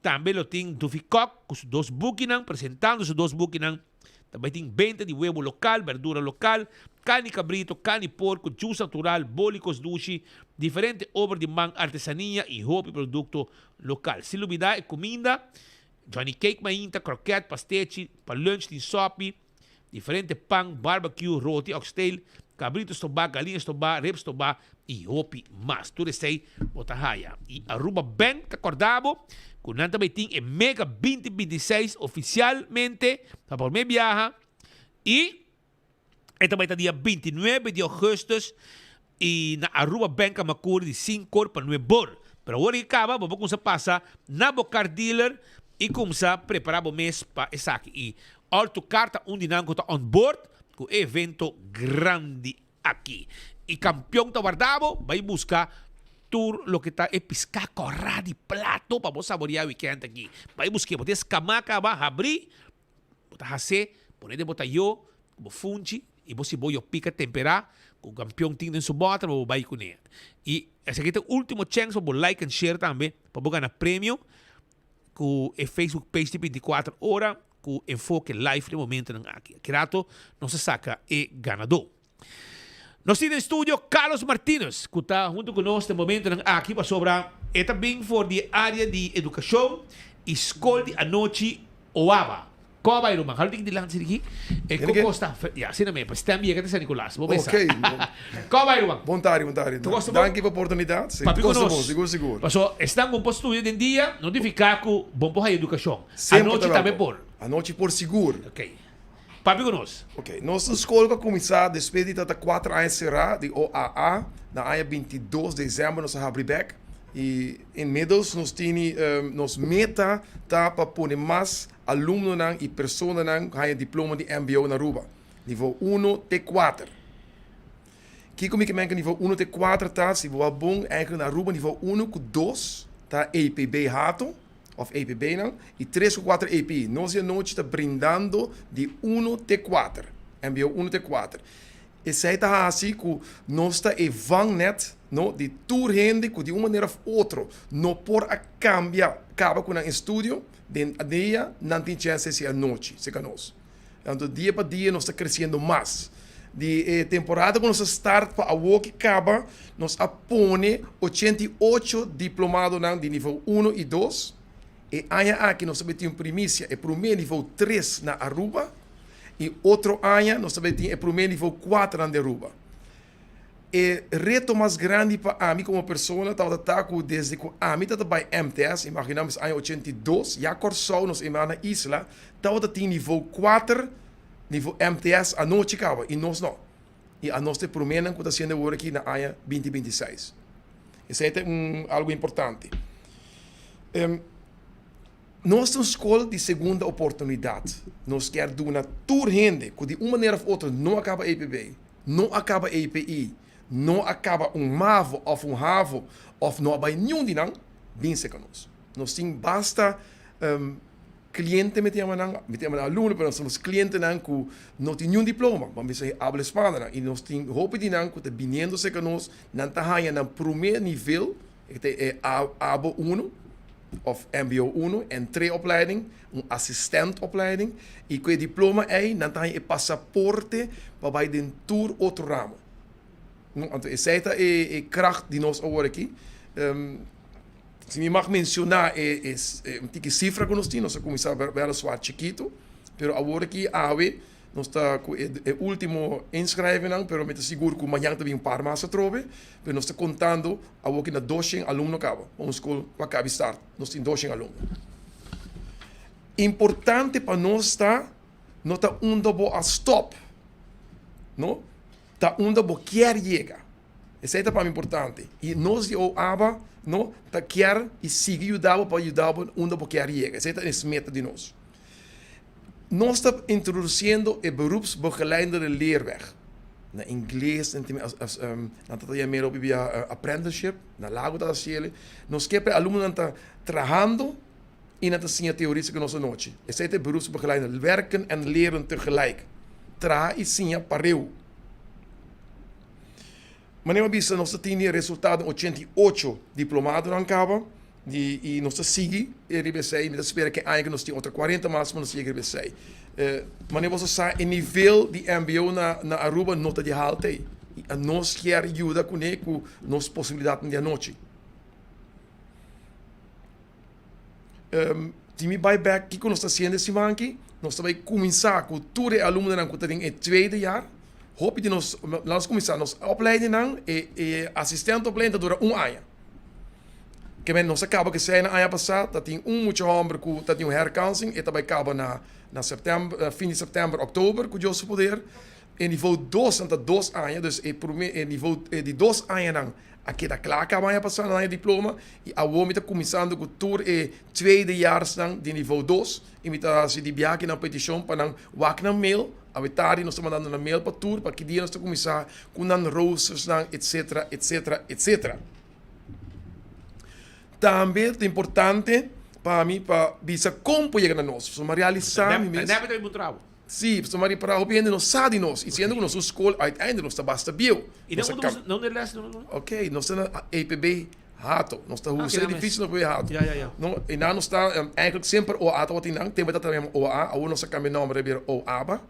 Tambe lo tin Duffy Kok cu su dos bukinan presentando su dos bukinan. Ta bai tin benta di webo lokal, berdura lokal, karni kabrito, karni porko, jus natural, boli kos dushi, diferente obra di man, artesania i hopi produkto lokal. Sin lubidá e kuminda, Johnny cake mainta, kroket, pastechi, pa lunch tin sopi, diferente pan, barbecue, roti, oxtail, kabrito stobá, galiña stobá, rib stobá. y hopi mas. Tur esey bo ta haya. Y Aruba Bank ta corda bo cu nan ta bay tin e Mega 2026 oficialmente pa prome biaha y e ta bay ta dia 29 di augustus y na Aruba Bank a Macuri di 5 or pa 9 or. Pero awor ki caba bo por cumsa pasa na bo car dealer y cumsa prepara bo mes pa esaki. Y All to Car ta un di nan cu ta on board cu e evento grandi Aki. E kampion ta warda bo, bai buska tur loke ta e piská kòrá di plato pa bo saboriá wikènt aki. Bai busk'é, bo ta eskamá kaba, habrí, bo ta has'é, pone den bo tayó ku bo funchi i bo siboyo pika temperá ku kampion tin den su bòter pa bo bai kuné. I esaki ta e último chèns pa bo like en share tambe pa bo gana premio ku e Facebook page di 24 ora ku enfoke live den momentonan aki. Aki rato nos a saka e ganadó. Nos tin den studio Carlos Martinez ku ta huntu ku nos den momentonan aki pasobra e ta bin for di e area di edukashon i skol di anochi Oaba. Ko bai ruman? Halo tin dilanti di aki. E ko kosta? Ya, asina mi. Pa stem yega te San Nicolas. Bo mesa. Ok. Ko bai ruman? Bon tardi, bon tardi. Tur kosta bon? Danki pa oportunidat. Si, Papi ku kosta nos. bon, sigur, sigur. Paso esnan bon por studia den dia, no nifiká ku bon por haya edukashon. Semper Anochi ta tambe welkom. por. Anochi por sigur. Ok. Papi ku nos. Ok. Nos skol ku a kuminsá despues di tata kuater aña será di OAA, na aña 22 desèmber nos a habri bèk. I inmiddels nos tini nos meta ta pa pone mas alumnonan i personanan ku haña diploma di mbo na Aruba, nivo uno te kuater. Kiko mi ke men ku nivo uno te kuater ta? Si bo a bon, eigenlijk na Aruba nivo uno ku dos ta EPB Hato òf EPB-nan i tres ku kuater EPI. Nos di anochi ta brindando di uno te kuater, mbo uno te kuater. Esei ta hasi ku nos ta e vangnet, no, di tur hende ku di un manera òf otro no por a kambia kaba ku nan estudio. Den dia nan tin chèns esi anochi serka nos. Anto dia pa dia nos ta kresiendo mas. Di e temporada ku nos a start pa awor ki kaba nos a pone 88 diplomadonan di nivel uno i dos. E aña aki nos ta bai tin un primisia, e promé nivel tres na Aruba i otro aña nos ta bai tin e promé nivel kuaternan di Aruba. E reto mas grandi pa ami komo persona tabata ta ku desde ku ami tabata bai MTS, imagina mes aña 82, ya Kòrsou, nos hermana isla, tabata tin nivo kuater, nivo MTS anochi kaba i nos no. I anos ta e proménan ku ta hasiendo awor aki na aña binti binti seis. Esei ta un algu importante. Nos ta un skol di segunda oportunidat. Nos kier duna tur hende ku di un manera òf otro no a kaba EPB, no a kaba EPI, no a kaba un mavo òf un havo òf no a bai niun di nan, bin serka nos. Nos tin basta kliente, mi ta yama nan, mi ta yama nan alumno, pero nos nos klientenan ku no tin niun diploma, ban bisa habla hispanonan, i nos tin hopi di nan ku ta biniendo serka nos, nan ta haña nan promé nivel, e ta e abo uno òf mbo uno, entreeopleiding, un assistentopleiding, i ku e diploma ei nan ta haña e pasaporte pa bai den tur otro ramo. Anto esei ta e kracht di nos awor aki. Si mi mag menshoná e un tiki sifra ku nos tin, nos a kuminsá wèliswaar chikitu, pero awor aki awe nos ta ku e último inschrijvingnan, pero mi ta sigur ku mañan ta bin un par mas atrobe, pero nos ta kontando awor aki na doshen alumno kaba, pa un skol ku a kabi start nos tin doshen alumno. Importante pa nos ta no ta unda bo a stòp, no, ta unda bo kier yega. Esei ta pa mi importante. I nos di OABA no ta kier i sigui yuda bo pa yuda bo unda bo kier yega. Esei ta es meta di nos. Nos ta introduciendo e beroepsbegeleidende leerweg. Na ingles nan ta ta yam'é hopi bia apprenticeship, na Lago ta hasiel. Nos ke pa e alumnonan ta trahando i nan ta siña teoria ku nos anochi. Esei ta e beroepsbegeleidende, werken en leren tegelijk. Traha i siña pareu. Manera mi a bisa nos ta tini e resultado 88 diplomadonan kaba di i nos ta sigui riba esei. Mi ta spera ke aña ku nos tin otro 40 mas pa nos yega riba esei. Manera boso sa e nivel di mbo na na Aruba no ta di halte ei. I anos kier yuda kuné ku nos posibilidatnan di anochi. Si mi bai bek kiko nos ta hasiendo e siman aki, nos ta bai kuminsá ku tur e alumnonan ku ta den e tweede jaar. Hopi di nos, laat nos kuminsá, nos opleidingnan, e e asistentopleiding ta dura un aña. Ke men nos a kaba ku esei na aña pasá, ta tin un mucha hòmber ku ta tin un herkansing, e ta bai kaba na na sèptèmber, fin di sèptèmber, òktober ku Dios su poder. E nivo dos nan ta dos aña, dus e promé e nivo e di dos añanan a keda kla kaba aña pasá, nan a haña diploma i awor mi ta kuminsando ku tur e tweedejaarsnan di nivo dos i mi ta hasi di biaha nan petishon pa nan wak nan mail, awe tardi nos ta mandando nan mail pa tur pa ki dia nos ta kuminsá ku nan roostersnan etsetera etsetera etsetera. Tambe ta importante pa mi pa bisa kon por yega na nos, pasobra mi a realisá mi mes. Sí, pasobra mi a ripará hopi hende no sa di nos, i siendo ku nos un skol uiteindelijk nos ta basta bieu. I na unda les nan ta? Ok, nos ta na EPB Hato, nos ta husa e edifisio na EPB Hato. No, i nan nos ta eigenlijk semper OA tabatin nan, tempo e tabata yama OA, awor nos a kambia nomber a bira OABA,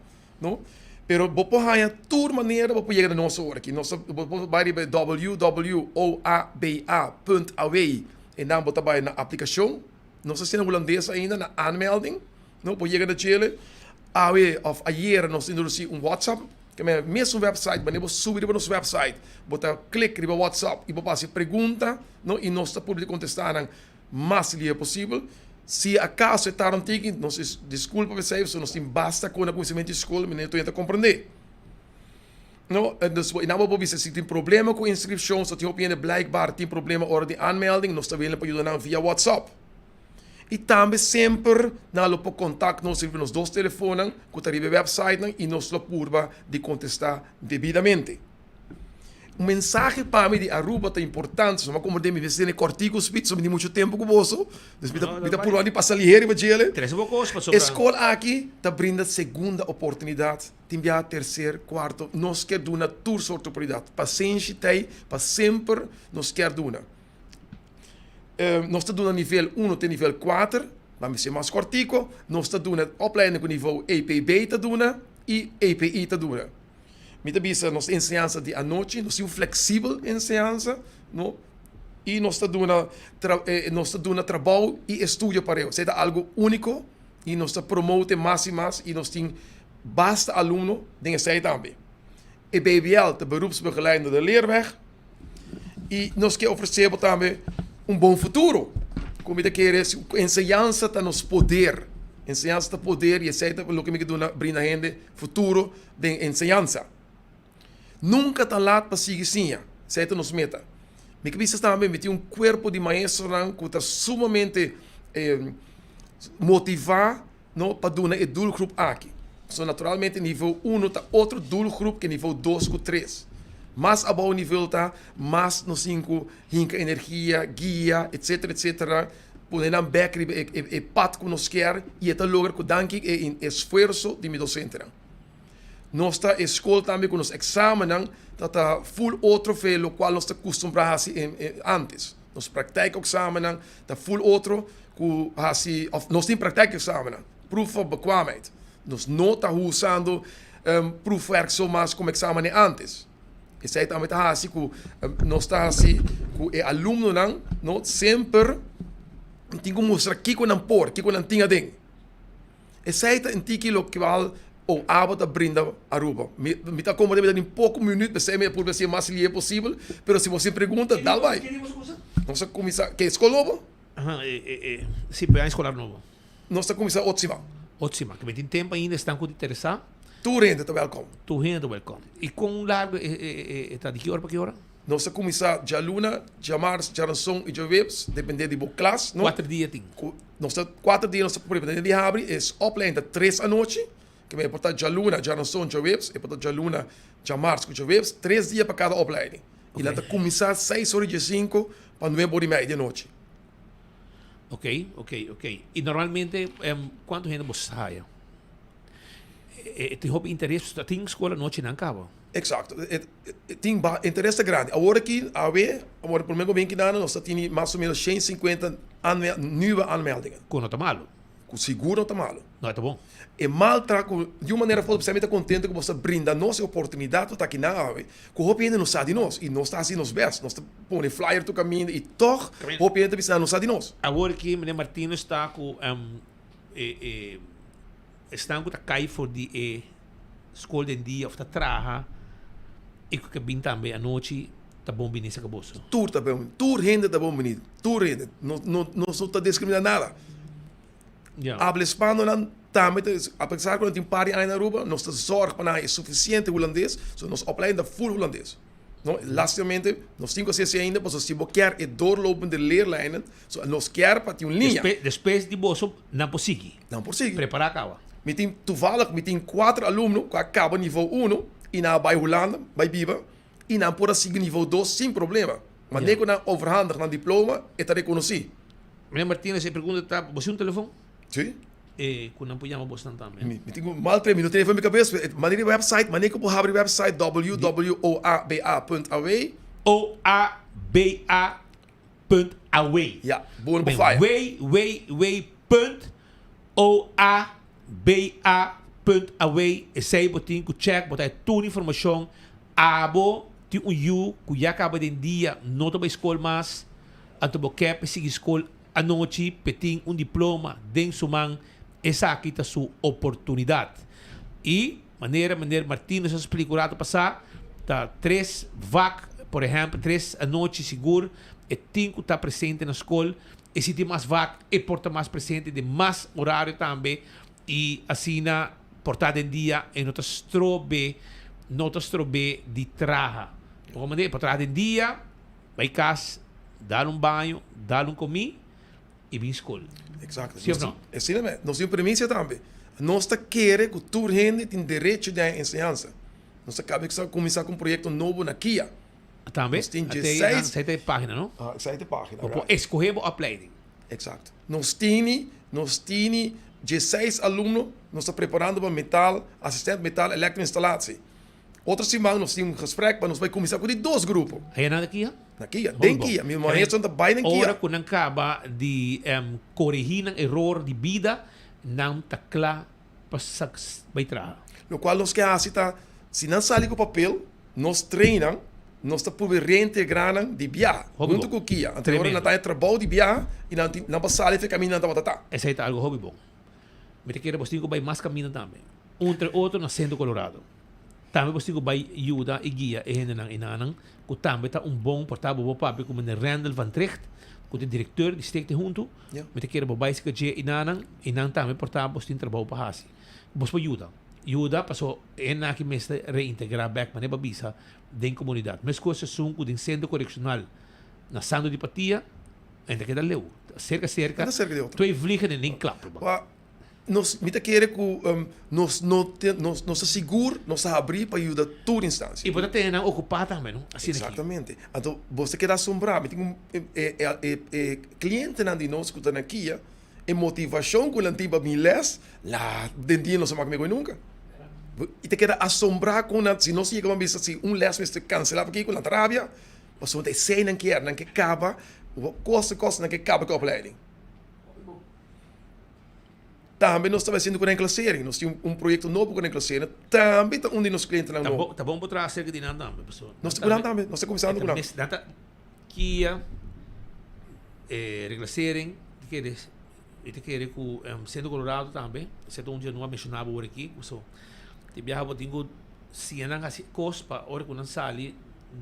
no. Pero bo por haña tur manera bo por yega na nos awor aki. Nos ta, bo por bai riba e www.oaba.aw i nan bo ta bai na aplikashon, nos ta siña hulandes ainda na aanmelding. No por yega na djele. Awe of ayera nos introduci un WhatsApp. Ke men mesun website, wanneer bo subi riba nos website, bo ta klik riba WhatsApp y bo por haci pregunta, no, y nos ta purba di contesta nan mas lihe posibel. Si acaso e tarda un tiki, nos disculpa p'esey, pasobra nos tin basta con na cuminsamentu di scol, meneer Toño ta comprende. No, dus bo, y nan bo por bisa si tin problema cu inscripcion, so tin hopi hende blijkbaar tin problema ora di aanmelding, nos ta willing pa yuda nan via WhatsApp. I tambe semper nan lo por kontakt nos riba nos dos telefonnan ku ta riba e wèpsaitnan i nos lo purba di kontestá debidamente. Un mensahe pa mi di Aruba ta importante, so mi a komprendé mi mester tene kòrtiku speech, so mi tin muchu tempu ku boso, dus mi ta mi ta purba di pasa liher riba djele. Trese bo kos pasobra. E skol aki ta brinda segunda oportunidat, tin biaha terser, kuarto, nos kier duna tur sorto oportunidat. Pasenshi t'ei pa semper nos kier duna. Nos ta duna nivel uno te nivel kuater, pa mi ser mas kòrtiku, nos ta duna opleiding ku nivo EPB ta duna i EPI ta duna. Mi ta bisa nos enseñansa di anochi, nos tin un fleksibel enseñansa, no, i nos ta duna nos ta duna trabou i estudio pareu. Esei ta algu úniko i nos ta promote mas i mas i nos tin basta alumno den esei tambe. E BBL ta Beroepsbegeleidende Leerweg. I nos ke ofresé bo tambe un bon futuro. Ku mi ta kere si enseñansa ta nos poder. Enseñansa ta poder i esei ta loke mi ke duna brinda hende futuro den enseñansa. Nunka ta lat pa sigui siña. Esei ta nos meta. Mi ke bisa tambe mi tin un kuerpo di maestronan ku ta sumamente motivá No pa duna e doelgroep aki. So naturalmente nivel uno ta otro doelgroep ke nivel dos ku tres. Mas abou nivel ta, mas nos tin ku hinka energia, guia, etcetera, etcetera, pone nan bek riba e e pad ku nos kier i e ta logra ku danki e esfuerso di mi dosentenan. Nos ta e skol tambe ku nos eksamennan ta ta ful otro fe lokual nos ta kustumbrá hasi antes. Nos praktijkexamennan ta ful otro ku hasi òf nos tin praktijkexamennan, proef van bekwaamheid. Nos no ta usando proefwerk so mas komo eksamen di antes. Esei tambe ta hasi ku nos ta hasi ku e alumnonan no semper tin ku mustra kiko nan por, kiko nan tin aden. Esei ta intiki lokual o abo ta brinda Aruba. Mi mi ta komprende mi ta tin poko minüt p'esei mi a purba hasi e mas lihe posibel, pero si bo sin pregunta dal bai. Nos a kuminsá, ke skol nobo? Aha, e e e si pe aña eskolar nobo. Nos ta kuminsá otro siman. Otro siman, ke mi tin tempu ainda esnan ku ta interesá. Tur hende ta wèlkòm. Tur hende ta wèlkòm. I kon largu e e e ta? Di ki ora pa ki ora? Nos ta kuminsá djaluna, djamars, djaranson i djaweps, dependé di bo klas, no? Kuater dia tin. Nos ta kuater dia nos ta prepara di habri e opleiding ta tres anochi ke men e por ta djaluna, djaranson, djaweps, e por ta djaluna, djamars ku djaweps, tres dia pa kada opleiding i nan ta kuminsá seis ora i diesinku pa nuebe ora i mei di anochi. Ok, ok, ok. I normalmente kuantu hende bo sa haya? E tin hopi interes pasobra tin skol anochi nan kaba. Exacto. E tin interes ta grandi. Awor aki, awe, awor prome ku bin kidana nos ta tini mas o menos 150 nuebe aanmeldingen. Ku no ta malu. Ku sigur no ta malu. No, e ta bon. E mal ta ku di un manera of otro mi ta kontento ku boso ta brinda nos e oportunidat pa ta akinan awe. Ku hopi hende no sa di nos i nos ta hasi nos bes. Nos ta pone flyer tur kaminda i tòg hopi hende ta bisa nan no sa di nos. Awor aki meneer Martinus ta ku e esnan ku ta kai for di e skol den dia of ta traha. I ku ke bin tambe anochi ta bon bini saka boso. Tur ta bon, tur hende ta bon bini, tur hende. No, no, nos no ta diskriminá nada. Ja. Habla hispanonan tambe ta, apesar ku nan tin un par di aña na Aruba, nos ta zòrg pa nan haña sufisiente hulandes, so nos opleiding ta ful hulandes. No, lastimamente nos tin ku hasi así ainda, pasobra si bo kier e doorlopende leerlijnen, so nos kier pa tin un liña. Despe, despues di boso, nan por sigui. Nan por sigui. Prepará kaba. Mi tin, toevallig, mi tin kuater alumno ku a kaba nivo uno i nan a bai Hulanda, bai biba, i nan por a sigui nivo dos sin problema. Manera ku nan overhandig nan diploma, e ta rekonosí. Meneer Martinez, e pregunta ta, bo tin un telefon? Sí. E ku nan por yama bosnan tambe. Mi tin un mal tren, mi no tene for mi kabes, pero manera di website, manera ku bo habri website www.oaba.aw. O-A-B-A punt aw. Ja, bo no por faya. Www punt O-A-B-A punt aw, esei bo tin ku check, bo ta haña tur informashon. Abo tin un yu ku ya kaba den dia no ta bai skol mas, anto bo ke pa e sigui skol anochi p'e tin un diploma den su man, esaki ta su oportunidat. I manera meneer Martinus a splika un rato pasá, ta tres vak, por ehèmpel tres anochi sigur e tin ku ta presente na skol, e si tin mas vak e por ta mas presente den mas orario tambe i asina por ta den dia e no ta strobe no ta strobe di traha. Bo komprende? E por traha den dia. Bai kas, dal un baño, dal un komí i bin skol. Exacto. Sí of no? Asina mes. Nos tin un premisa tambe. Nos ta kere ku tur hende tin derecho di haña enseñansa. Nos ta kaba di kuminsá ku un proyekto nobo na kia. Tambe? Nos tin Ate dieseis. Esei ta e página, no? Ah, esei ta e página, Bo por right. eskohé bo opleiding. Exacto. Nos tini, nos tini dieseis alumno nos ta preparando pa metal, asistent metal elektroinstalatie. Otro siman nos tin un gesprek pa nos bai kuminsá ku di dos grupo. Aya nan na kia? Na kia, den kia. Mi maestro ta bai den kia. Ora ku nan kaba di korehí nan eror di bida, nan ta kla pa bai traha. Lokual nos ke hasi ta, si nan sali ku papel, nos train nan, nos ta purbe reintegrá nan di biaha huntu ku kia. Anto ora nan ta haña trabou di biaha i nan tin nan por sali for e kaminda nan tabata ta. Esei ta algu hopi bon. Mi ta kere bos tin ku bai mas kaminda tambe. Un entre otro na Sentro Colorado. Tambe bo tin ku bai yuda i guia e hendenan enanan ku tambe ta un bon por ta bo bo papia ku meneer Randall van Tricht ku ta direkteur di Stichting Huntu. Mi ta kere bo bai sika dje enanan i nan tambe por ta bos tin trabou pa hasi. Bos por yuda. Yuda paso e hendenan aki mester reintegrá bèk manera bo a bisa den komunidat. Meskos esun ku den sentro korekshonal na Santo di Patia nan ta keda leu. Serka serka twee vliegen in één klap. Nos, mi ta kere ku nos no te, nos, nos ta sigur, nos ta habrí pa yuda tur instansia. I bo ta tene nan okupá tambe, no? Asina aki. Eksaktamente. Anto bo ta keda asombrá. Mi tin un e e e e klientenan di nos ku ta na kia, e motivashon ku nan tin pa bin lès, la den dia nos a mak mekoi nunka. I ta keda asombrá kon nan, si nos yega pa bisa si un lès mester kanselá pakiko, nan ta rabia, pasobra ta esei nan kier, nan ke kaba, kosta kosta nan ke kaba ku e opleiding. Tambe nos ta bai haciendo cu Reclassering. Nos tin un proyecto nobo cu Reclassering. Tambe ta un di nos clientenan nobo. Ta bon bo traha cerca di nan tambe, pasobra Nos ta cu nan tambe. Nos ta cuminsando cu nan. Nan ta kia e Reclassering ta kere, mi ta kere cu Centro Colorado tambe, esei ta un dje no a menciona bo awor aki, pasobra tin biaha bo tin cu siña nan haci cos pa ora cu nan sali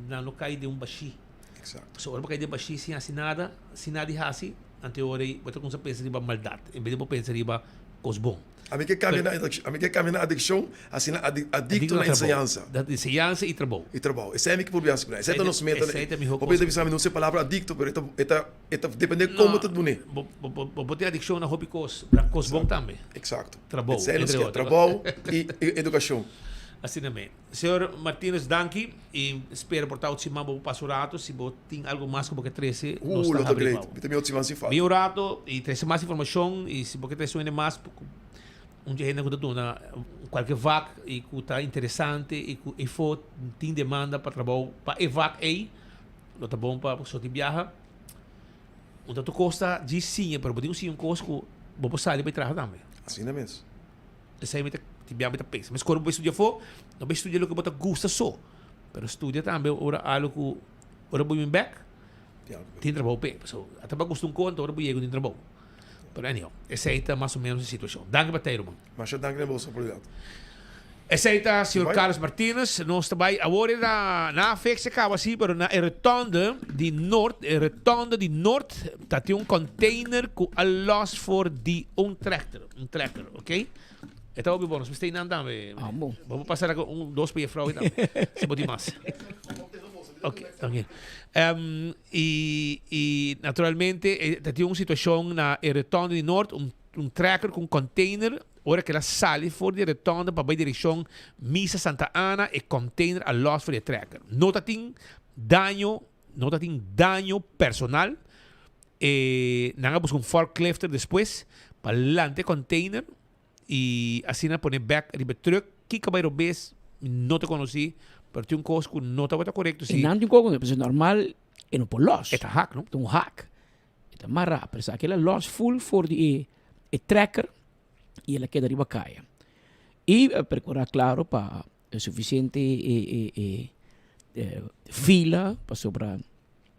nan no cay den un bashi. Exacto. Pasobra ora bo cay den bashi sin haci nada, sin nada di haci, Ante ora ei bo ta kumsa pensa riba maldat en bes di bo pensa riba kos bon. Ami ke kambia na ami ke kambia na adikshon asina adikto na enseñansa. Na enseñansa i trabou. I trabou. Esei ami ke por biaha ku esei ta nos meta. Esei ta miho kos. Hopi ta bisa mi no usa e palabra adikto pero e ta e ta e ta depende kon bo ta dun'é. Bo bo bo tin adikshon na hopi kos, na kos bon tambe. Eksakto. Trabou Esei nos entre ke otro. trabou i edukashon. Asina mi. Señor Martinus danki y spera por ta otro siman bo por pasa un rato si bo tin algo mas cu bo ke trece nos Uh, ta lo ta habri great. pa bo. Mi ta mi otro siman sin falta. Bin un rato y trece mas informacion y si bo ke trece un hende mas un dje hende cu ta duna cualke vak y cu ta interesante y cu efo tin demanda pa trabou pa e vak ey lo ta bon pa boso tin biaha. Un ta tur cos ta djis siña pero bo tin cu siña un cos cu bo por sali pa e traha tambe. Asina mes. Esei mi ta tin bia mi ta pensa. Meskor bo bai studia afó, no bai studia loke bo ta gusta so, pero studia tambe ora algu ku ora bo bin bèk tin trabou p'e. Pasobra ata bo a gusta un konta ora bo yega tin trabou. Pero anyhow, esei ta mas o ménos e situashon. Danki pa tei ruman. Masha danki na boso oportunidat. Esei ta señor Carlos Martinez. Nos ta bai awor e na na Afex a caba si, pero na e rotonde di Noord, e rotonde di Noord ta tin un container cu a los for di un tractor, un trekker, ok? E ta hopi bon, nos mester einan tambe. Ah, bon. Bo por pasa cu un, dos pa juffrouw tambe, si bo tin mas. Ok, ok. Um, y, y naturalmente e ta tin un situacion na e rotonde di Noord, un, un trekker cu un container. Ora ku el a sali for di e rotonde pa bai direkshon Misa Santa Ana, e kònteiner a lòs for di e trèker. No ta tin daño, no ta tin daño personal. E nan a buska un forklifter despues pa lanta e kònteiner i asina pone bèk riba e trùk. Kiko a bai robes mi no ta konosí, pero tin un kos ku no tabata korekto E si. nan tin koko, pasobra normal e no por lòs. E ta hak, no? Ta un hak. E ta mará, pero esaki el a lòs ful for di e e trekker y el a keda riba kaya. Y a percura claro pa e suficiente e e e e fila pasobra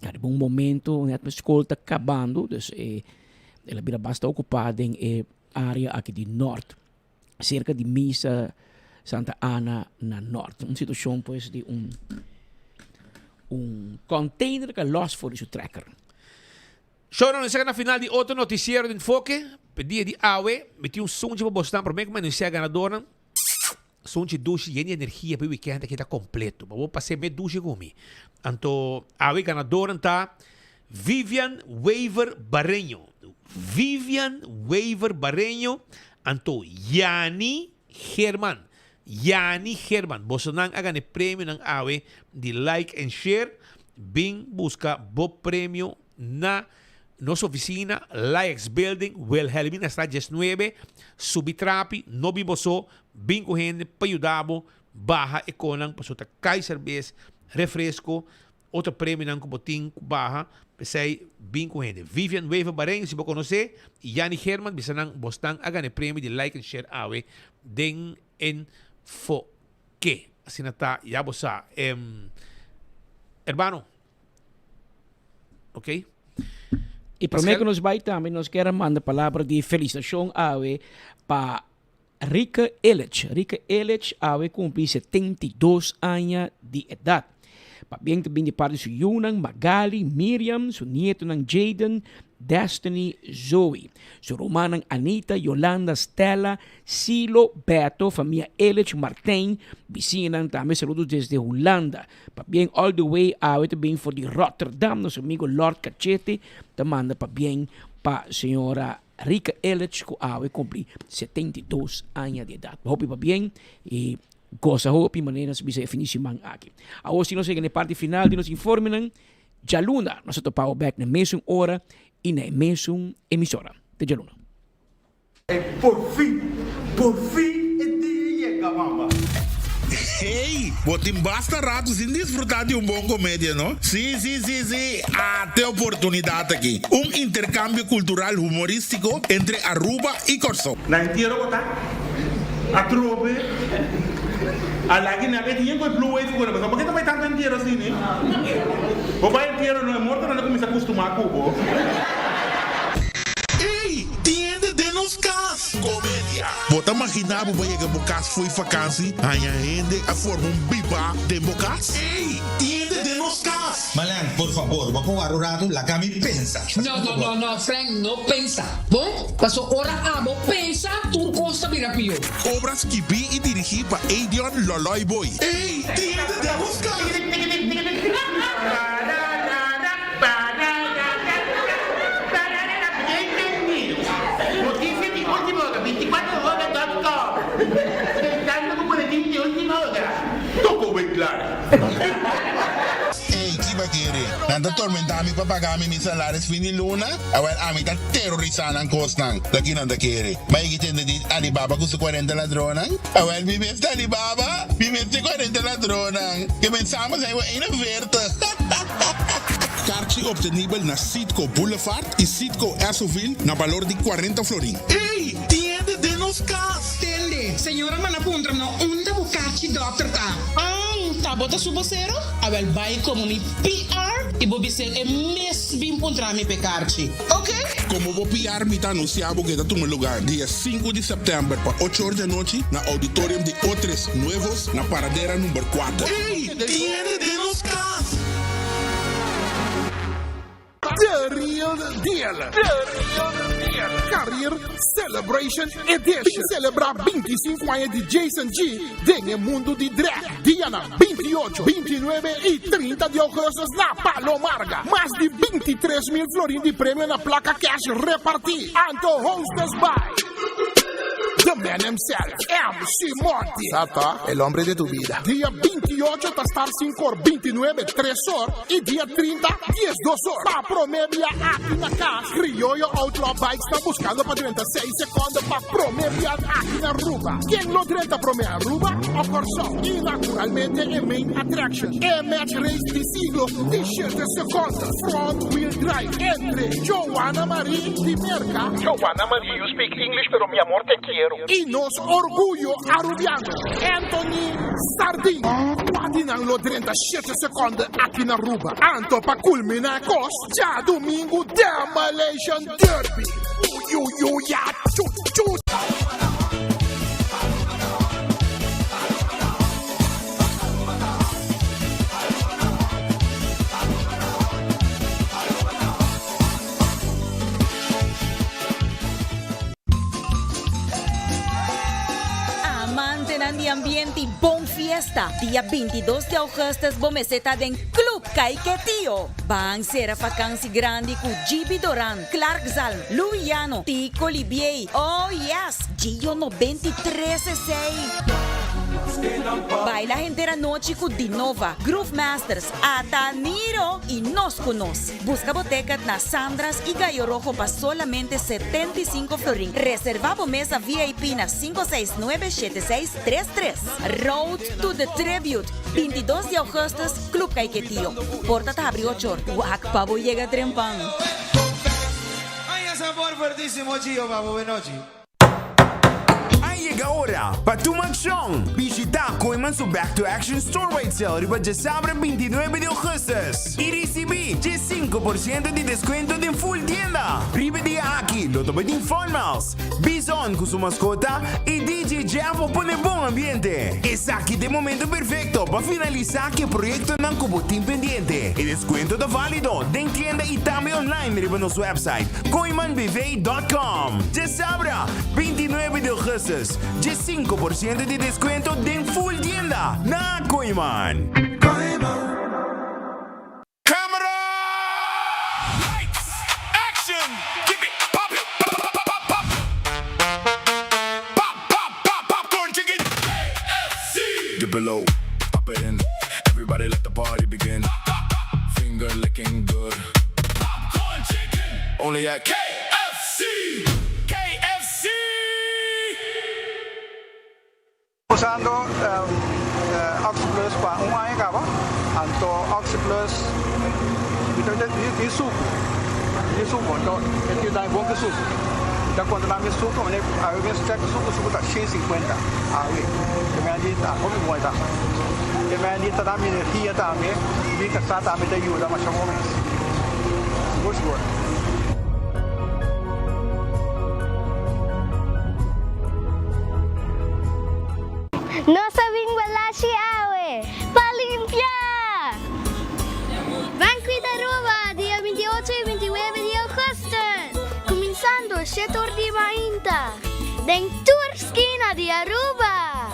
riba un momento net e skol ta kabando dus e el a bira basta ocupa den e area aki di nort cerca di misa Santa Ana na nort. Un situacion pues di un un container ka los for di su trekker. Shownan nos yega na final di otro noticiero di Enfoke. P'e dia di awe, mi tin un sunchi pa bosnan prome ku mi anuncia ganadornan. Sunchi dushi yen di energia p'e weekend aki ta completo. Pa bo pas'e me dushi ku mi. Anto awe ganadornan ta Vivian Wever Bareño, Vivian Wever Bareño, anto Yani German, Yani German. Bosonan a gana e premionan awe di like and share. Bin buska bo premio na nos oficina, Laex Building, Wilhelminastraat 19. Subi trapi, no bin bo so, bin ku hende pa yuda bo baha e konan pasobra ta kai serbes, refresco, otro premionan ku bo tin ku baha. P'esei bin ku hende. Vivian Wever Bareng, si bo konosé, i Yani German, bisa nan bosnan a gana e premio di like and share awe den Enfoke. Asina ta, ya bo sa. Em, herbano. Ok. I promé ku nos bai tambe nos kier a manda palabra di felisitashon awe pa Rike Illich. Rike Illich awe kumpli 72 aña di edat. Pabien ta bin di parti su yunan Magali, Miriam, su nietonan Jayden, Destiny, Zoe. Su rumannan Anita, Yolanda, Stella, Silo, Beto, famia Illich, Martijn, bisiñanan tambe saludos desde Hulanda. Pabien all the way awe ta bin for di Rotterdam nos amigo Lord Cachete ta manda pabien pa señora Rika Illich cu awe cumpli 72 aña di edad. Hopi pabien y goza hopi manera nos bisa e fin di siman aki. Awor si nos yega na e parti final di nos informenan, djaluna nos ta topa awe bek na e mesun ora y na e mesun emisora. Te djaluna. Ey por fin, por fin e dia yega mama. Hey, bo tin basta rato sin disfruta di un bon comedia, no? Sí, sí, sí, sí, ate oportunidad aki. Un intercambio cultural humoristico entre Aruba y Corsou. Na entiero bo ta atrobe a lagi nan e tin ku e blue wave ku nan pasobra bo ke ta bai tantu entiero asina bo bai entiero no e mortonan ta kuminsa kustumá ku bo. Ey, tin hende den nos cas! Comedia. Bo ta magina bo ba yega bo cas fo'i vakansi, haña hende a forma un biba den bo cas? Ey, tin hende den nos cas! Malan, por fabor, bo por wara un rato, laga mi pensa. No, no, no, no, Frank, no pensa. Bon, paso ora abo pensa, tur cos ta bira pió. Obra skibí i dirigí pa Edion Loloy Boy. Ey, tin hende den nos cas! Noticia di ultima ora, 24 hora dot com, Presentando cu boletin di ultima ora. Toko wey klaar. Ey, ki bakere? Nan ta tormenta mi pa paga mi mi salaris fin di luna? Awel, ami ta terorisa nan kosnan. Ta ki nan ta kere? Ma e ki tende di Alibaba ku su kuarenta ladronnan? Awel, mi mes ta Alibaba, mi mes tin kuarenta ladronnan. Ke mensamos zijn we 41. Karchi obtenibel na Citgo Boulevard y Citgo Essoville na balor di 40 florin. Ey! Tin hende den nos cas! Tende, señora manda puntra no unda bo karchi dokter ta. An, ta bo ta su bosero? Awel bai komo mi PR i bo bis'é e mes. mes bin puntra mi p'e karchi, oke? Komo bo PR mi ta anunsiá bo ku e ta tuma lugá dia sinku di sèptèmber pa ocho or di anochi na Auditorium di Otres Nuevos na Paradera number kuater. Ey, tiene den nos kas! The Real Deal. The Real Deal. Career Celebration Edition. Bin celebra 25 aña di Jason G den e mundo di drag. Dianan 28, 29 y 30 di augustus na Palo Marga. Mas di 23 mil florin di premio na placa cash reparti. Anto hostess by The man himself, MC Monty. Sa el hombre de tu vida. Dia 28 ta start 5 or, 29 3 or y dia 30 12 or. Pa prome bia aki na cas, Criollo Outlaw Bikes ta buscando pa drenta 6 seconde pa prome bia aki na Aruba. Ken lo drenta prome Aruba o Corsou? Y naturalmente e main attraction, e match race di siglo di 7 seconde, front wheel drive entre Joanna Marie di Merca. Joanna Marie, you speak English pero mi amor te quiero. Y nos orguyo Arubiano, Anthony Sardin. Cua di nan lo drenta 7 seconde aki na Aruba? Anto pa culmina e cos, djadumingo Demolition Derby. Uyuyuya chu chu. Amantenan di ambiente y bon fiesta, dia 22 di augustus bo mester ta den Club Caiquetio. Ban cera vakantie grandi cu GB Doran, Clark Zalm, Louis Llano, Tico Libiey, oh yes, Gio 93 esey. Baila henter anochi cu Dinova, Groove Masters, Ata Niro y Nos Cu Nos. Busca bo ticket na Sandra's y Gallo Rojo pa solamente 75 florin. Reserva bo mesa VIP na 569 7633. Road to the Tribute, 22 di augustus, Club Caiquetio. Porta ta habri ocho or. Wak pa bo yega trempan. Aña sabor fuertísimo Gio pa bo benochi. A yega ora pa tuma akshon! Bishita Kooyman su Back to Action Store-wide Sale riba djasabra 29 di augustus i risibí dje 5% di deskuento den full tienda. Riba e dia aki lo ta bai tin Fun Miles, Bison ku su maskota i DJ Jeff pa pone bon ambiente. Esaki ta e momento perfekto pa finalisá ku e proyektonan ku bo tin pendiente. E deskuento ta válido den tienda i tambe online riba nos website kooimanbv dot com. Djasabra, 29 di augustus, dje 5% di deskuento den full tienda na Kooiman. Camera! Lights! Action! Keep it pop it pop pop pop pop pop pop pop popcorn chicken KFC! Dip it low, pop it in. Everybody let the party begin. Finger licking good. Popcorn chicken! Only at KFC! KFC! Usando Oxi Plus pa un aña caba, anto Oxi Plus mi ta tin sucu, tin sucu, anto e tin dai bon ki sucu. Mi ta controla mi sucu, mane awe mes check sucu, sucu ta shen sinkuenta awe, ke men di ta hopi bon e ta. Ke men di ta da mi energia tambe, mi casa tambe ta yuda masha bon mes. Sigur sigur. Nos a bin Balashi awe pa limpia! Ban Cuida Aruba dia 28 y 29 di augustus, cuminsando shete or di mainta, den tur skina di Aruba!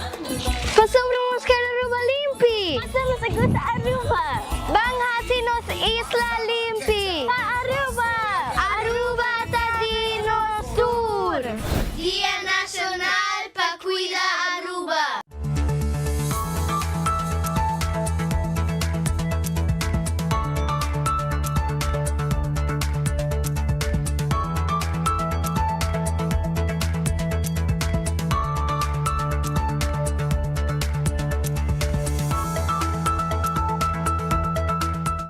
Pasobra nos ker Aruba limpi! Pasobra nos a gusta Aruba! Ban haci nos isla limpi!